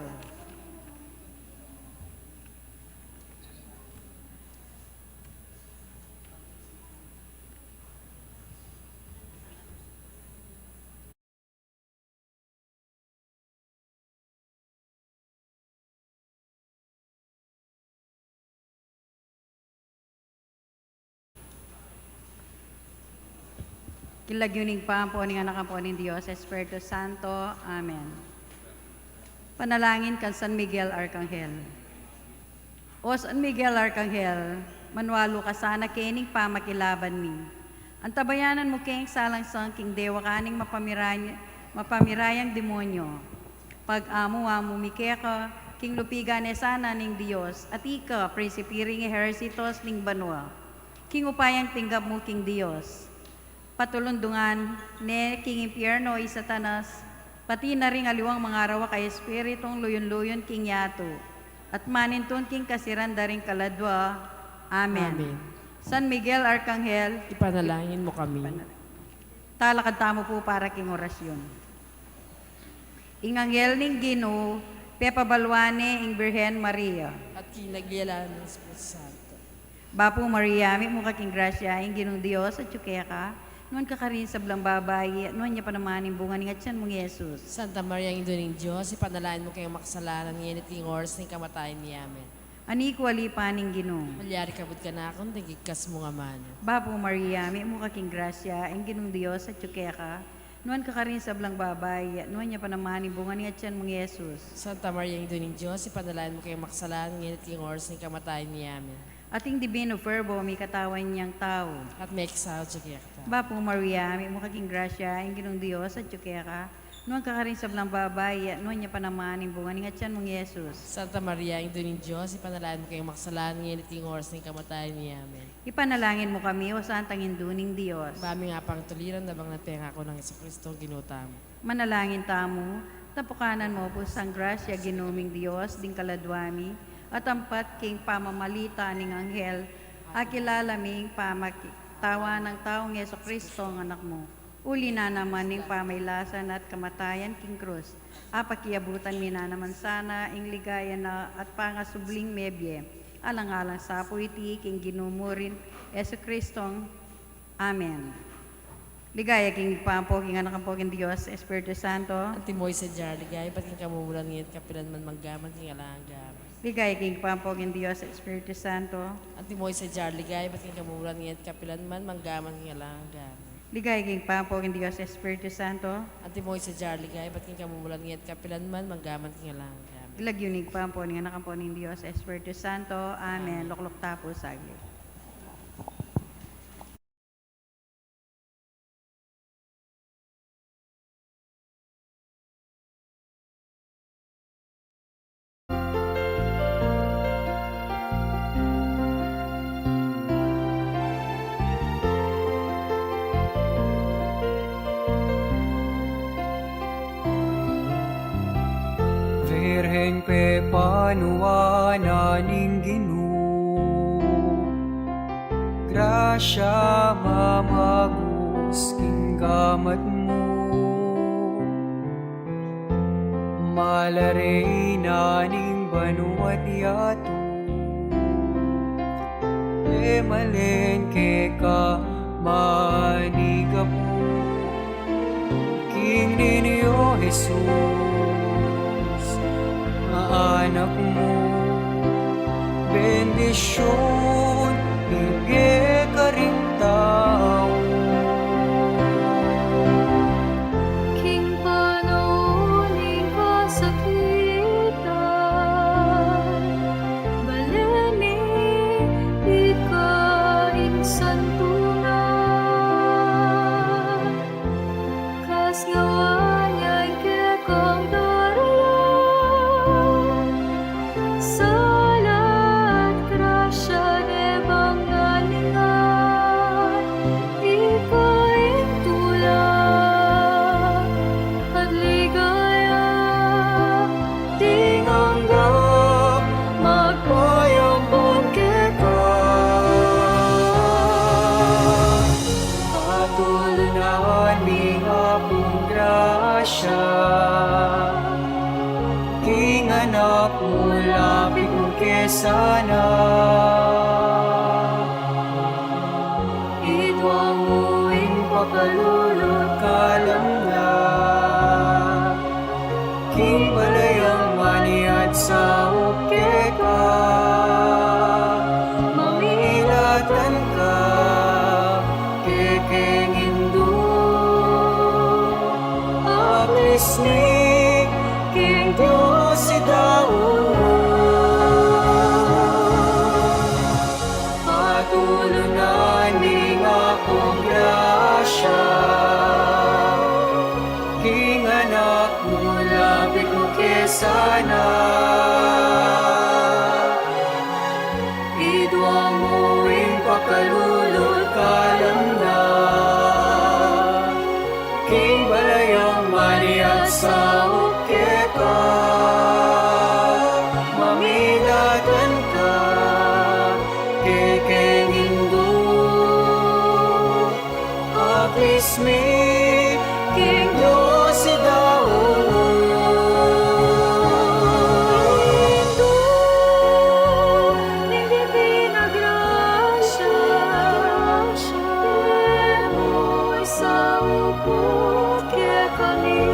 King lagyu ning Ibpa, ampo ning Anak, ampo ning Dios Espiritu Santo. Amen. Panalangin kang San Miguel Arkanghel. O San Miguel Arkanghel, manwalu ka sana keni king pamakilaban mi. Antabayanan mu keng salangsang king dewakan ning mapamiray-, mapamirayang demonyo. Pag-amu-amu mi keka, king lupigan ne sana ning Dios, at ika, prinsipi ring ehersitos ning banua. King upayang tinggap mu king Dios, patulundungan ne king impierno i Satanas, pati na ring aliwang mangarawak a espiritung luyun-luyun king yatu, at manintun king kasiran da ring kaladwa. Amen. Amen. San Miguel Arkanghel, ipanalangin mu kami. Ipanal-, talakad tamu pu para king orasyon. Ing anghel ning Ginu, pepabaluan ne ing Birhen Maria. At king lagyu na ning Espiritu Santo. Bapu Maria, mitmu ka king grasya, ing Ginung Dios atyu keka, nuan ka karing sablang babai, at nuan ya pa naman ing bunga ning atyan mung Jesus. Santa Maria, Indu ning Dios, ipanalangin mu keng makasalanan, ngeni at king oras ning kamatayan mi. Amen. Anak ku, ali pa ning Ginu. Malyari ka kabud kanakun ding kekasung amanu. Bapu Maria, mitmu ka king grasya, ing Ginung Dios atyu keka, nuan ka karing sablang babai, at nuan ya pa naman ing bunga ning atyan mung Jesus. Santa Maria, Indu ning Dios, ipanalangin mu keng makasalanan, ngeni at king oras ning kamatayan mi. Amen. At ing Divino Verbo, mikatawan yang tau. At mekisawa ya kekatamu. Bapu Maria, mitmu ka king grasya, ing Ginung Dios atyu keka. Nuan ka karing sablang babai, at nuan ya pa naman ing bunga ning atyan mung Jesus. Santa Maria, Indu ning Dios, ipanalangin mu kaming makasalanan, ngeni at king oras ning kamatayan mi. Amen. Ipanalangin mu kami, O Santang Indu ning Dios. Ibie mu ing ampang tuliran, nabang na pengako nang Jesucristo, Ginu tamu. Manalangin tamu. Tapukanan mu pu sang grasya, Ginu ming Dios, ding kaladua mi, at ampat king pamamalita ning anghel, akilala mi ing pamakitawan nang taung Jesucristo, ing Anak mu. Uli na naman ning pamailasan at kamatayan king krus, apakiabutan mi na naman sana ing ligaya na at pangasubling mebie. Alang-alang sa pu iti king Ginu mu ring Jesucristo. Amen. Ligaya king Ibpa, ampo king Anak, ampo king Dios Espiritu Santo. Antimo ing sadya ligaya, ibat king kamumulan, ngeni at kapilan man, mangga man king alang angga. Ligaya king Ibpa, ampo king Dios Espiritu Santo. Antimo ing sadya ligaya, ibat king kamumulan, ngeni at kapilan man, mangga man king alang angga. Ligaya king Ibpa, ampo king Dios Espiritu Santo. Antimo ing sadya ligaya, ibat king kamumulan, ngeni at kapilan man, mangga man king alang angga. King lagyu ning Ibpa, ampo ning Anak, ampo ning Dios Espiritu Santo. Amen. Amen. Lukluk ta pu saglit. Virgen, pepanuan na ning Ginu, grasya mamagus king gamat mu. Mala Reyna ning banua't yatu, e malen keka manigapu. King Niño Jesus a Anak mu, bendisyun ibie karing tau. King panaun ning kasakitan, bale mi ika ing santunan. Kasngawan ya ing kekang daralan, sala at grasya, e bang naninga, ika ing tula at ligaya, ding angga magpayampun keka. Patulunan mi ing Apung grasya, king Anak mu lapit mu ke sana. Idwa mu ing pakalulu at kalamnan, king balayang maniat saup keka, mamilatan ka kekeng Indu. Aklis mi king Dios ing daun mu. Patulunan mi ing Apung grasya, king Anak mu lapit mu ke sana. Idwa mu ing pakalulu at kalamnan, king balayang maniat saup keka, mamilatan ka kekeng Indu. Aklis mi king Dios ing daun mu. Indu ning Divina Grasya, e mu isaup kekami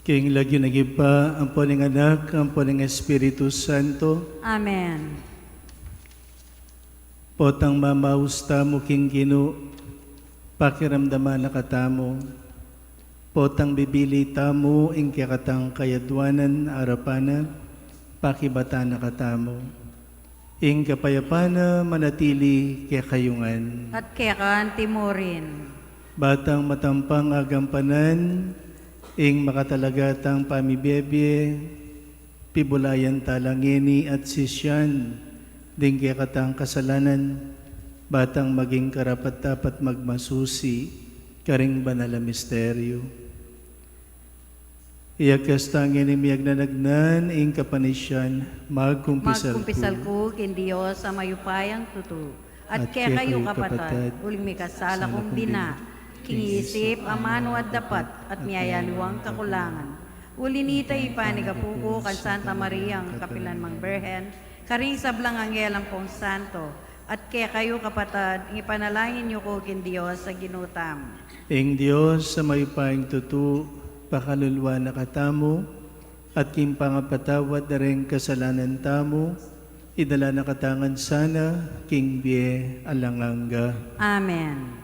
King lagyu ning Ibpa, ampo ning Anak, ampo ning Espiritu Santo. Amen. Potang mamaus tamu king Ginu, pakiramdaman na katamu. Potang bibili tamu ing kekatang kayadwanan, arapan na, pakibatan na katamu. Ing kapayapan na manatili kekayu ngan. At keka anti mu rin. Batang matampang agampanan ing makatalaga tang pamibie-bie, pibulayan tala ngeni at sisian ding kekatang kasalanan, batang maging karapat-dapat magmasusi karing banal a misteryo. Iyakas ta ngeni miyagnanagnan ing kapanisian, magkumpisal ku king Dios a mayupayang tutu, at kekayu kapatad, uling mikasala kung bina, king isip, amanu at dapat, at miyayaliwang kakulangan. Uli nita, ipanigapu ku kang Santa Mariang kapilan mang Birhen, karing sablang anghel ampong santo, at kekayu kapatad, ipanalangin yu ku king Dios a Ginu tamu. Ing Dios a mayupayang tutu, pakaluluan na katamu, at king pangapatawad da ring kasalanan tamu, idala na katamu ngan sana king bie alang angga. Amen.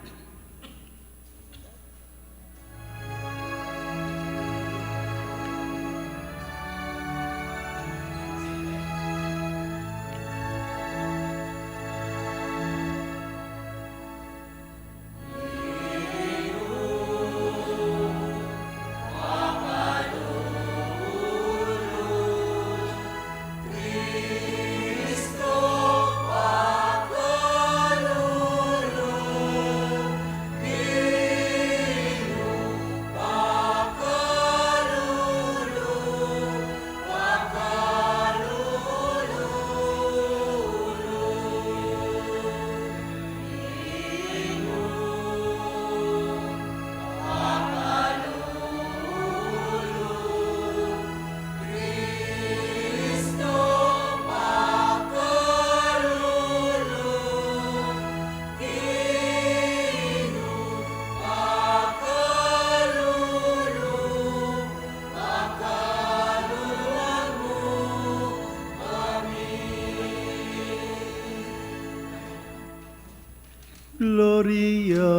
Gloria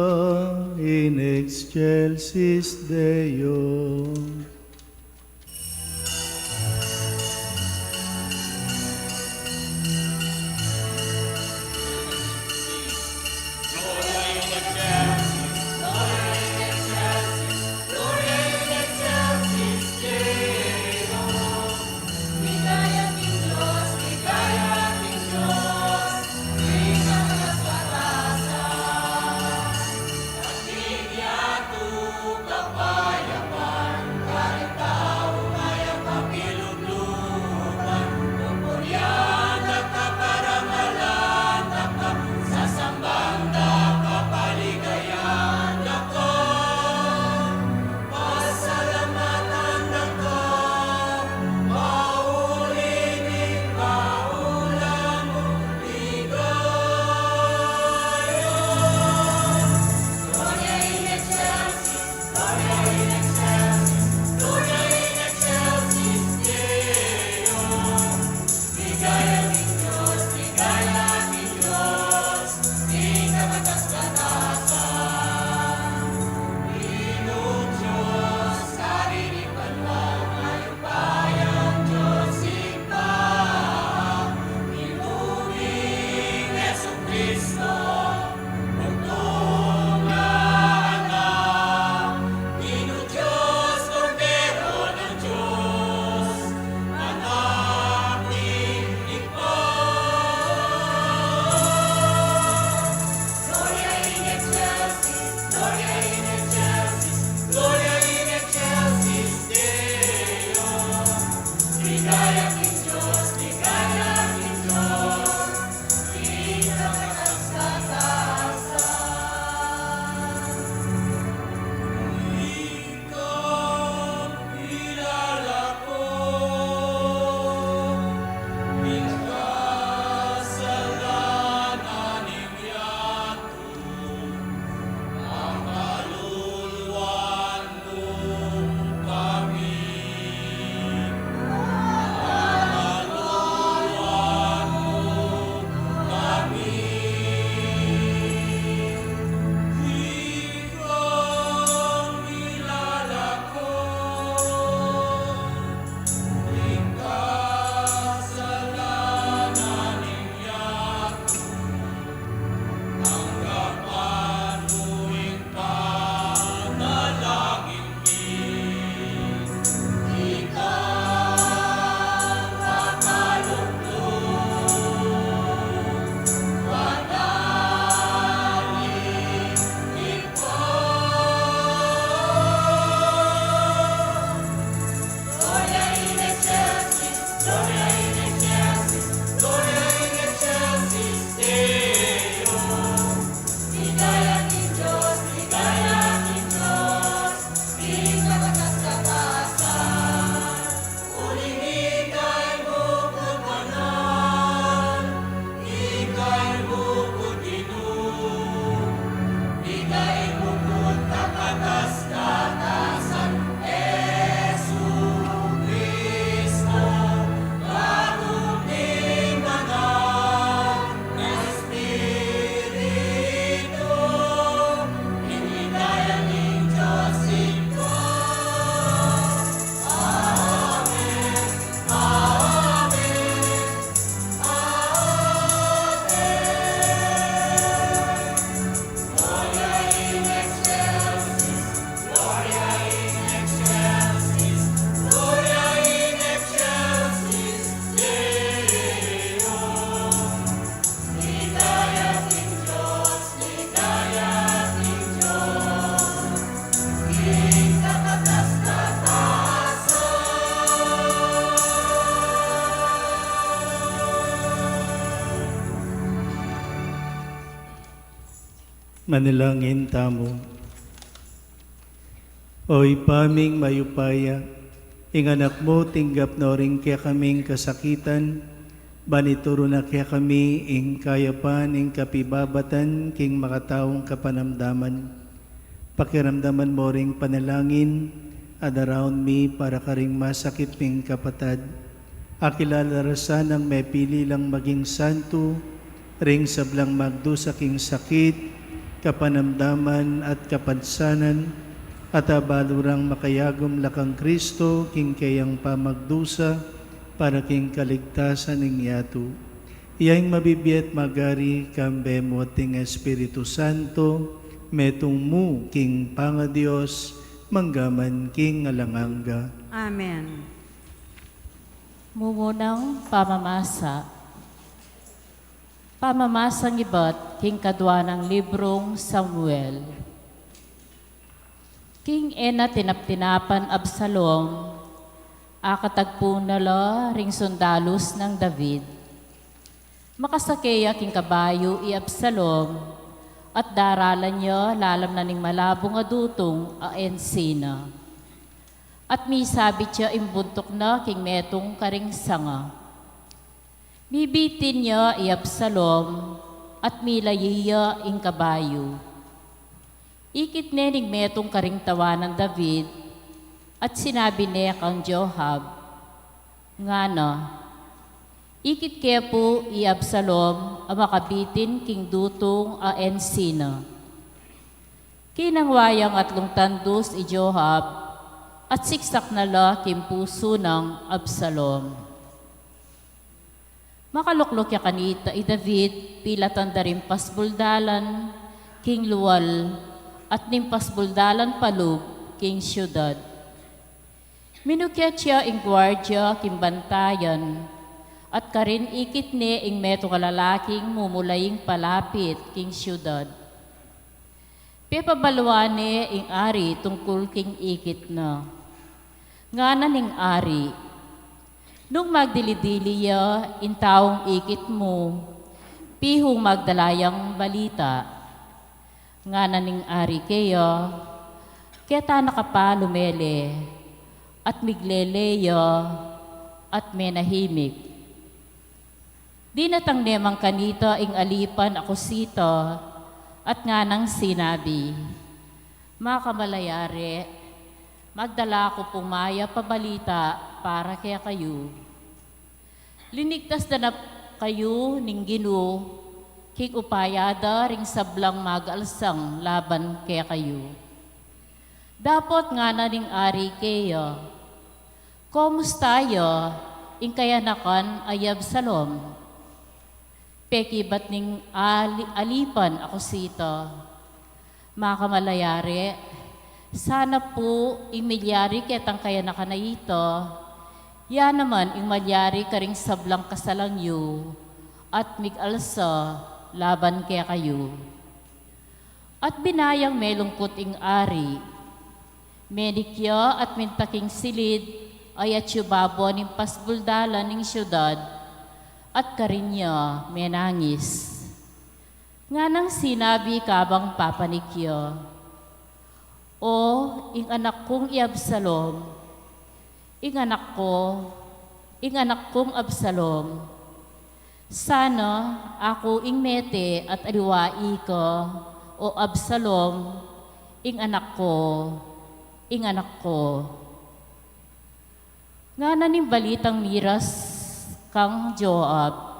in excelsis Deo. Manalangin tamu. O Ibpa ming mayupaya, ing Anak mu tinggap no ring kekaming kasakitan, ban ituru na kekami ing kayapan ning kapibabatan king makataung kapanamdaman. Pakiramdaman mo ring panalangin a daraun mi para karing masakit ming kapatad. Akilala ra sanang mepili lang maging santo ring sablang magdusa king sakit, kapanamdaman at kapansanan, at abalu rang makayagum la kang Kristo king keyang pamagdusa para king kaligtasan ning yatu. Iya ing mabibie at magari kambe mu at ning Espiritu Santo, metung mu king pangaDios, mangga man king alang angga. Amen. Mumunang pamamasa. Pamamasang ibat king kadua nang librung Samuel. King e na tinaptinapan Absalom, akatagpu na la ring sundalus nang David. Makasake ya king kabayu i Absalom, at daralan ya lalam na ning malabung a dutung a ensina. At misabit ya ing buntuk na king metung karing sanga. Mibitin ya i Absalom, at milayi ya ing kabayu. Ikit ne ning metung karing tawanan David, at sinabi ne kang Joab, ngana, ikit ke pu i Absalom a makabitin king dutung a ensina. Kinangwa yang atlung tandus i Joab, at siksak na la king pusu nang Absalom. Makalukluk ya kanita i David, pilatan da ring pasbuldalan king lual, at ning pasbuldalan palub king siudad. Minukyat ya ing guardia king bantayan, at karin ikit ne ing metung a lalaking mumulaing palapit king siudad. Pepabaluan ne ing ari tungkul king ikit na. Ngana ning ari, nung magdili-dili ya ing taung ikit mu, pihung magdala yang balita. Ngana ning ari keya, keta na ka pa lumele, at miglele ya, at menahimik. Dinatang ne man kanita ing alipan a kusita, at nganang sinabi, makamalaya re, magdala ku pu mayap a balita para kekayu. Linigtas da na kayu ning Ginu, king upaya da ring sablang mag-alsang laban kekayu. Dapot ngana ning ari keya, komusta ya ing kayanakan a i Absalom? Pekibat ning ali-, alipan a kusita, makamalaya re, sana pu ing milyari ketang kayanakan a ita, ya naman ing malyari karing sablang kasalang yu, at mig-alsa laban kekayu. At binayang melungkut ing ari. Menik ya at minta king silid a atyu babo ning pasbuldalan ning siudad, at karin ya menangis. Nganang sinabi kabang papanik ya, O, ing anak kung i Absalom, ing anak ku, ing anak kung Absalom, sana aku ing mete at aliwa ika, O Absalom, ing anak ku, ing anak ku. Ngana ning balitang miras kang Joab.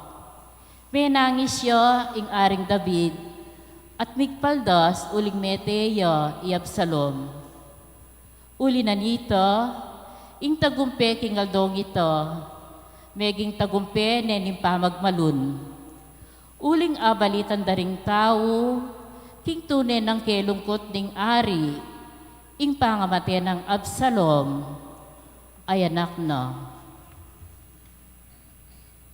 Menangis ya ing Aring David, at migpaldas uling mete ya i Absalom. Uli na nita, ing tagumpe king aldong ita, meging tagumpe ne ning pamagmalun. Uling abalitan da ring tau king tune nang kelungkut ning ari, ing pangamate nang Absalom, a anak na.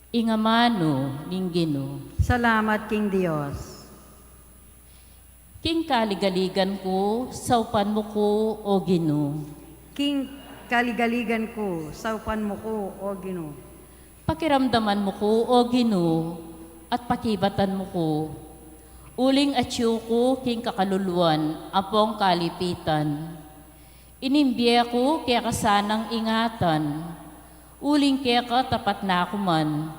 Ing amanu ning Ginu. Salamat king Dios. King kaligaligan ku, saupan mu ku, O Ginu. King kaligaligan ku, saupan mu ku, O Ginu. Pakiramdaman mu ku, O Ginu, at pakibatan mu ku. Uling atyu ku king kakaluluan ampong kalipitan. Inimbie ku keka sanang ingatan, uling keka tapat na ku man.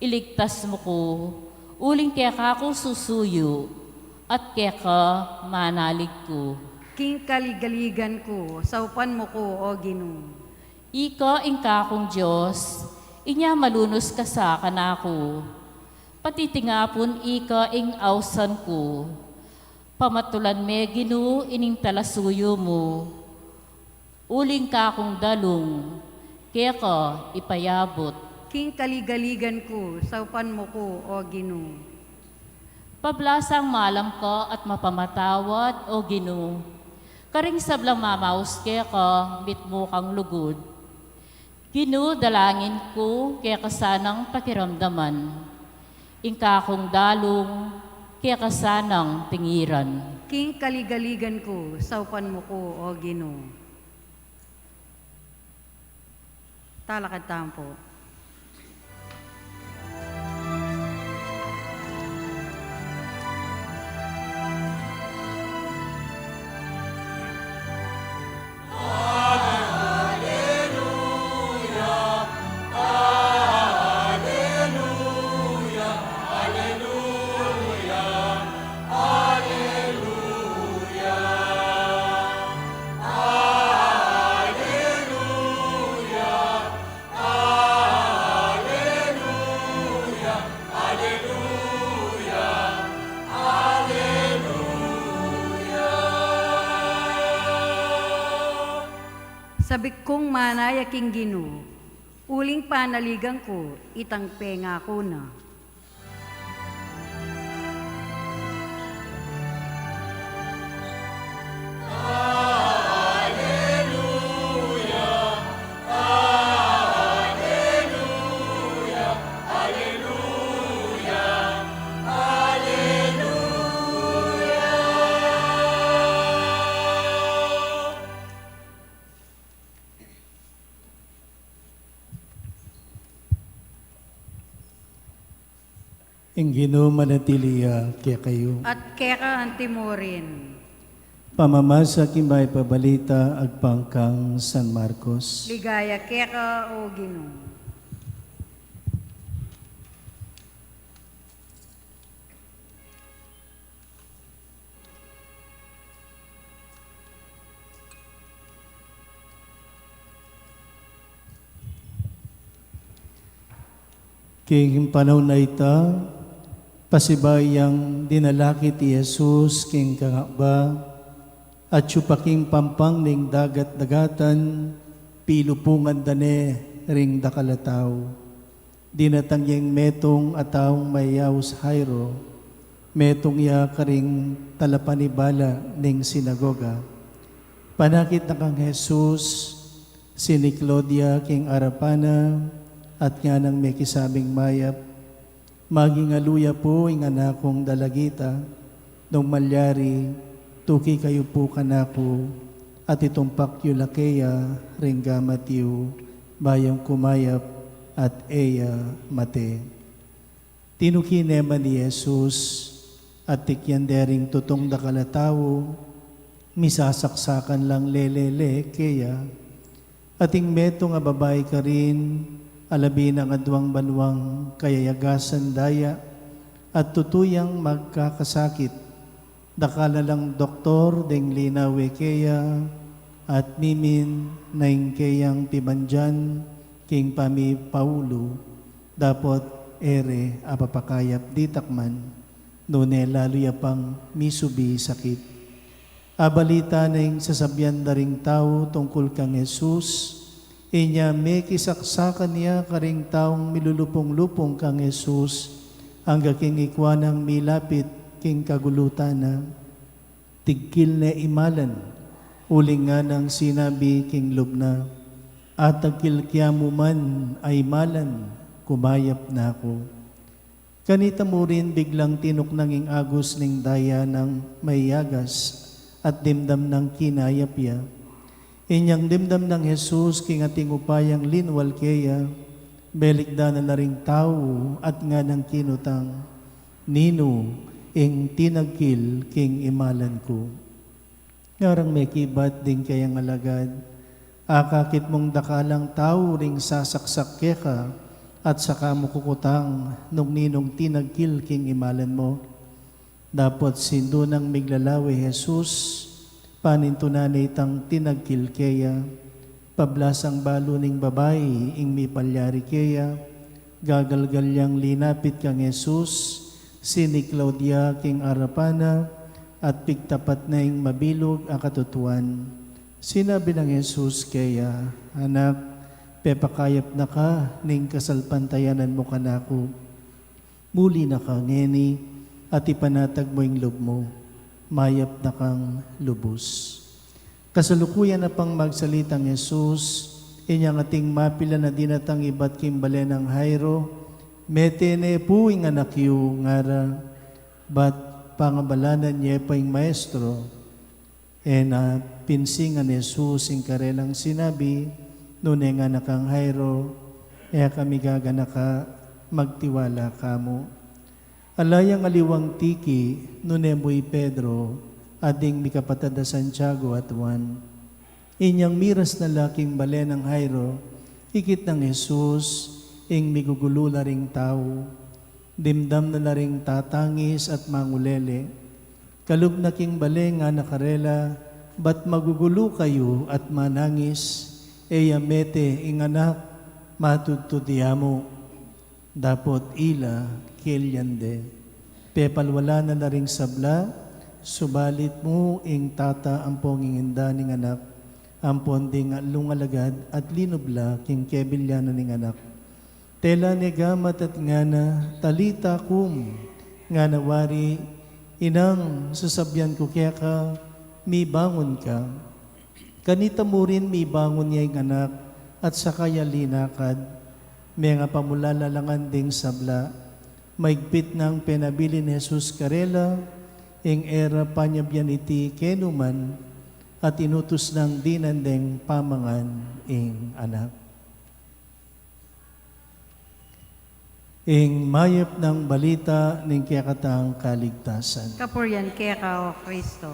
Iligtas mu ku, uling keka ku susuyu, at keka manalig ku. King kaligaligan ku, saupan mu ku, O Ginu. Ika ing kakung Dios, inya malunus ka sa kanaku. Patitingapun ika ing ausan ku. Pamatulan me, Ginu, ining talasuyu mu. Uling kakung dalung, keka ipayabut. King kaligaligan ku, saupan mu ku, O Ginu. Pablasang malam ka at mapamatawad, O Ginu. Karing sablang mamaus keka, mitmu kang lugud. Ginu, dalangin ku, keka sanang pakiramdaman. Ing kakung dalung, keka sanang tingiran. King kaligaligan ku, saupan mu ku, O Ginu. Talakad tamu pu. Sabik kung manaya king Ginu, uling panaligan ku itang pengaku na. Ing Ginu manatili ya kekayu. At keka anti mu rin. Pamamasa king Mayap a Balita agpang kang San Marcos. Ligaya keka, O Ginu. King panaun a ita, pasibayu yang dinalakit i Jesus king kangaba, atyu pa king pampang ning dagat-dagatan, pilupungan da ne ring dakal a tau. Dinatang ya ing metung a taung mayaus Jairo, metung ya karing talapanibala ning sinagoga. Panakit na kang Jesus, siniklaud ya king arapan na, at nganang mekisabing mayap, Maging aluya pu ing anak kung dalagita, nung malyari, tuki kayu pu kanaku, at itumpak yu la keya ring gamat yu, bayung kumayap at e ya mate. Tinuki ne man i Jesus, at tikyan de ring tutung dakal a tau, misasaksakan lang lelele keya, at ing metung a babai karin, alabi nang aduang banuang kayayagasan daya, at tutu yang magkakasakit, dakal na lang doktor deng linawe keya, at mimin na ing keyang pibandian king pamipaulu, dapot e re apapakayap ditak man, nune lalu ya pang misubi sakit. Abalita na ing sasabian da ring tau tungkul kang Jesus, inya mekisaksakan ya karing taung milulupung-lupung kang Jesus, angga king ikua nang milapit king kagulutan na. Tigkil ne imalan, uling nganang sinabi king lub na, "Atagkil kya mu man a imalan, kumayap na ku." Kanita mu rin biglang tinuknang ing agus ning daya nang mayagas at dimdam nang kinayap ya. Inyang dimdam nang Jesus king ating upayang linwal keya, belikdan na la ring tau at nganang kinutang, "Ninu, ing tinagkil king imalan ku. Ngarang mekibat ding keyang alagad, akakit mung dakalang tau ring sasaksak keka, at saka mu kukutang nung ninung tinagkil king imalan mu. Dapot sindu nang miglalawe i Jesus, panintunan ne itang tinagkil keya. Pablasang balu ning babai ing mipalyari keya, gagalgal yang linapit kang Jesus, siniklaud ya king arapan na, at pigtapat ne ing mabilug a katutuan. Sinabi nang Jesus keya, "Anak, pepakayap na ka ning kasalpantayanan mu kanaku. Muli na ka ngeni at ipanatag mu ing lub mu, mayap na kang lubus." Kasalukuyan na pang magsalitang Jesus, inyang ating mapilan a dinatang ibat king bale nang Jairo, "Mete ne pu ing anak yu," ngara, "bat pangabalanan ye pa ing maestro." E na pinsingan Jesus ing karelang sinabi, "Nune ngana kang Jairo, e ka migaganaka, magtiwala ka mu." Ala yang aliwang tiki, nune mu i Pedro, at ding mikapatad a Santiago at Juan. Inyang miras na la king bale nang Jairo, ikit nang Jesus ing migugulu la ring tau. Dimdam na la ring tatangis at mangulele. Kalub na king bale ngana karela, "Bat magugulu kayu at manangis? E ya mete ing anak, matudtud ya mu." Dapot ila, kelyan de. Pepalwalan na la ring sabla, subalit mu ing tata ampong ing inda ning anak, ampon ding atlung alagad at linub la king kebilyanan ning anak. Tela ne gamat at ngana, "Talita kum," ngana wari, "Inang, sasabian ku keka, mibangun ka." Kanita mu rin mibangun ya ing anak, at saka ya linakad. Mengapamulala la ngan ding sabla, maigpit nang penabilin Jesus karela, ing e ra panyabian iti kenu man, at inutus nang dinan deng pamangan ing anak. Ing mayap nang balita ning kekatang kaligtasan. Kapurian keka, O Kristo.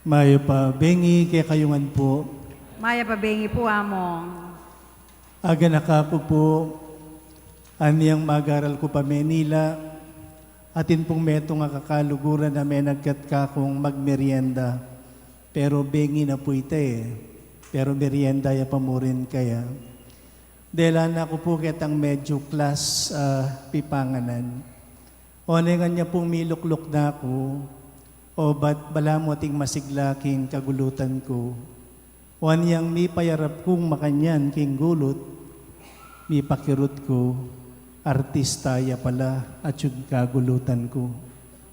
Mayap a bengi kekayu ngan pu. Mayap a bengi pu, Among. Aganaka ku pu, anyang magaral ku pa Manila, atin pung metung a kakaluguran a menagkat kakung magmerienda. Pero bengi na pu ita e. Pero merienda ya pa mu rin kaya. Dela na ku pu ketang medyo class, ah, pipanganan. One ngan ya pung milukluk na ku, o bat balamu ating masigla king kagulutan ku. Wan yang mipayarap kung makanyan king gulut, mipakirut ku, artista ya pala atiu ing kagulutan ku.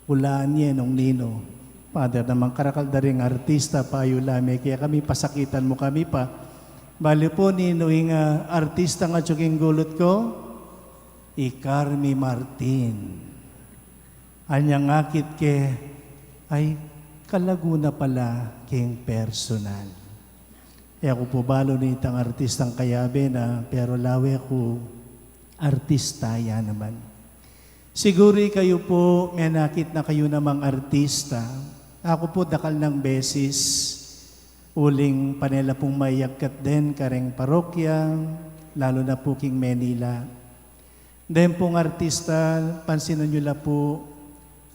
Ulaan ye nung ninu. Father, namang karakal da ring artista, payu la me kekami, pasakitan mu kami pa. Bale pu, ninu ing, ah, artistang atiu king gulut ku? I Carmi Martin. Anyang akit ke, ay, ka-Laguna pala king personal. E ku pu balu nitang artistang kayabe na, pero lawe ku artista ya naman. Siguru kayu pu, menakit na kayu namang artista. Aku pu dakal nang beses, uling pane la pung mayagkat den kareng parokya, lalu na pu king Manila. Den pung artista, pansinan yu la pu,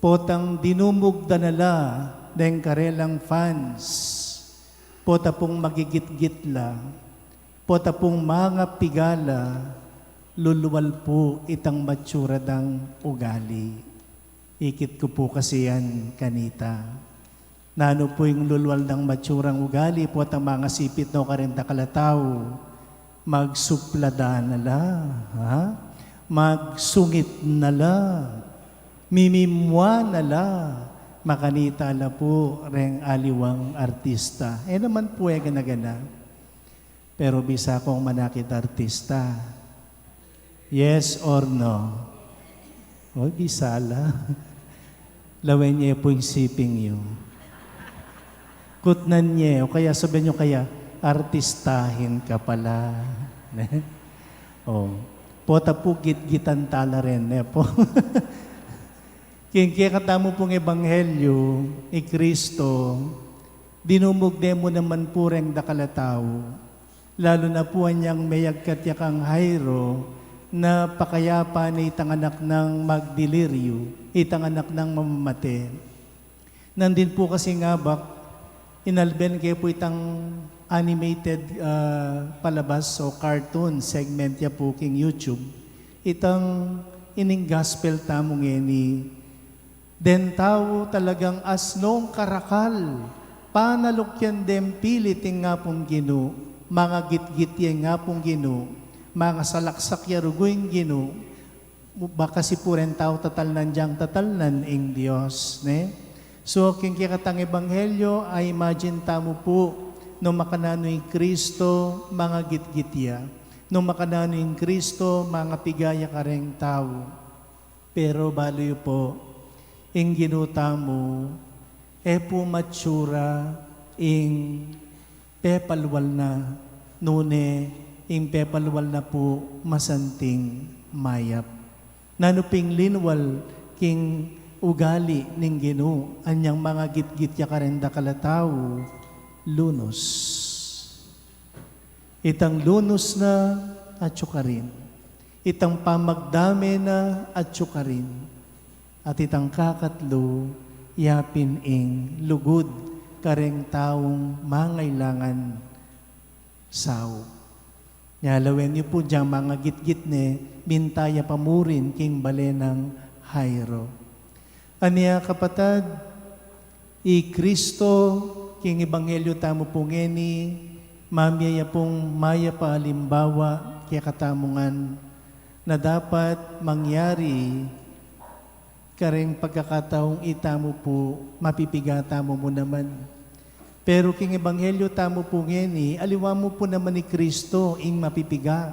potang dinumug da na la deng karelang fans, pota pung magigitgit la, pota pung mangapiga la, lulwal pu itang matsura dang ugali. Ikit ku pu kasi yan kanita. Nanu pu ing lulwal dang matsurang ugali, potang mangasipit no karing dakal a tau? Magsuplada na la, ha? Magsungit na la, mimimwa na la, makanita la pu reng aliwang artista. E naman pu e gana-gana. Pero bisa kung manakit artista. Yes or no? O, bisa la. Lawen ye pu ing siping yu. Kutnan ye, o kaya sabihan yu kaya, "Artistahin ka pala." O, pota pu gitgitan tala rin, e pu? King kekatamu pung ebanghelyo, i Kristo, dinumug ne mu naman pu reng dakal a tau, lalu na pu anyang meyagkat ya kang Jairo, na pakayapan ne itang anak nang magdeliryu, itang anak nang mamamate. Nandin pu kasi ngabak, inalben ke pu itang animated, ah, palabas o cartoon segment ya pu king YouTube. Itang ining gospel tamu ngeni, den tau talagang asnong karakal, panalukyan den pilit ing Apung Ginu, mangagitgit ya ing Apung Ginu, mangasalaksak ya rugu ing Ginu, baka si pu reng tau tatalnan dyang tatalnan ing Dios, ne? So, king kekatang ebanghelyo, a-imagine tamu pu, nung makananu i Kristo, mangagitgit ya. Nung makananu i Kristo, mangapiga ya kareng tau. Pero balu yu pu, ing Ginu tamu, e pu matsura ing pepalwal na, nune ing pepalwal na pu masanting mayap. Nanu pin linwal king ugali ning Ginu, anyang mangagitgit ya kareng dakal a tau, lunus. Itang lunus na atyu karin. Itang pamagdame na atyu karin. At itang kakatlu, yapin ing lugud kareng taung mangailangan saup. Nya lawen yu pu dyang mangagitgit ne, minta ya pa murin king bale nang Jairo. Anya kapatad, i Kristo, king ebanghelyo tamu pu ngeni, mamie ya pung mayap a alimbawa kekatamu ngan, na dapat mangyari kareng pagkakataung itamu pu, mapipiga tamu mu naman. Pero king ebanghelyo tamu pu ngeni, aliwa mu pu naman i Kristo ing mapipiga.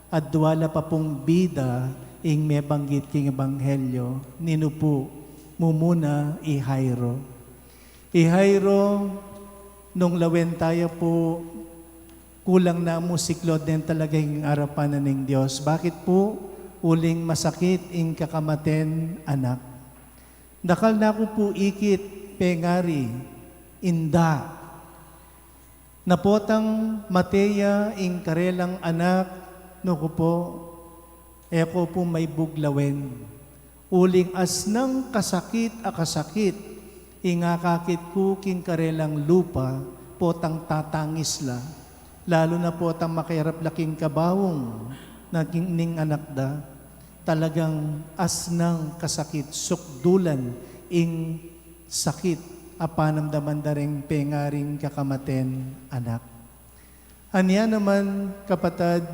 Adwa la pa pung bida ing mebanggit king ebanghelyo, ninu pu, mumuna i Jairo. I Jairo, nung lawen taya pu, kulang na mu siklaud ne talaga ing arapan na ning Dios. Bakit pu? Uling masakit ing kakamaten anak. Dakal na ku pu ikit pengari, inda. Na potang mate ya ing karelang anak, nuku pu, e ku pu maibug lawen. Uling asnang kasakit a kasakit ing akakit ku king karelang lupa, potang tatangis la, lalu na potang makiarap la king kabaung na king, ning anak da. Talagang asnang kasakit, sukdulan ing sakit a panamdaman da reng pengaring kakamaten anak. Anya naman, kapatad,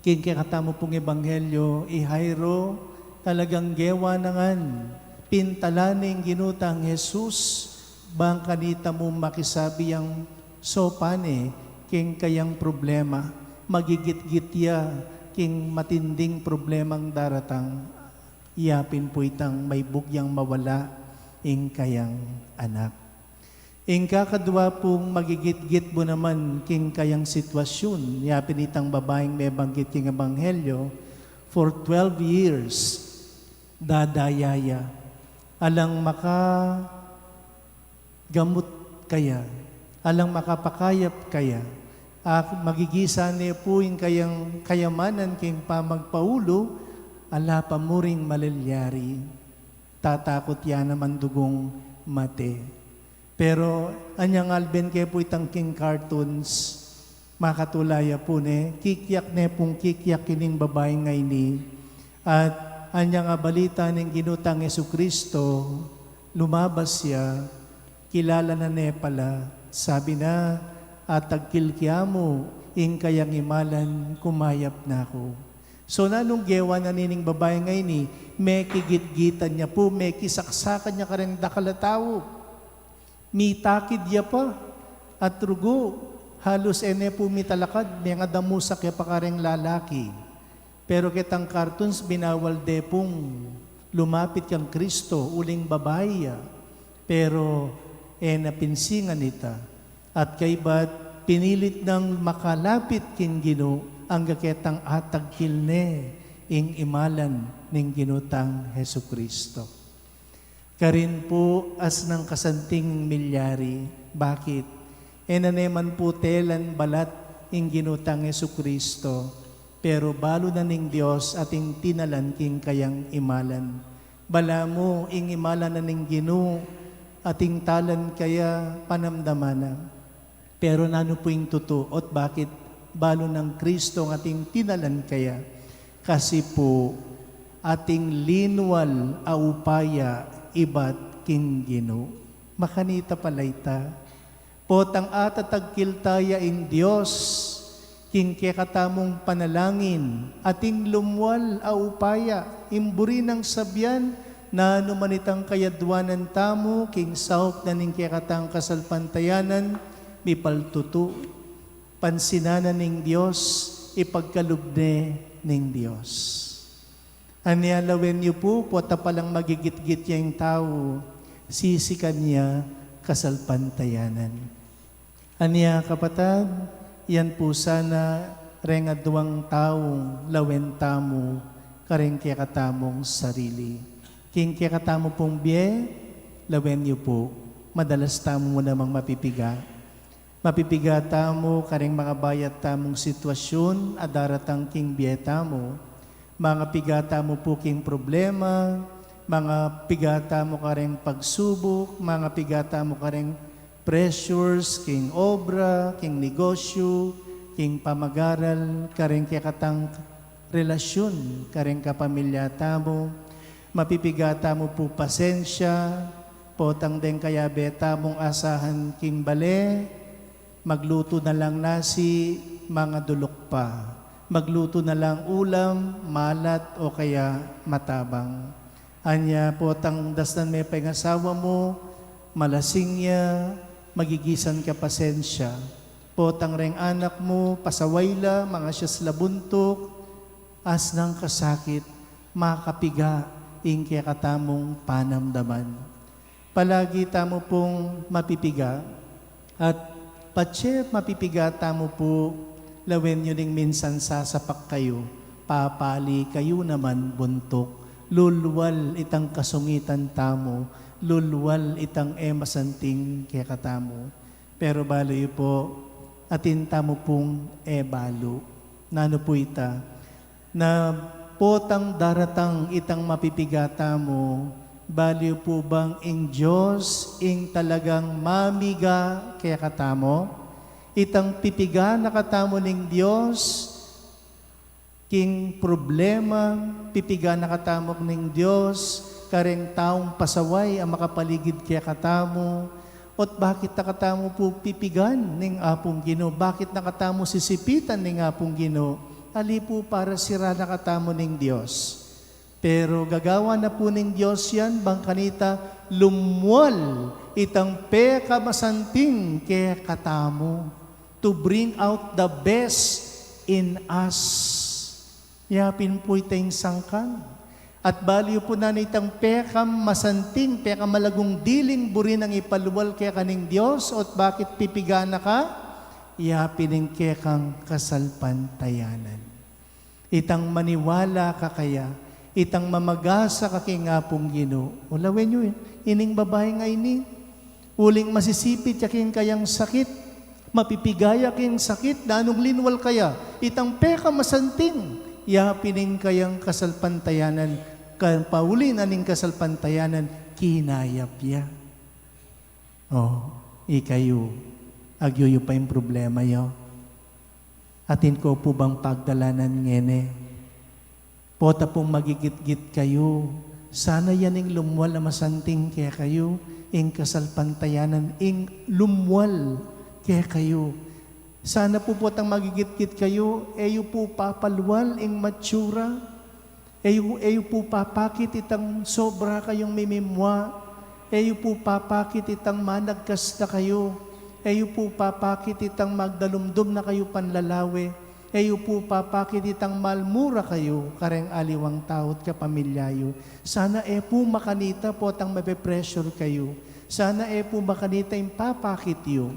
king kekatamu pung ebanghelyo, i Jairo, talagang gewa na ngan, pintalan ne ing Ginu tang Jesus, bang kanita mu makisabi yang sopan ne king kayang problema, magigitgit ya king matinding problemang daratang, yapin pu itang maibug yang mawala ing kayang anak. Ing kakadwa pung magigitgit mu naman king kayang sitwasyun, yapin itang babaing mebanggit king ebanghelyo, for twelve years, dadaya ya. Alang makagamut kaya, alang makapakayap kaya, a magigisa ne pu ing kayang kayamanan king pamagpaulu, ala pa muring malilyari. Tatakut ya naman dugung mate. Pero anyang alben ke pu itang king cartoons, makatula ya pu ne, kikyak ne pung kikyak ining babaing ini. At anyang abalita ning Ginu tang Jesucristo, lumabas ya, kilala na ne pala, sabi na, "Atagkil ke mu ing kayang imalan, kumayap na ku." So, nanung gewa na nining babaing ini? Mekigitgitan ya pu, mekisaksakan ya kareng dakal a tau. Mitakid ya pa, at rugu, halus e ne pu mitalakad, mengadamusak ya pa kareng lalaki. Pero ketang cartoons, binawal de pung lumapit kang Kristo, uling babai ya. Pero e na pinsingan ita. At kaybat, pinilit nang makalapit king Ginu, angga ketang atagkil ne ing imalan ning Ginu tang Jesucristo. Karin pu asnang kasanting milyari. Bakit? E na ne man pu telan balat ing Ginu tang Jesucristo, pero balu na ning Dios ating tinalan king kayang imalan. Balamu ing imalan na ning Ginu ating talan kaya panamdaman na. Pero nanu pu ing tutu, ot bakit balu nang Kristo ating tinalan kaya? Kasi pu ating linwal a upaya ibat king Ginu. Makanita pala ita. Potang atatagkil taya ing Dios king kekatamung panalangin, ating lumwal a upaya, ing buri nang sabian, nanu man itang kayadwanan tamu king saup na ning kekatang kasalpantayanan, mipaltutu. Pansinan na ning Dios, ipagkalub ne ning Dios. Anya lawen yu pu, pota palang magigitgit ya ing tau, sisikan ya kasalpantayanan. Anya kapatad, yan pu sana reng aduang taung lawen tamu kareng kekatamung sarili. King kekatamu pung bie, lawen yu pu, madalas tamu mu namang mapipiga. Mapipiga tamu kareng mangabayat tamung sitwasyun a daratang king bie tamu. Mangapiga tamu pu king problema, mangapiga tamu kareng pagsubuk, mangapiga tamu kareng pressures king obra, king negosyu, king pamagaral, kareng kekatang relasyun kareng kapamilya tamu. Mapipiga tamu pu pasensya, potang deng kayabe tamung asahan king bale, maglutu na lang nasi, mangaduluk pa. Maglutu na lang ulam, malat o kaya matabang. Anya potang dasnan me pa ing asawa mu, malasing ya, magigisan ka pasensya. Potang reng anak mu, pasaway la, mangasyas la buntuk, asnang kasakit, makapiga ing kekatamung panamdaman. Palagi tamu pung mapipiga, at patse mapipiga tamu pu, lawen yu ning minsan sasapak kayu, papali kayu naman buntuk, lulwal itang kasungitan tamu, lulwal itang e masanting kekatamu. Pero balu yu pu, atin tamu pung e balu. Nanu pu ita? Na potang daratang itang mapipiga tamu, balu yu pu bang ing Dios ing talagang mamiga kekatamu? Itang pipiga na katamu ning Dios, king problema, pipiga na katamu ning Dios, kareng taung pasaway a makapaligid kekatamu, ot bakit na katamu pu pipigan ning Apung Ginu, bakit na katamu sisipitan ning Apung Ginu, ali pu para sira na katamu ning Dios. Pero gagawa na pu ning Dios yan, bang kanita lumwal itang pekamasanting kekatamu, to bring out the best in us. Ya pin pu ita ing sangkan. At balu yu pu nanu itang pekamasanting, pekamalagung diling buri nang ipalwal keka ning Dios, ot bakit pipiga na ka? Ya pin ing kekang kasalpantayanan. Itang maniwala ka kaya, itang mamagasa ka king Apung Ginu. O lawen yu, ining babaing ini, uling masisipit ya king kayang sakit, mapipiga ya king sakit, nanung linwal kaya, itang pekamasanting, ya pin ing kayang kasalpantayanan, kapauli na ning kasalpantayanan, kinayap ya. O, ikayu, agyu yu pa ing problema yu. Atin ko pu bang pagdalanan ngeni? Pota pung magigitgit kayu, sana yan ing lumwal a masanting kekayu, ing kasalpantayanan ing lumwal kekayu. Sana pu potang magigitgit kayu, e yu pu papalwal ing matsura. E yu, e yu pu papakit itang sobra kayung mimimwa. E yu pu papakit itang managkas na kayu. E yu pu papakit itang magdalumdum na kayu panlalawe. E yu pu papakit itang malmura kayu kareng aliwang tau at kapamilya yu. Sana e pu makanita potang mape-pressure kayu. Sana e pu makanita ing papakit yu.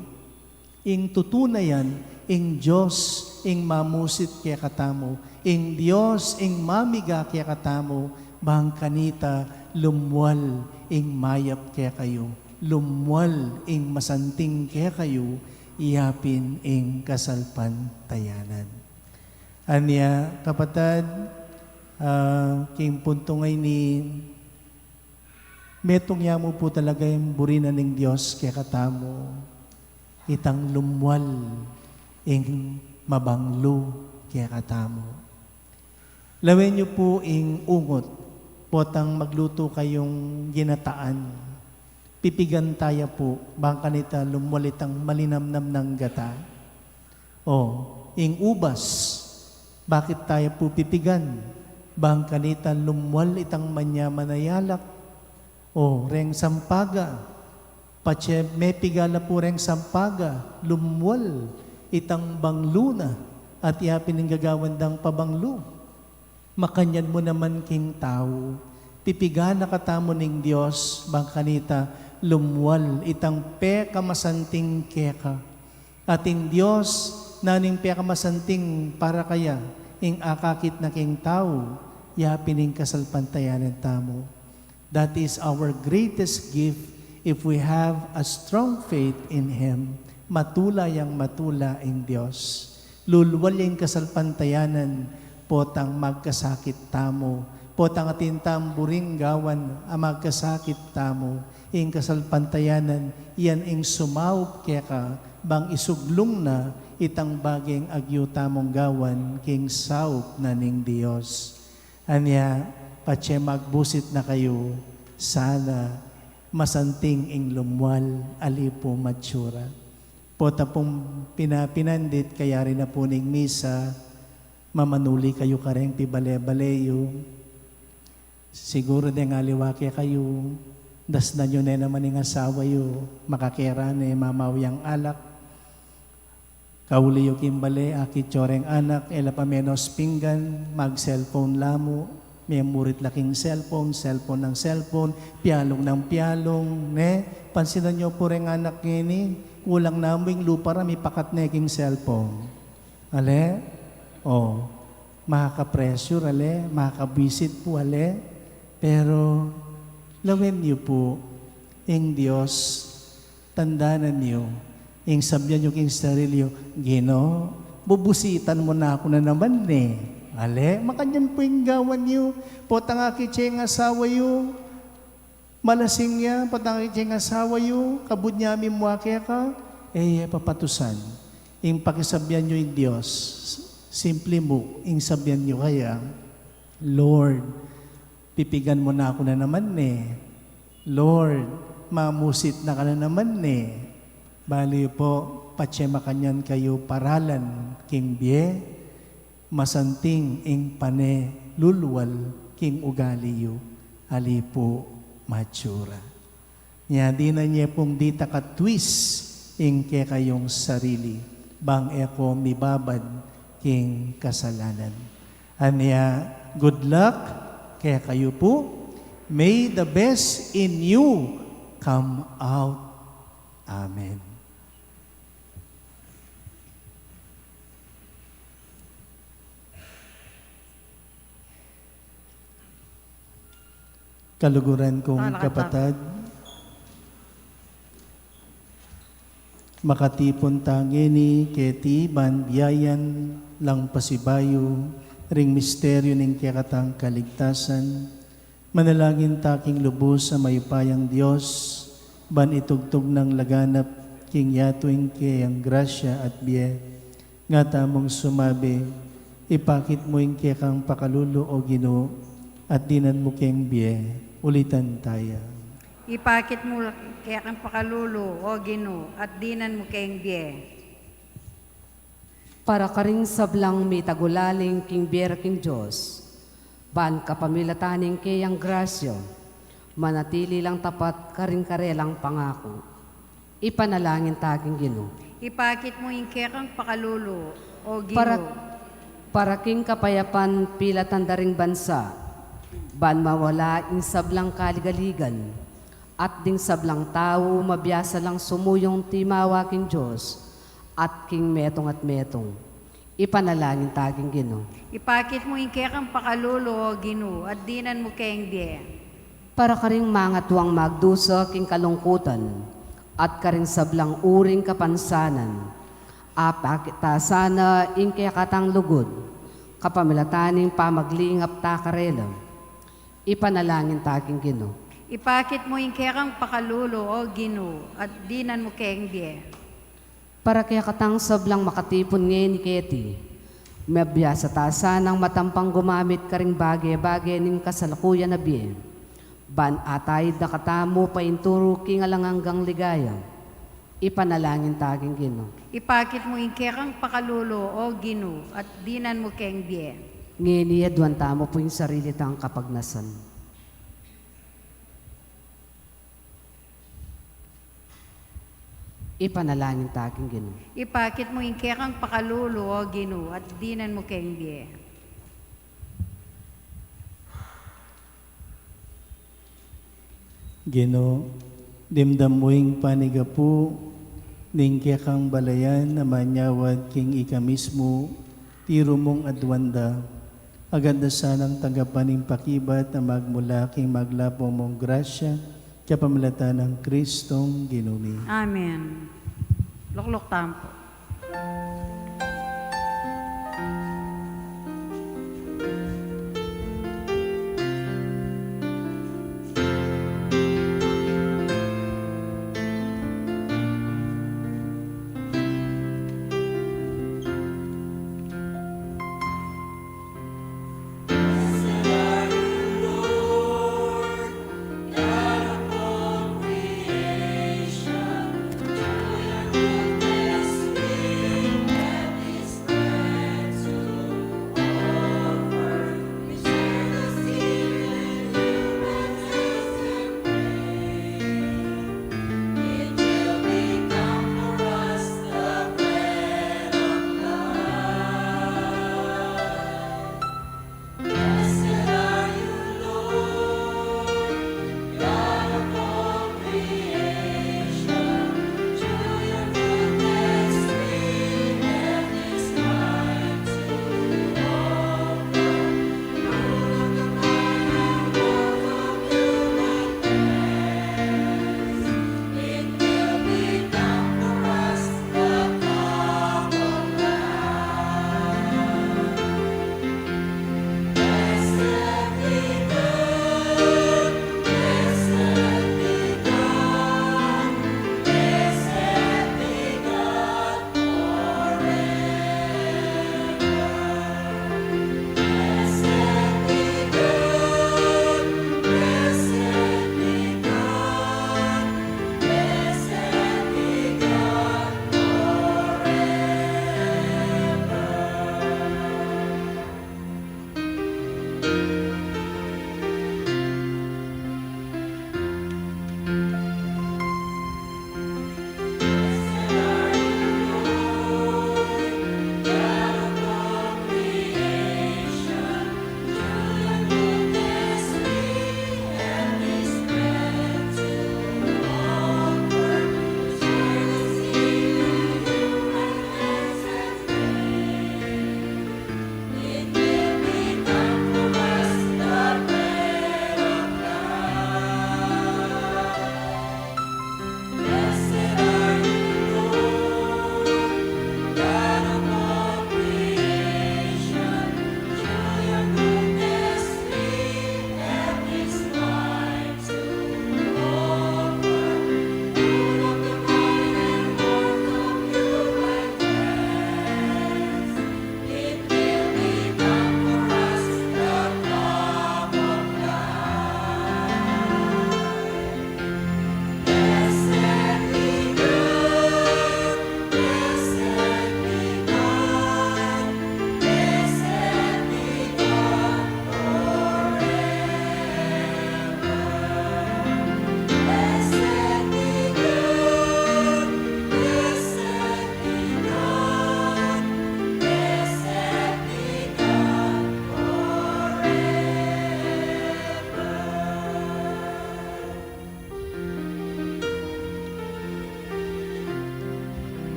Ing tutu na yan, ing Dios ing mamusit kekatamu, ing Dios ing mamiga kekatamu, bang kanita lumwal ing mayap kekayu, lumwal ing masanting kekayu, yapin ing kasalpantayanan. Anya, kapatad, ah, king puntung a ini, metung ya mu pu talaga ing buri na ning Dios kekatamu, itang lumwal ing mabanglu kekatamu. Lawen yu pu ing ungut, potang maglutu kayung ginataan. Pipigan taya pu, bang kanita lumwal itang malinamnam nang gata. O, ing ubas, bakit taya pu pipigan? Bang kanita lumwal itang manyaman a yalak. O, reng sampaga, patse mepiga la pu reng sampaga, lumwal itang banglu na, at yapin ing gagawan dang pabanglu. Makanyan mu naman king tau, pipigan na katamu ning Dios, bang kanita lumwal itang pekamasanting keka. At ing Dios, nanu ing pekamasanting para kaya, ing akakit na king tau, yapin ing kasalpantayanan tamu. That is our greatest gift if we have a strong faith in Him. Matula yang matula ing Dios. Lulwal ing kasalpantayanan, potang magkasakit tamu. Potang atin tamburing gawan a magkasakit tamu. Ing kasalpantayanan, yan ing sumaup keka, bang isuglung na itang bageng agyu tamung gawan king saup na ning Dios. Anya, patse magbusit na kayu, sana masanting ing lumwal, ali pu matsura. Pota pung pinapinandit, kayari na pu ning misa, mamanuli kayu kareng pibale-bale yu. Siguru deng aliwa kekayu, dasnan yu ne naman ing asawa yu, makakera ne, mamaw yang alak. Kauli yu king bale, akit yu reng anak, e la pa menos pinggan, mag-cellphone la mu, memurit la king cellphone, cellphone nang cellphone, pialung nang pialung, ne? Pansinan yu pu reng anak ngeni, kulang na mu ing lupa ra, mipakat ne king cellphone. Ale? O, makaka-pressure, ale? Makakabwisit pu, ale? Pero, lawen yu pu, ing Dios, tandanan yu, ing sabian yu king sarili yu, "Ginu, bubusitan mu na ku na naman, ne." Ale, makanyan pu ing gawan yu. Potang akit ye ing asawa yu, malasing ya, potang akit ye ing asawa yu, kabud ne mimua keka, e ye papatusan. Ing pakisabian yu ing Dios, simple mu, ing sabian yu kaya, "Lord, pipigan mu na ku na naman, ne. Lord, mamusit na ka na naman, ne." Balu yu pu, patse makanyan kayu paralan king bie, masanting ing pane lulwal king ugali yu, ali pu matsura. Nya dinan ye pung ditak a twist ing kekayung sarili, bang e ko mibabad king kasalanan. Anya, good luck kekayu pu. May the best in you come out. Amen. Kaluguran kung kapatad, makatipun ta ngeni keti ban biayan lang pasibayu ring misteryu ning kekatang kaligtasan. Manalangin ta king lubus a mayupayang Dios, ban itugtug nang laganap king yatu ing keyang grasya at bie. Nga tamung sumabi, "Ipakit mu ing kekang pakalulu, O Ginu, at dinan mu keng bie." Ulitan taya. Ipakit mu ing kekang pakalulu, O Ginu, at dinan mu keng bie. Para karing sablang mitagulaling king bie ra king Dios, ban kapamilatan ning keyang grasya, manatili lang tapat karing karelang pangaku. Ipanalangin ta king Ginu. Ipakit mu ing kekang pakalulu, O Ginu. Para, para king kapayapan pilatan da ring bansa, ban mawala ing sablang kaligaligan, at ding sablang tau mabiasa lang sumuyung timawa king Dios, at king metung at metung. Ipanalangin ta king Ginu. Ipakit mu ing kekang pakalulu, O Ginu, at dinan mu keng bie. Para karing mangatuang magdusa king kalungkutan, at karing sablang uring kapansanan, apakit ta sana ing kekatang lugud, kapamilatan ning pamaglingap ta karela. Ipanalangin ta king Ginu. Ipakit mu ing kekang pakalulu, O Ginu, at dinan mu keng bie. Para kekatang sablang makatipun ngeni keti, mabiasa ta sanang matampang gumamit karing bage-bage ning kasalukuyan a bie, ban ataid na katamu paintulu king alang anggang ligaya. Ipanalangin ta king Ginu. Ipakit mu ing kekang pakalulu, O Ginu, at dinan mu keng bie. Ngeni, aduan tamu pu ing sarili tang kapagnasan. Ipanalangin ta king Ginu. Ipakit mu ing kekang pakalulu, O Ginu, at dinan mu keng bie. Ginu, dimdam mu ing panigapu ning kekang balayan a manyawad king ika mismu tiru mung aduan da. Agad da sanang tanggapan ing pakibat a magmula king maglapu mung grasya, kapamilatan nang Kristong Ginu mi. Amen. Lukluk tamu pu.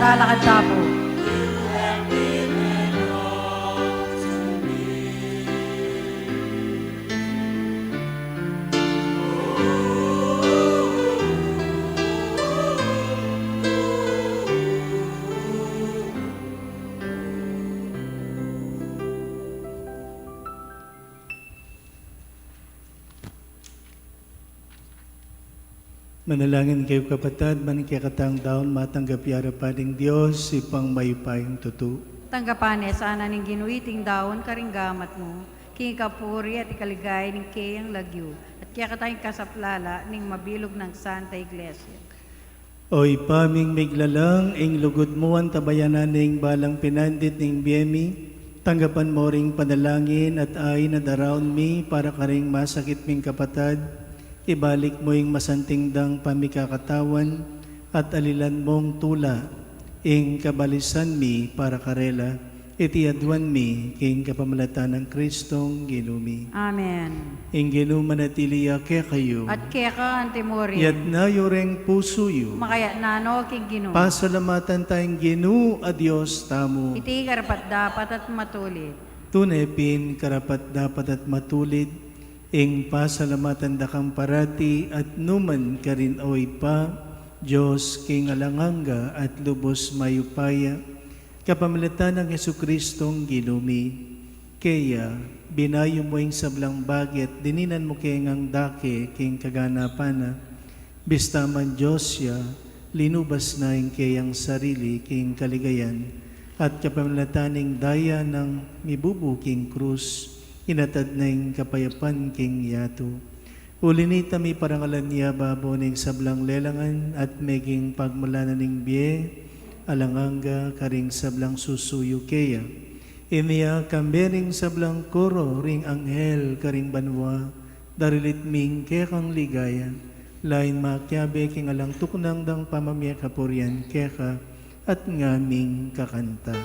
Lalakad tamu. Manalangin kayu, kapatad, ban ing kekatang daun matanggap ya arapan ning Dios, Ibpang mayupayang tutu. Tanggapan na sana ning Ginu iting daun karing gamat mu, king ikapuri at ikaligaya ning keyang lagyu, at kekatang ikasaplala ning mabilug nang Santa Iglesia. O Ibpa ming miglalang, ing lugud mu antabayanan ning balang pinandit ning bie mi. Tanggapan mu ring panalangin at ain a daraun mi para karing masakit ming kapatad. Ibalik mu ing masanting dang pamikakatawan at alilan mung tula ing kabalisan mi para karela. Iti aduan mi king kapamilatan nang Kristong Ginu mi. Amen. Ing Ginu manatili ya kekayu. At keka antimurin. Iyatas yu ring pusu yu. Makayatas no king Ginu. Pasalamatan taya ing Ginu a Dios tamu. Iti karapat-dapat at matulid. Tune pin karapat-dapat at matulid ing pasalamatan da kang parati at nukarin man, O Ibpa, Dios king alang angga at lubus mayupaya, kapamilatan nang Jesucristong Ginu mi. Keya, binayu mu ing sablang bage at dininan mu keng dake king kaganapan na. Bista man Dios ya, linubas na ing keyang sarili king kaligayan, at kapamilatan ning daya nang mibubu king krus, inatad na ing kapayapan king yatu. Uli nita, miparangalan ya babo ning sablang lelangan at meging pagmulan na ning bie alang angga karing sablang susuyu keya. Inya kambe ring sablang koro ring anghel karing banua, darilit mi ing kekang ligaya, lain makiabe king alang tuknang dang pamamie kapurian keka, at ngaming kakanta.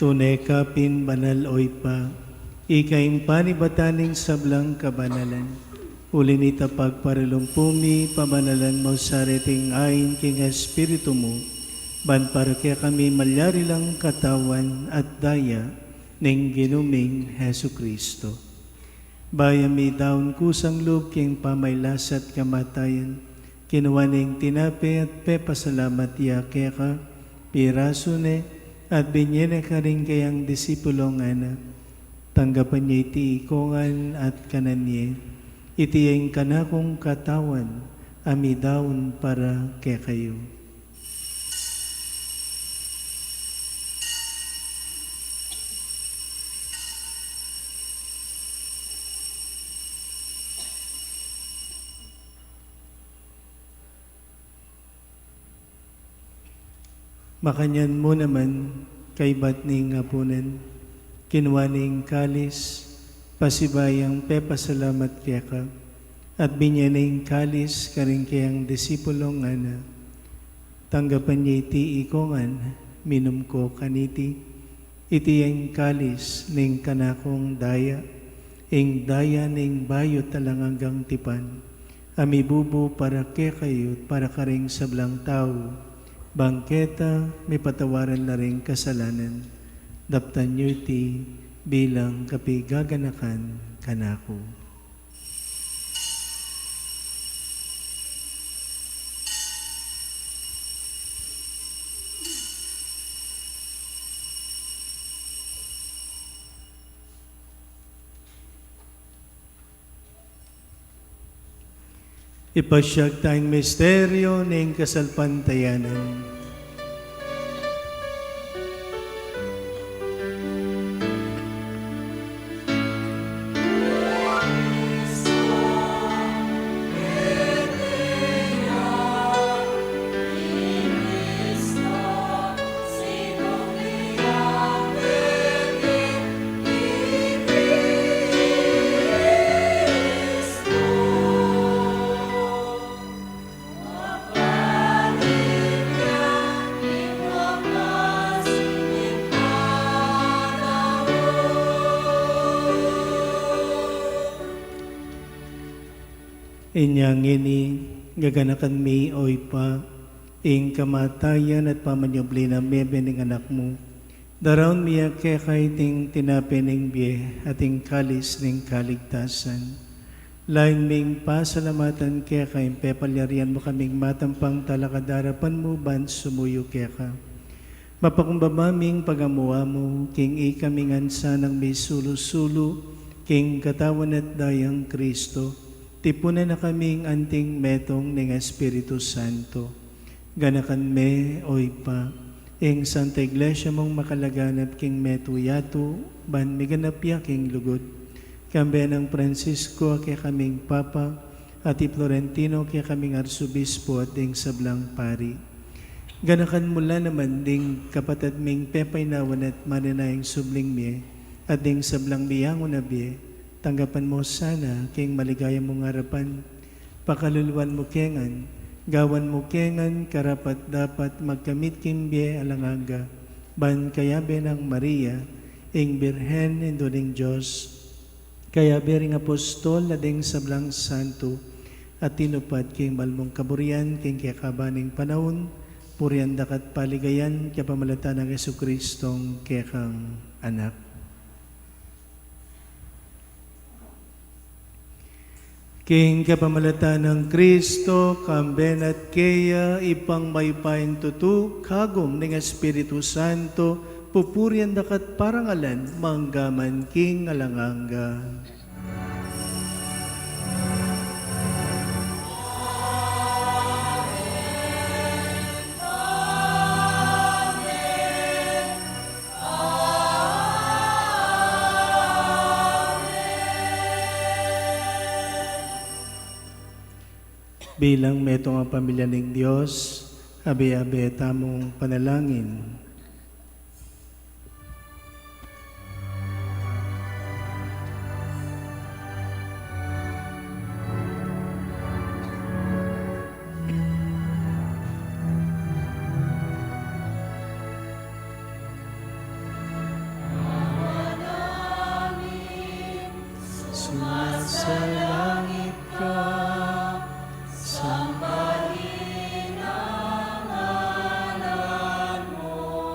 Tune ka pin banal, o Ibpa, ika ing panibatan ning sablang kabanalan. Uli nita, pagparalumpu mi, pabanalan mu sa reting ain king Espiritu mu, ban para kekami malyari lang katawan at daya ning Ginu ming Jesucristo. Bayu mi daun kusang lub king pamagkasakit at kamatayan, kinua ne ing tinape at pepasalamat ya keka, pirasu ne, at binye ne karing kayang disipulo, ngana: Tanggapan ye iti ikongan at kanan ye. Iti ing kanakung katawan a midaun para kekayu. Makanyan mu naman, kaybat ning apunan, kinua ne ing kalis, pasibayu yang pepasalamat keka, at binye ne ing kalis karing kayang disipulo, ngana: Tanggapan ye iti ikongan Minum ko kaniti, iti ing kalis ning kanakung daya, ing daya ning bayu't alang anggang tipan, a mibubu para kekayu't para karing sablang tau, bang keta mipatawaran la ring kasalanan. Daptan yu iti bilang kapigaganakan kanaku. Ipasiag tang misteryu ning kasalpantayanan. Inya ngeni, gaganakan mi, o Ibpa, ing kamatayan at pamanyubli na mebie ning Anak mu. Daraun mi keka iting tinape ning bie at ing kalis ning kaligtasan. Lain ming pasalamatan keka ing pepalyarian mu kaming matampang talakad king arapan mu ban sumuyu keka. Mapakumbaba ming pagamu-amu king ikami ngan sanang misulu-sulu king katawan at dayang Kristo, tipunan na kaming anting metung ning Espiritu Santo. Ganakan me, o Ibpa, ing Santa Iglesia mung makalaganap king metung yatu, ban miganap ya king lugud. Kambe nang Francisco a kekaming Papa, at i Florentino a kekaming Arsobispo at ding sablang pari. Ganakan mu la naman ding kapatad ming pepaynawan at manenayang subling mie, at ding sablang miyangu na bie, tanggapan mu sana king maligaya mung arapan. Pakaluluan mu ke ngan, gawan mu ke ngan karapat-dapat magkamit king bie alang angga, ban kayabe nang Maria, ing Birhen, Indu ning Dios, kayabe ring apostol at ding sablang santo, a tinupad king mal mung kaburian king kekaban ning panaun, purian da ka at paligayan kapamilatan nang Jesucristong kekang Anak. King kapamilatan nang Kristo, kambe na at keya, Ibpang mayupayang tutu, kagum ning Espiritu Santo, pupurian da ka at parangalan, mangga man king alang angga. Bilang metung a pamilya ning Dios, abe-abe tamung panalangin. Sumasalangit ka, sambahin ang ngalan mo.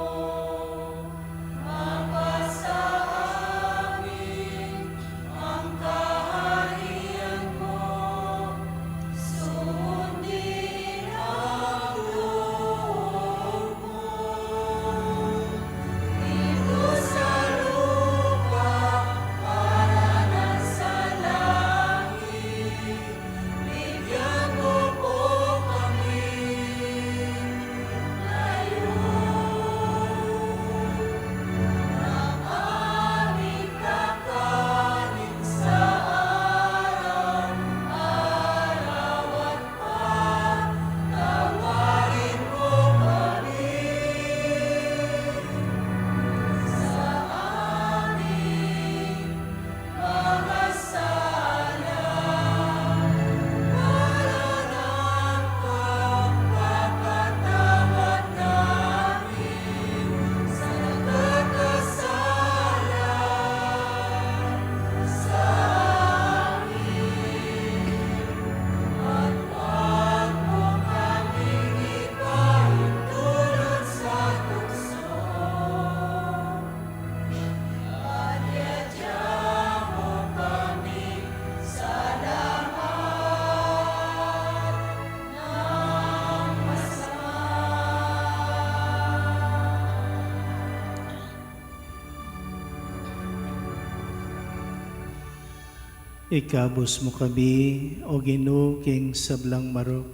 Ikabus mu kami, O Ginu, king sablang marok.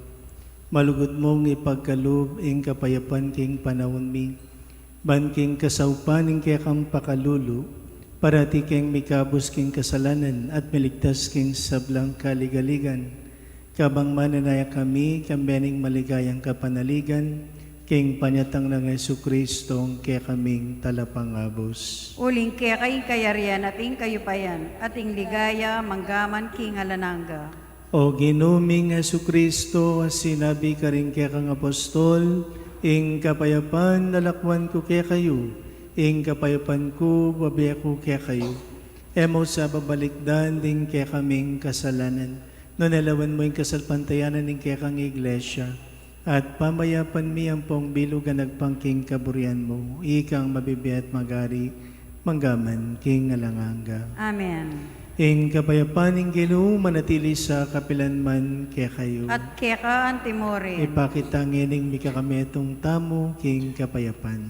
Malugud mung ipagkalub ing kapayapan king panaun mi. Ban king kasaupan ning kekang pakalulu, parati keng mikabus king kasalanan at miligtas king sablang kaligaligan. Kabang mananaya kami, kambe ning maligayang kapanaligan, king panyatang nang Jesucristo, ing kekaming talapangabus. Uling keka ing kayarian at ing kayupayan, at ing ligaya, mangga man king alang angga. O Ginu ming Jesucristo, a sinabi karing kekang apostol, ing kapayapan lakwan ku kekayu, ing kapayapan ku bibie ku kekayu. E mu sa babalikdan ding kekaming kasalanan, nune lawan mu ing kasalpantayanan ning kekang iglesia, at pamayapan mi ampong bilug a agpang king kaburian mu, ikang mabibie at magari, mangga man king alang angga. Amen. Ing kapayapan ning Ginu manatili sa kapilan man kekayu. At keka antimurin. Ipakit ta ngening mikakametung tamu king kapayapan.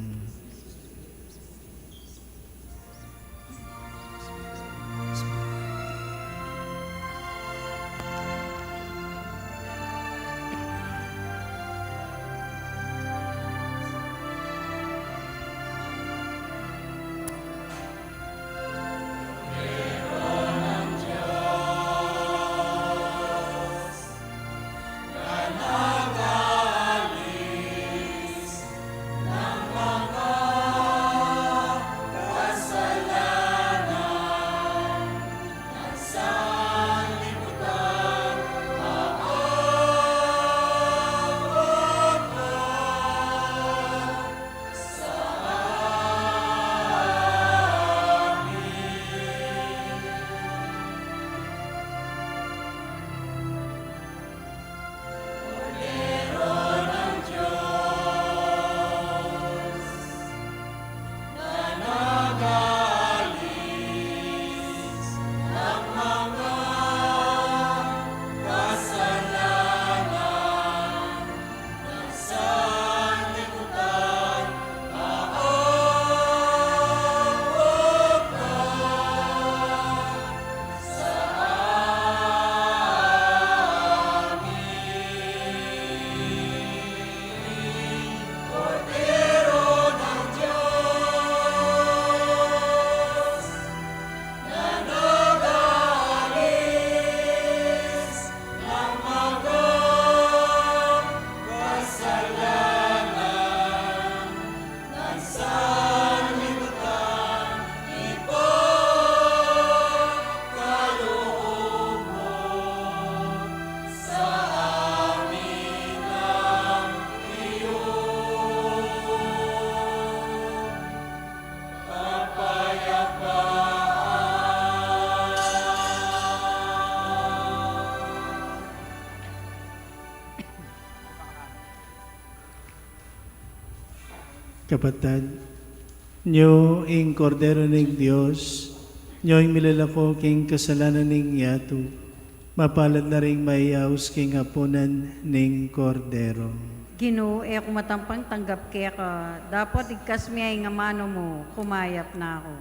Kapatad, nyo ing Kordero ning Dios, nyo ing milalako king kasalanan ning yatu. Mapalad la ring mayayaus king apunan ning Kordero. Ginu, e ku matampang tanggap keka, dapot igkas me ing amanu mu, kumayap na ku.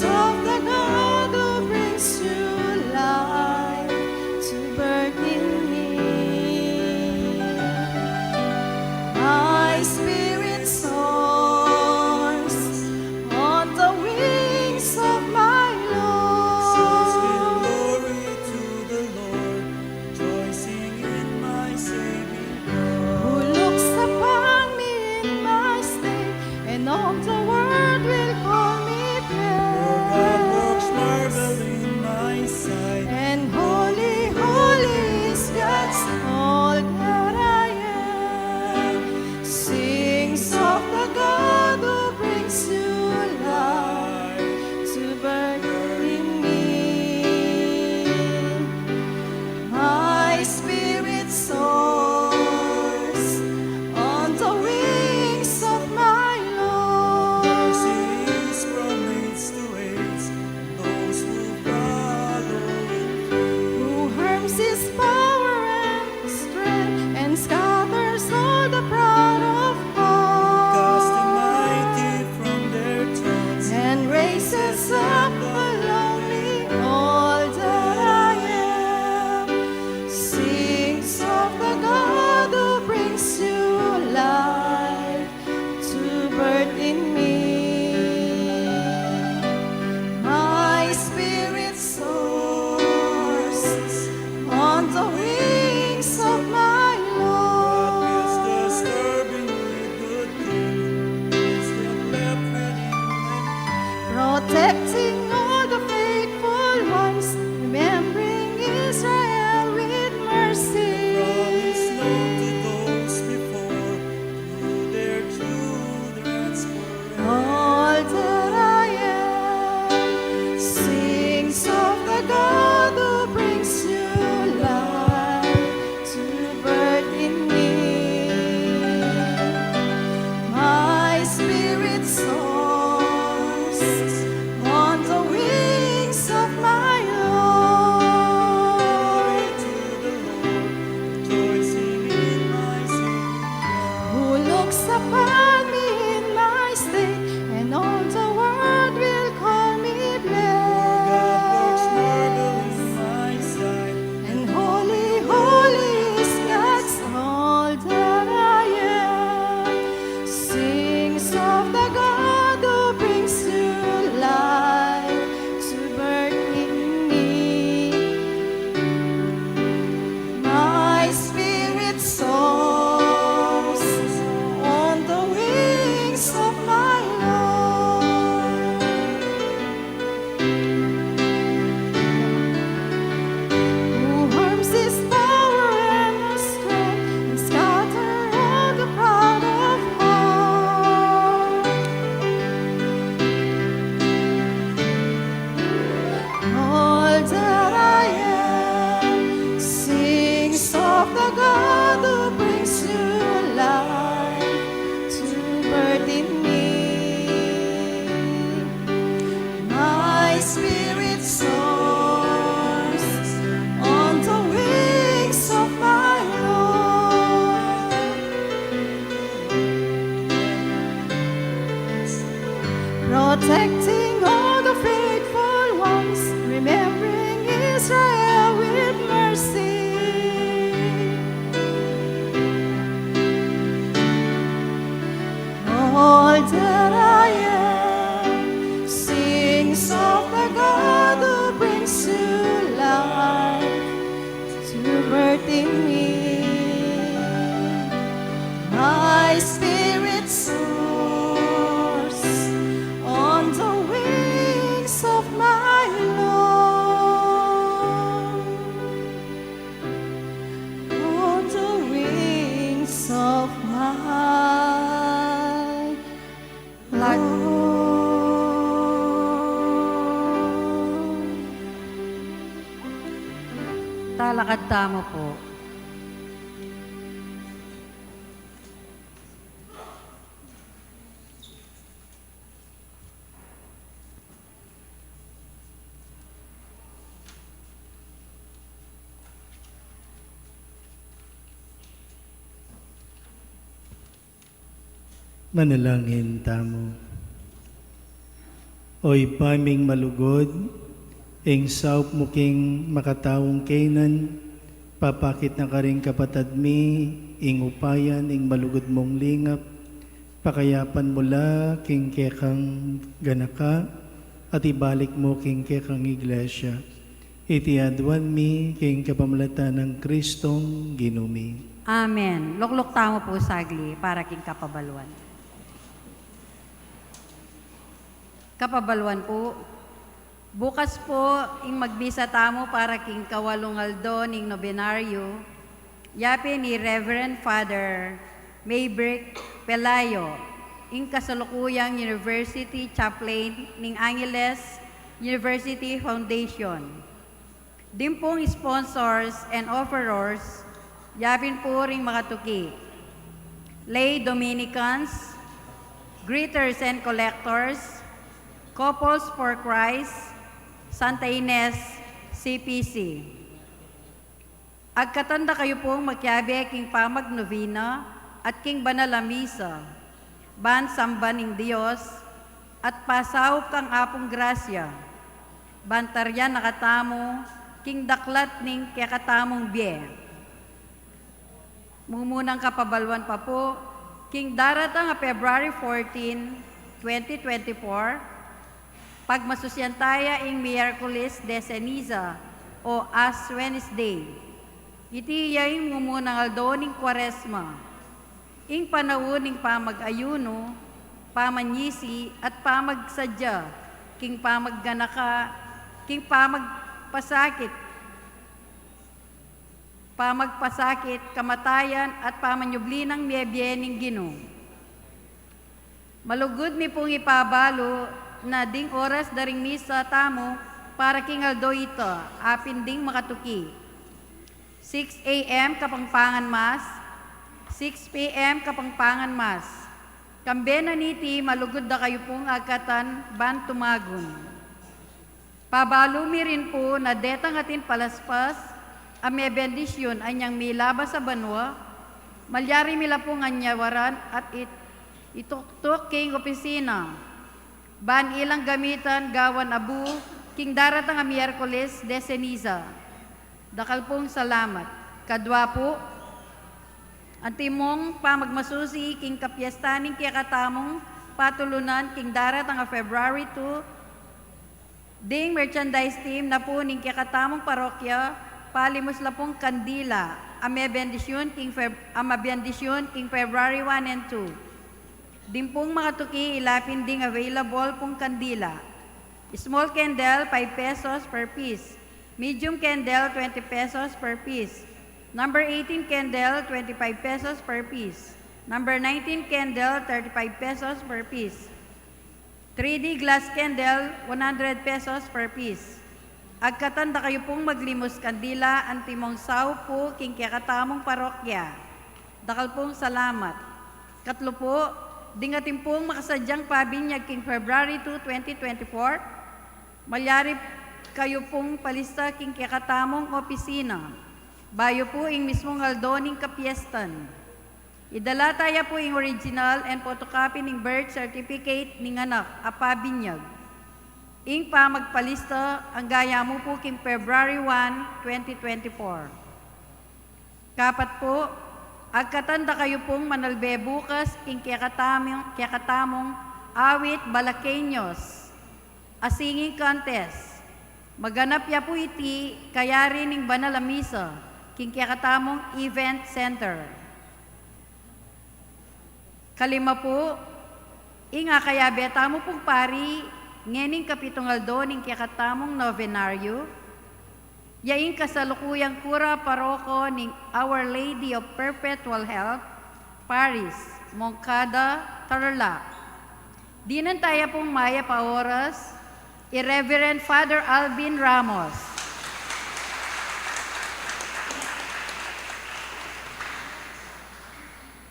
of the God who brings to life to birth in me. My spirit soars on the wings of my Lord. Singing glory to the Lord, rejoicing in my saving God. Who looks upon me in my state, and all the world will call me blessed. For God works marvel in my sight. And holy, holy is God's all that I am. Sings of the God who brings to life to birth in me. My spirit soars on the wings of my Lord. Mercy is from age to age, those who follow him. Who harms his power and strength and scatters all the proud of heart. Casting mighty from their thrones and raises up the lowly, all that I am sings of the God who brings to life to birth in me. My spirit soars on the wings of my Lord. What is disturbing me good thing is the left within me. Protecting all the faithful ones, remembering Israel with mercy. Promise known to those before, to their children's forever. All that I am sings of the God who brings new life to birth in me. My spirit soars on the wings of my Lord. Glory to the Lord, rejoicing in my Savior. Who looks upon me in my state, and all the world will call me blessed. For God works marvel in my sight. And holy, holy is God's all that I am sings of the God who brings new life to birth in me. My spirit soars on the wings of my Lord. Who harms his power and his strength, and scatter all the proud of heart. All that I am sings of the God who brings new life to birth in me. My spirit soars on the wings of my Lord, protecting all the faithful ones, remembering Israel with mercy. All that I am sings of the God who brings to life to birth in me. My spirit soars on the wings of my Lord, on the wings of my Lord. Talakad tamu pu. Manalangin tamu. O Ibpa ming malugud, ing saup mu king makataung kainan, papakit na karing kapatad mi ing upayan ning malugud mung lingap, pakayapan mu la king kekang ganaka, at ibalik mu king kekang iglesia. Iti aduan mi king kapamilatan nang Kristong Ginu mi. Amen. Lukluk tamu pu sagli para king kapabaluan. Kapabaluan pu, bukas pu ing magmisa tamu para king kawalung aldo ning nobenaryo, yapin i Reverend Father Maybrick Pelayo, ing kasalukuyang University Chaplain ning Angeles University Foundation. Ding pung sponsors and offerors, yapin pu ring makatuki: Lay Dominicans, Greeters and Collectors, Couples for Christ, Santa Ines, C P C. Agkatan da kayu pung makiabe king pamagnovena at king banal a misa, ban samban ing Dios at pasaup kang Apung grasya, ban taryan na katamu king daklat ning kekatamung bie. Mumunang kapabaluan pa pu, king daratang a February fourteen, twenty twenty-four, pagmasusyan taya ing Miyerkules de Ceniza o Ash Wednesday. Iti ya ing mumunang aldo ning Kuaresma. Ing panaun ning pamag-ayunu, pamanyisi, at pamagsadya king pamagganaka, king pamagpasakit, pamagpasakit, kamatayan, at pamanyubli nang mebie ning Ginu. Malugud mi pung ipabalu na ding oras da ring misa tamu para king aldo ita, apin ding makatuki: six A M Kapampangan Mass, six P M Kapampangan Mass. Kambe na niti, malugud da kayu pung agkatan ban tumagun. Pabalu mi rin pu na detang atin palaspas a mebendisyun anyang milabas a banua, malyari mi la pung anyawaran at it-, ituktuk king opisina, ban ilang gamitan gawan abu king daratang a Miyerkules de Ceniza. Dakal pung salamat. Kadwa pu, antimong pamagmasusi king kapiestan ning kekatamung patulunan king daratang a February two, ding merchandise team na pu ning kekatamung parokya, palimus la pung kandila a mabendisyun king Feb-, a mabendisyun king February one and two. Ding pung makatuki, ilapin ding available pung kandila. Small candle, five pesos per piece. Medium candle, twenty pesos per piece. Number eighteen candle, twenty-five pesos per piece. Number nineteen candle, thirty-five pesos per piece. Three D glass candle, one hundred pesos per piece. Agkatan da kayu pung maglimus kandila antimong saup pu king kekatamung parokya. Dakal pung salamat. Katlu pu, ding atin pung makasadyang pabinyag king February two, twenty twenty-four, malyari kayu pung palista king kekatamung opisina, bayu pu ing mismung aldo ning kapiestan. Idala taya pu ing original and photocopy ning birth certificate ning anak a pabinyag. Ing pamagpalista, angga ya mu pu king February one, twenty twenty-four. Kapat pu, agkatan da kayu pung manalbe bukas king kekatamung, kekatamung Awit Balaqueños a singing contest. Maganap ya pu iti kayari ning banal a misa king kekatamung event center. Kalima pu, ing akayabe tamu pung pari ngening kapitung aldo ning kekatamung novenaryo, ya ing kasalukuyang kura paroko ning Our Lady of Perpetual Help Parish, Moncada, Tarlac. Dinan taya pung mayap a oras, i Reverend Father Alvin Ramos.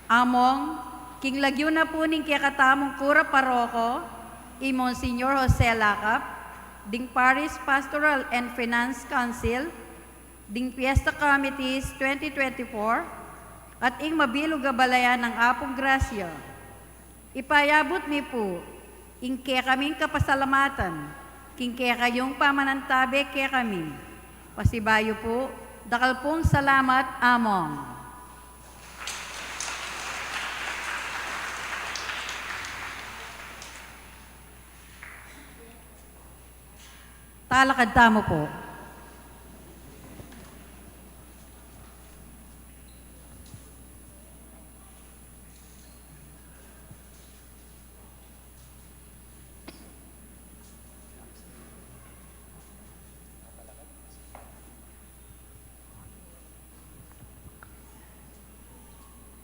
Among, king lagyu na pu ning kekatamung kura paroko, i Monsignor Jose Lacap, ding Parish Pastoral and Finance Council, ding Fiesta Committees twenty twenty-four, at ing mabilug a balayan nang Apung Grasya. Ipayabut mi pu ing kekaming kapasalamatan, king kekayung pamanantabe kekami. Pasibayu pu, dakal pung salamat, Among. Talakad tamu pu.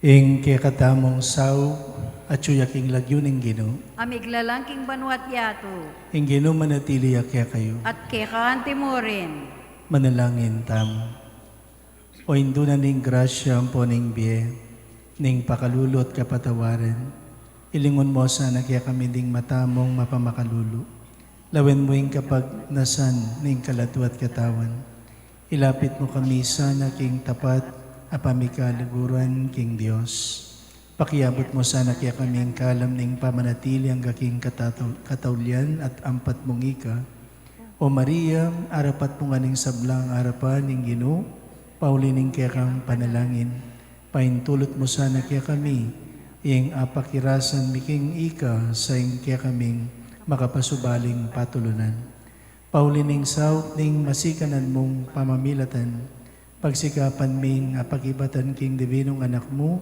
Ing kekatamung saup, atyu ya king lagyu ning Ginu. Amiglalang king banua't yatu. Ing Ginu manatili ya kekayu. At keka anti mu rin. Manalangin tamu. O Indu na ning grasya ampo ning bie, ning pakalulu at kapatawaran, ilingun mu sana kekami ding mata mung mapamakalulu. Lawen mu ing kapagnasan ning kaladua at katawan. Ilapit mu kami sana king tapat a pamikaluguran king Dios. Pakiabut mu sana kekami ing kalam ning pamanatili angga king katatu-, kataulian at ampat mung ika. O Maria, arapat mu ngan ing sablang arapan ning Ginu, pauli ning kekang panalangin. Paintulut mu sana kekami, ing apakirasan mi king ika sa ing kekaming makapasubaling patulunan. Pauli ning saup ning masikanan mung pamamilatan, pagsikapan ming apakibatan king Divinung Anak mu,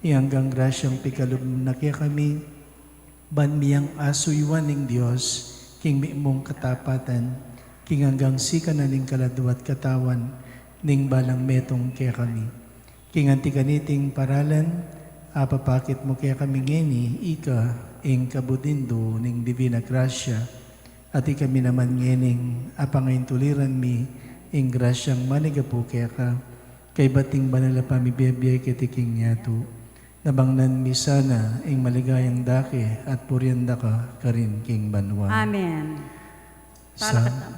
ing anggang grasyang pikalub na kekami, ban mi yang asuyuan ning Dios, king mitmung katapatan, king anggang sikanan ning kaladua at katawan, ning balang metung kekami. King anti kaniting paralan, apapakit mu kekami ngeni, ika, ing kabud Indu ning Divina Grasya, at ikami naman ngening apangaintuliran mi, ing grasyang manigapu keka, kaybat ning banal a pamibie-bie keti king yatu. Nabangnan mi sana, ing maligayang dake, at purian da ka karin king banua. Amen. Sa- Talakad tamu.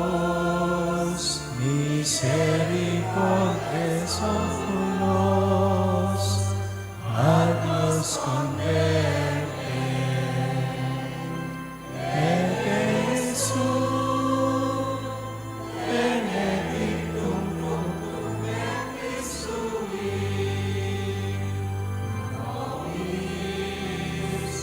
Tuos, misericordes oculos, ad nos converte. Ecce Iesu, benedictum fructum ventris tui, nobis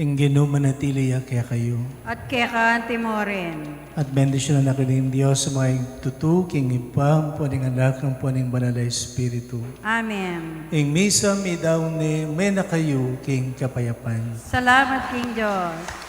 Ing Ginu manatili ya kekayu. At keka anti mu rin. At bendisyunan na kayu ning Dios a makaigtutu, king Ibpa, ampo ning Anak, ampo ning Banal a Espiritu. Amen. Ing misa meyari ne, ume na kayu king kapayapan. Salamat king Dios.